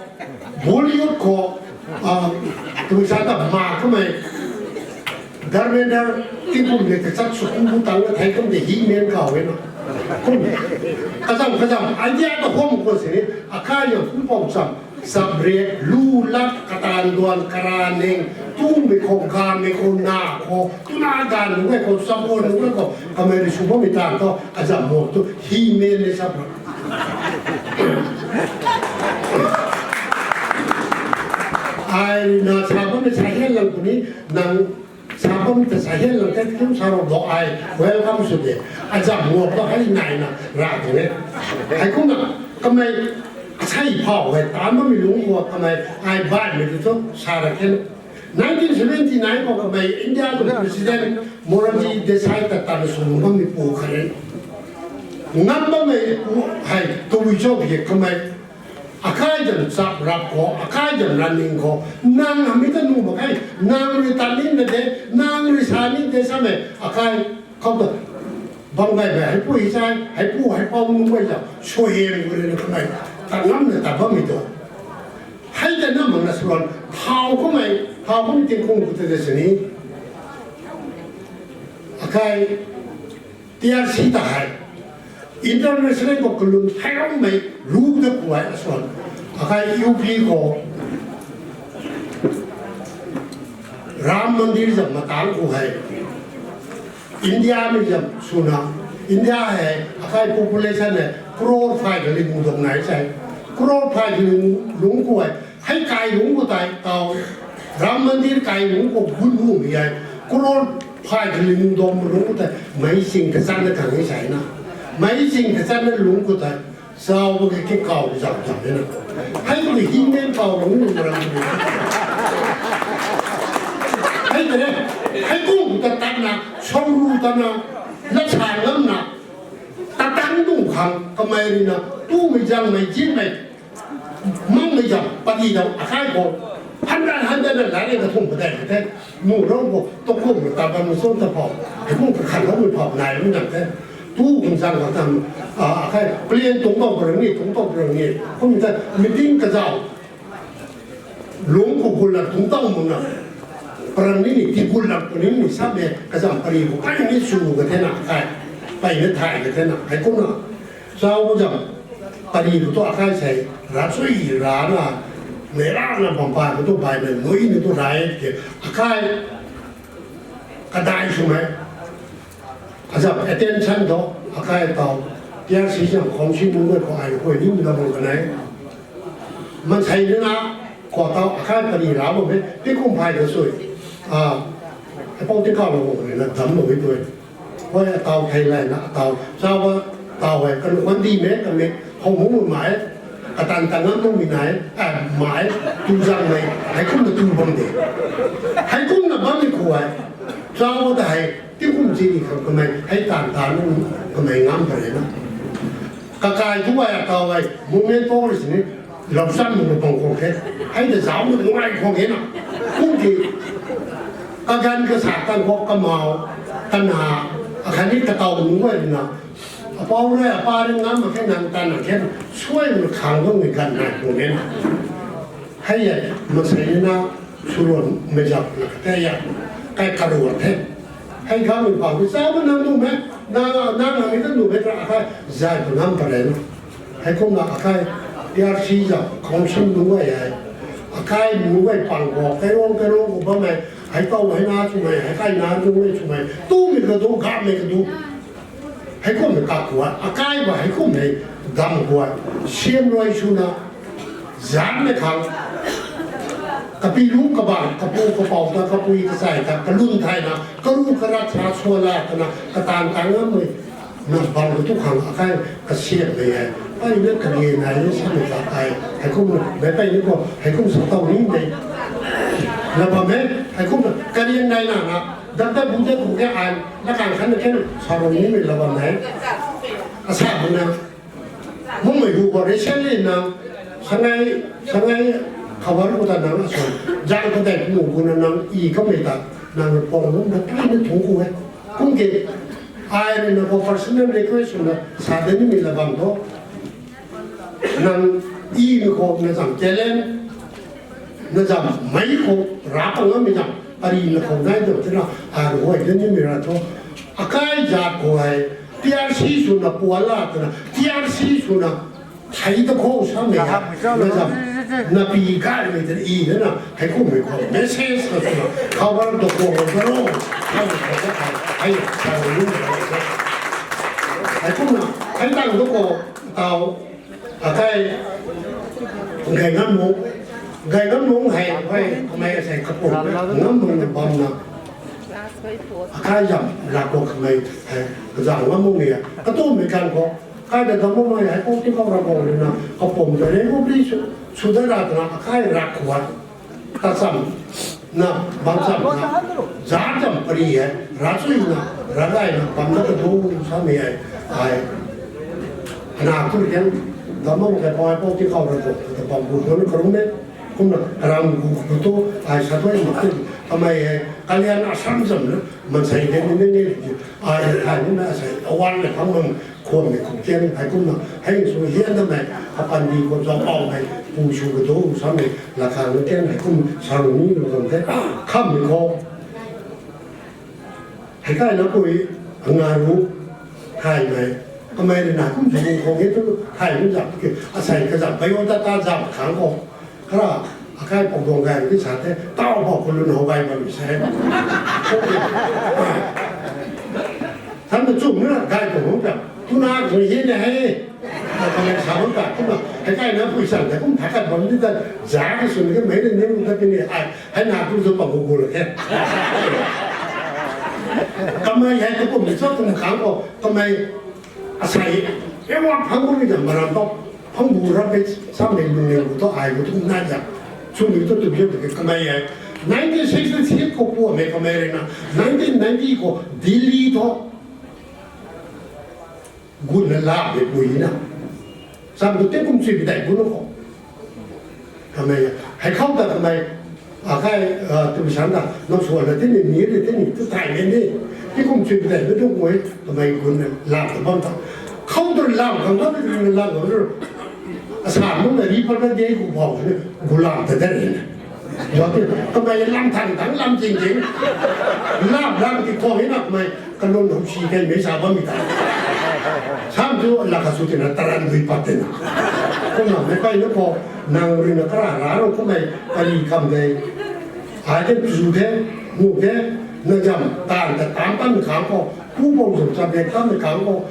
Bollywood khou, ah, tui sa ta ma kamei, Dharmendra, tingkum le ta chat sw kum bu tang na thei kum de He-man kau e na. Kum, kazam, kazam, idea ta hom khou sini, akai zam kum pau cham, sabre, lu lat, katan duan, karaning, tumei khou, gamei khou, na khou, tuna gan nunc e khou, sabon nunc e khou, kamei rui sw bammei tan khou, azam mo tu, He-man ni sa bro. Ai na sa bam ni sa hian lang puni, nang sa bam ta sa hian lang te kum sa ro bo ai, welcome sw de. Azam mo tu hei nai na, ra de ne. Hei kum na, kamei, sai phau hei, tan bammei lungc khou, kamei, ai bai mei tu tu, sa ra ken. Nineteen seventy-nine khou kamei India tuang President Morarji Desai ta tan sw nung bammei pu khat e. Ngam bammei pu hei tabui cho ki kamei akai zam chap rap khou, akai zam running khou, nang hamei ta nuh mak khe, nang rui tan ni na de, nang rui sa ni de sa mei, akai khou ta bam gay mei, hei pu hei sai, hei pu hei pau nung gay zam, suaihiam gu rui na kamei, ta ngam na ta bammei tu. Hei ta na mak na swan, thau kamei, thau kamei tingkung khou ta de sini. Akai, T R C ta hei. International khou kalum hei rong mei, lu ta kuay a swan. Akai U P khou. Ram Mandir zam matang khou hei. India mei zam swna. India hei akai population hei crore phay kali mu dong nai sei. Crore phay kali lungc khou hei, hei kai lungc khou tei taw, Ram Mandir kai lungc khou gun numei hei, crore phay kali mu dong lungc khou tei, meic sing kachanna kang e sei na. Meic sing kachanna lungc khou tei, zauc bam ke kaw zauc zauc e na. Hei tu himei kaw lungc nu ram tu. Hei te, hei kum ta tatna, sauru tatna, na sa ngamna, tatang tu khang kamei rui na, tumei zangmei zinmei, makmei zam pati dau akai khou, handan handan na laa rei kathumh padeih the. Nu rau khou, tu kum ta bam song ta phou, hei kum kakhan loumei phou nai lou nang the. Tu kum zang khang tam, akai plan tungc bau parang ni, tungc bau parang ni, kum ta meeting kazauh, lungc khou gulak tungc tau makna, parang ni ni, tii gulak puni ni samei, kazam pari khou kai ni sw ka the na kai, pai na thay ka the na, hei kumna, zauc zam, pari khou tu akai sei, ravsui rana, mei rana bam pai khou tu baimei, nui ni tu rai ke, akai, kadai swmei, azam attention tu, akai taw, T R C zam khou si nunc e khou ai khou ni na bam kanei. Maansei na, khou taw akai pari ra bam e, pi kum phay ka sui. Apou ti kaw lou bam e na dam lou e tu. Hoi ataw thei lay na ataw, zauc ba, taw hei, kan kandimei, kamei, hou mumei mai, katan ta ngam mumei nai, mai, tu zangmei, hei kumna tu bam de. Hei kumna bammei khou hei, zauc ba ta hei, tingkum chini khang kamei, hei taanv taanv, kamei ngam pare na. Kakai tu hei ataw hei, moment pau sini, lau sam nu pang khou the, hei ta zauc nu ngai khou e na. Kum ki, kaganv kasa tan khou kamau, kana, akhatni kataw nu e na. Apou rui, apa rui ngam mak khe nang tan na khe, suai nu khang bam ni ganv nai khou e na. Hei e, maansei na, swluan mei zam na kate a, kai karuan the. Hei gammei pau ti zauc ba nang nuhmei, nang nang ni ta nuhmei ta akai, zay tu ngam pare na. Hei kumna akai, T R C zam, council nu e hei. Akai nu e pang khou, kairong kairong khou bammei, hei taw hei na swmei, hei kai na swmei swmei, tumei kadu, gammei kadu. Hei kumna kak khou, akai ba hei kumna, dam khou, siam rui swna, zanmei khang, kapi lu kabang, kapu kapou ta, kapui kachai ta, kalun thayna, karu karat sa sw la twna, kataanv taanv ngammei, na bam khou tu khang akai, kasiammei e, ai na kage nai ni samei ta ai, hei kumna, meic pei ni khou, hei kum sa taw nimei, na bam e, hei kumna, karian nai na na, dam ta bu de khou ke ai, na kan khan na khe, sa rou nimei la bam e, asa bu na, makmei hu khou recently na, sangai, sangai, khabar khou ta nang asan, zang khou tei mu khou na nang i kamei ta, nang pang lum ta pai na thung khou e. Kum ke, ai rui na khou personal request na, sa de nimei la bam tho. Nang i mi khou na zam talent, na zam mei khou, ra pang ngammei zam, pari na khou nai dau tina, ai rui huay de nimei ra tho. Akai zat khou hei, T R C swna puala twna, T R C swna, thei ta khou samei ha, na zam, na pi gaymei ta i na na, hei kummei khou, message ka swna, khabar ta khou, na ro, hei, hei, hei, hei, hei, hei kumna, hei tang ta khou, taw, akai, gay ngam nu, gay ngam nu hei, hei, kamei asei kapum, ngam nu na bam na, akai zam, lak khou kamei, hei, kazam ngam nu ni, katumei kan khou, kai ta dam nu hei, hei kou ti khou ra khou ni na, kapum ta re kou pli su, su da ra twna, akai rak khou, ta cham, na, bam cham na, za cham pari hei, ra chui na, ra gay na, bam na kadu samei hei, ai, ana tu rian, dam nu kai pau, pau ti khou ra khou, ta bam gu khou na karung ne, kumna, ram gu khou tu, ai sa tu mak tu, kamei hei, kalian asam zam na, maansei de ni ni ni, ai, ai ni na asei, awan le phang mang, khuammei khou tian, hei kumna, hei sw hian damei, apandi khou zauc paumei, pu sw kadu samei, lakhang na tian, hei kum, sa rou ni lou zam the, khammei khou, hei kai na pui, nga ru, thaymei, kamei rui na kum sw khou e tu, thay kum zam ki, asei kazam, pai o ta ta zam khang khou, kara, akai pau duang gay ki sa the, taw pau khou lun how gay bam se. Anda chum na gai ko hung ta. Tuna ko hi na he. Kamei sa hung ta. Kumna hei kai na pui sang ta kum thakat bam di ta. Za ki sun ki mei ni ning ta pini ai. Hei na tu zo pa gu gu la ke. Kamei hei tu kum ni so kum khang ko. Kamei asai. Ewa phang gu ni ta maram to. Phang gu ra pe sa mei lung ne gu to ai gu tu na ja. Chumi to tu bi to ke kamei hei. Nineteen sixty-six ko pu mei kamei rui na. Nineteen ninety ko Delhi to. Gun na la de pui na. Sam tu te kum chui bi dai gun ko. Kamei, hei khou ta kamei, a kai, a, tu san ta, nang suan na tini, mi ri tini, tu tai ne ni. Te kum chui bi dai bi tu ngoi, kamei gun na la ta bam ta. Khou tu lam, khou tu lam, khou tu. Asa nung na ri pa na de gu bau ni, gu lam ta de ni. Yo te, kamei lam thang thang, lam jing jing. Lam, lam ti khou hi na kamei, kalun hum si kai mei sa bam mi ta. Sam tu la ka su tina taran dui pat tina. Kumna mei pai na ko, nang rui na kara ra ro kumei, kari kam de. Ai te zu de, mu de, na jam, tan ta tan tan khang ko, pu bong zum sa de tan khang ko.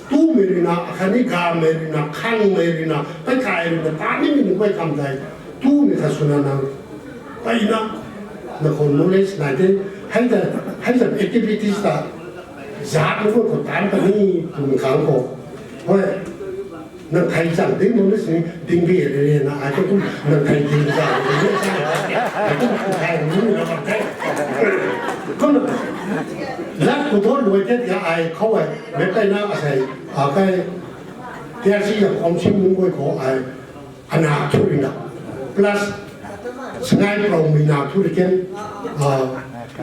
Tu mei rui na, khatni ga mei rui na, khang mei rui na, pai kai rui na, tan ni mei ni pai kam de. Tu mei kha suna nang. Pai na, na khou knowledge nai te, hei ta, hei ta activities ta, zat na khou tan ta ni, tu mei khang ko. Hoi, nang thei chang ding knowledge ni, ding bi re re na, ai tu kum, nang thei ding chang, ding bi chang, ai tu kum thei ni na kam thei. Kum, zat khou thon luai te tia ai khou ai, mei pai na asai, a kai, T R C ya khom sim nung koi khou ai, ana thu ri na. Plus, sangai prou mi na thu ri ken, ah,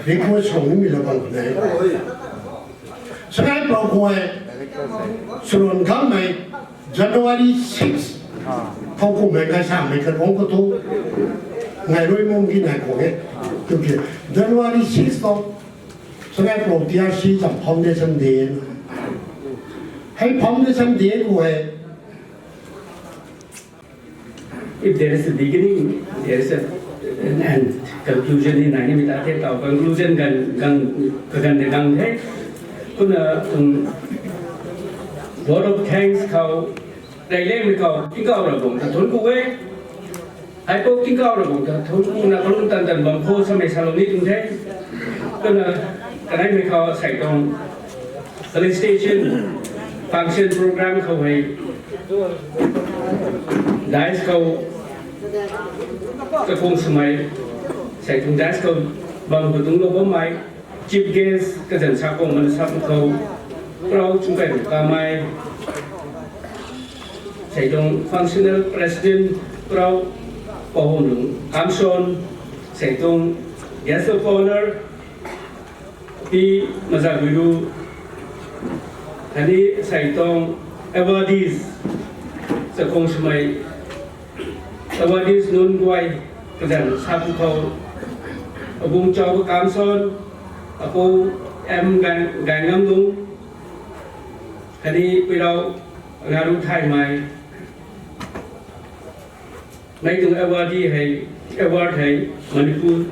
request song ni mi la bang ne. Sangai prou khou ai, suron gam mei, January six, thou kum mei kai sa mei ka rong ko tu, ngai rui mum ki nai khou e. Tu ki, January six to, sangai prou T R C jam foundation day. Hei foundation day khou ai, If there is a beginning, there is a, an end. Conclusion ni nai ni mi ta the tau. Conclusion gan, gan, kagan de gang the. Kumna, um, vote of thanks khou, rei leng mi khou, tingkauh ra bung ta thun ku e. Ai pou tingkauh ra bung ta thun ku na kalung tan tan bam khou sa mei sa lou ni tung the. Kumna, kanei mi khou sai tuang felicitation function program khou hei dais khou kakhung swmei, sai tuang dais khou bam khou dungclou bammei, chief guest kazan sa khou man sa khou, prou chung kai kamei, sai tuang functional president prou, Pahomlung Kamson, sai tuang guest of honour, Pi Mazaguiru, khatni sai tuang awardees, chakhung swmei awardees nunc guay, kazan sa khou, Abung Chau Kamson, Apu M Gang, Gangngamlung, khatni Puirau Ngaru Thaimei, mei tuang award hei, award hei Manipur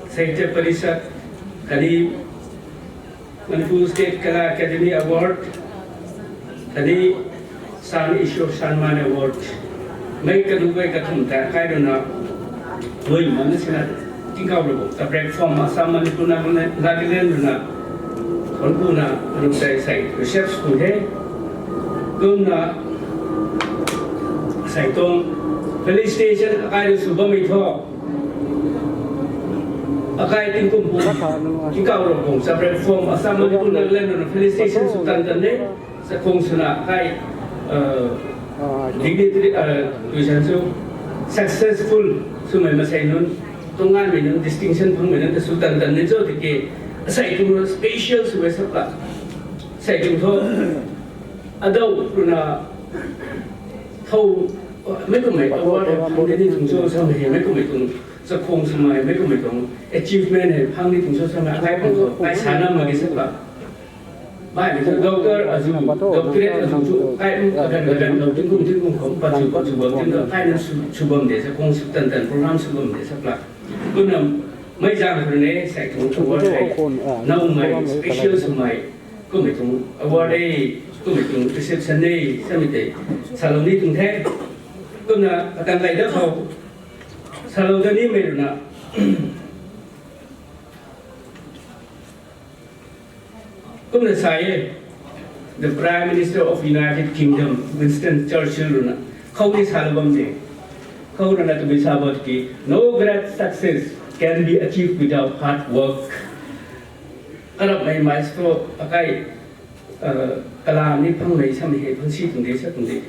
Sahitya Parishad, khatni Manipur State Kala Academy Award, khatni San Ishwar Samman Award. Mei kanu kai kathumh ta kai rui na, lui man sina, tingkauh rui ta platform Assam, Manipur, Nagaland, Nagaland rui na, khon ku na, rui sai sai research ku he. Kumna, sai tuang felicitation akai rui sw bammei thu. Akai tingkum pu, tingkauh rui bung sa platform Assam, Manipur, Nagaland rui na felicitation sw tan tan de. Chakhung swna akai, uh, dignitary, uh, tuisan sw successful swmei masei nunc, tuang nganmei nunc, distinction phungmei nunc ta sw tan tan ni cho tiki, asei tuang special sw e sa pla. Asei tuang thu, adau rui na, thou, mei kummei award phung de ni tuang cho sa mei, mei kummei tuang chakhung swmei, mei kummei tuang achievement hei phang ni tuang cho sa mei, akai phung thu, kai sa na ma ki sa pla. Mei, mei tu doctor azu, doctorate azu chu, kai, kagan, kagan, tingkum, tingkum khou, pachu, pachu bam, tingkum, kai na sw, sw bam de, chakhung sw tan tan, program sw bam de, sa pla. Kumna, mei zang khou ne, sai tuang award hei, naumei, special swmei, Kummei tuang award e, kummei tuang reception e, samei tei salou ni tuang the. Kumna atang kai da khou salou da nimei runa kumna sa e, the Prime Minister of United Kingdom, Winston Churchill runa khou ni salou bam de. Khou runa twmei sa bot ki, "No great success can be achieved without hard work." Karapmei mai sw akai kalam ni phangmei samei hei phang si tuang de, sa tuang de.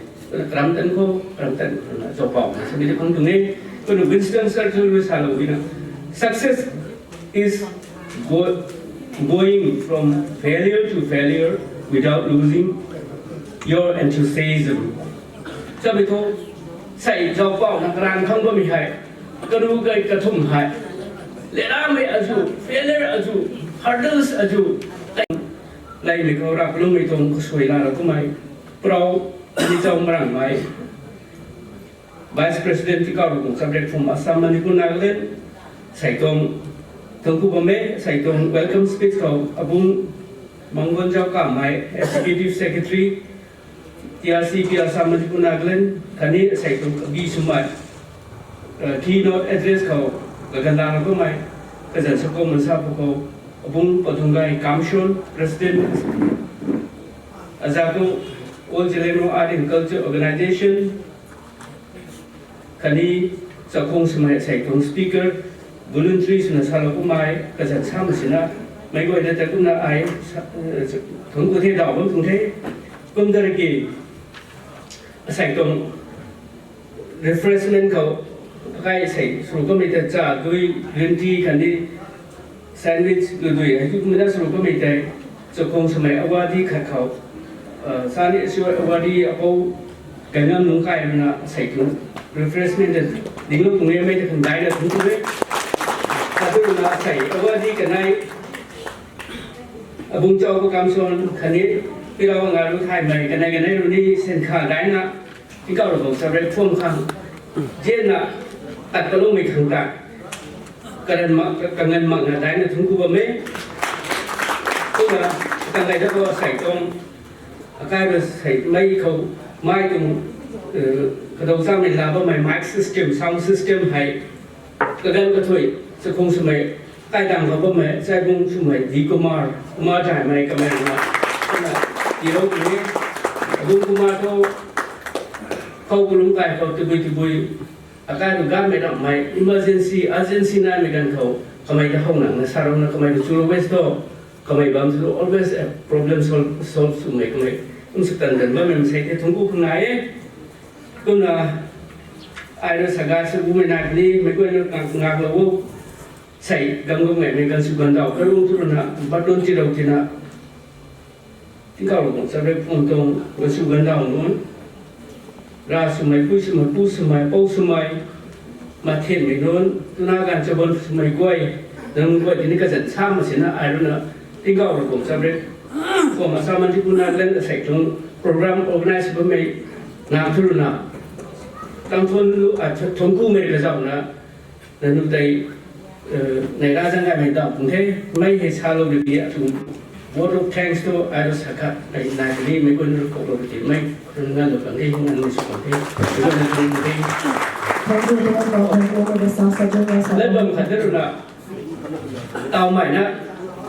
Karam tan khou, karam tan khou na zauc pau na samei de phang tuang e. Kumna Winston Churchill rui salou bina, "Success is go- going from failure to failure without losing your enthusiasm." Samei thu, sei zauc pau na karam phang bammei hei, karu kai kathumh hei, leramei azu, failure azu, hurdles azu, leimei khou rap lungmei tuang kasui la ra kummei, prou, ni chau marangmei, Vice President tikau rui tuang subject from Assam, Manipur, Nagaland, sei tuang, tuang ku bam e, sei tuang welcome speech khou abung Mangon Zaukamei, Executive Secretary, T R C P Assam, Manipur, Nagaland, khatni sei tuang kabi swmei, keynote address khou kaganv la ra kummei, kazan sa kum man sa pw khou, abung Pathumgai Kamson, President, Azaku All Zeliangrong Art and Culture Organisation, khatni chakhwang swmei sei tuang speaker, voluntary swna salou kummei kazan sa masina, meic guayna ta kumna ai thuanc ku the, daw bam tuang the. Kum da ki, asei tuang refreshment khou akai sei sw kamei ta cha, dui, green tea khatni sandwich, ludui hei tu kumna sw kamei tei, chakhwang swmei awardee khat khou, sani sw awardee apou Kainam Nungkai rui na sei tuang refreshment ta dinglou tuang e, mei ta khang daina thuanc ku e. Katu rui na sei awardee kanei, abung Chauku Kamson khatni Pirou Ngaru Thaimei kanei kanei rui ni senkha daina tingkauh Ravguangc Chabrek Phwamkhang zianna tat kaloumei khang ta karan mak, kangan makna daina thuanc ku bam e. Kumna kanei da khou sei tuang akai rui sei mei khou, mei tuang kadau chamei la bammei mic system, sound system hei kaganv kathuic, chakhwang swmei, kaidang khou bammei Chaibung swmei D Kumar, Kumar Thaimei kamei rui na, kumna tiilou tuang e. Abung Kumar thu khou kalung kai khou tabui tabui akai rui ganmei rammei emergency, urgency naimei ganv khou kamei ta how nang na sa rou na, kamei ta chu always tho, kamei bam chu always a problem solve, solve swmei kamei kum sw tan tan bammei masei the, thuanc ku khang nai e. Kumna ai rui sa ga sw bumei nai khatni meic guayna ngaklou o. Sei gam gam ngaimei ganv sw ganvdaw karung thu rui na, baton tirou tina, tingkauh Ravguangc Chabrek Phwam tuang ganv sw ganvdaw nunc, ra swmei, pui swmei, pu swmei, pou swmei, mathenmei nunc, twna ganv chaban swmei guay, nang guay tini kazan sa masina ai rui na, tingkauh Ravguangc Chabrek Phwam Assam, Manipur, Nagaland asei tuang program organize bammei nang thu rui na, tang thuanc lu, thuanc kumei kazauhna, nanu tei neih ra zaeng gaymei dam tuang the. Mei hei salou rui di atu vote of thanks thu ai rui sa khat ai nai khatni meic guayna rui kouklou rui di mei rui nganlou kan the, nganlou sw kan the, meic guayna rui the. Lat bam khat da rui na, tawmei na,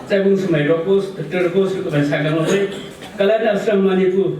Chaibung swmei Rokos, Doctor Rokos rui kaban sa kanlou the. Kalan Ashram Manipur.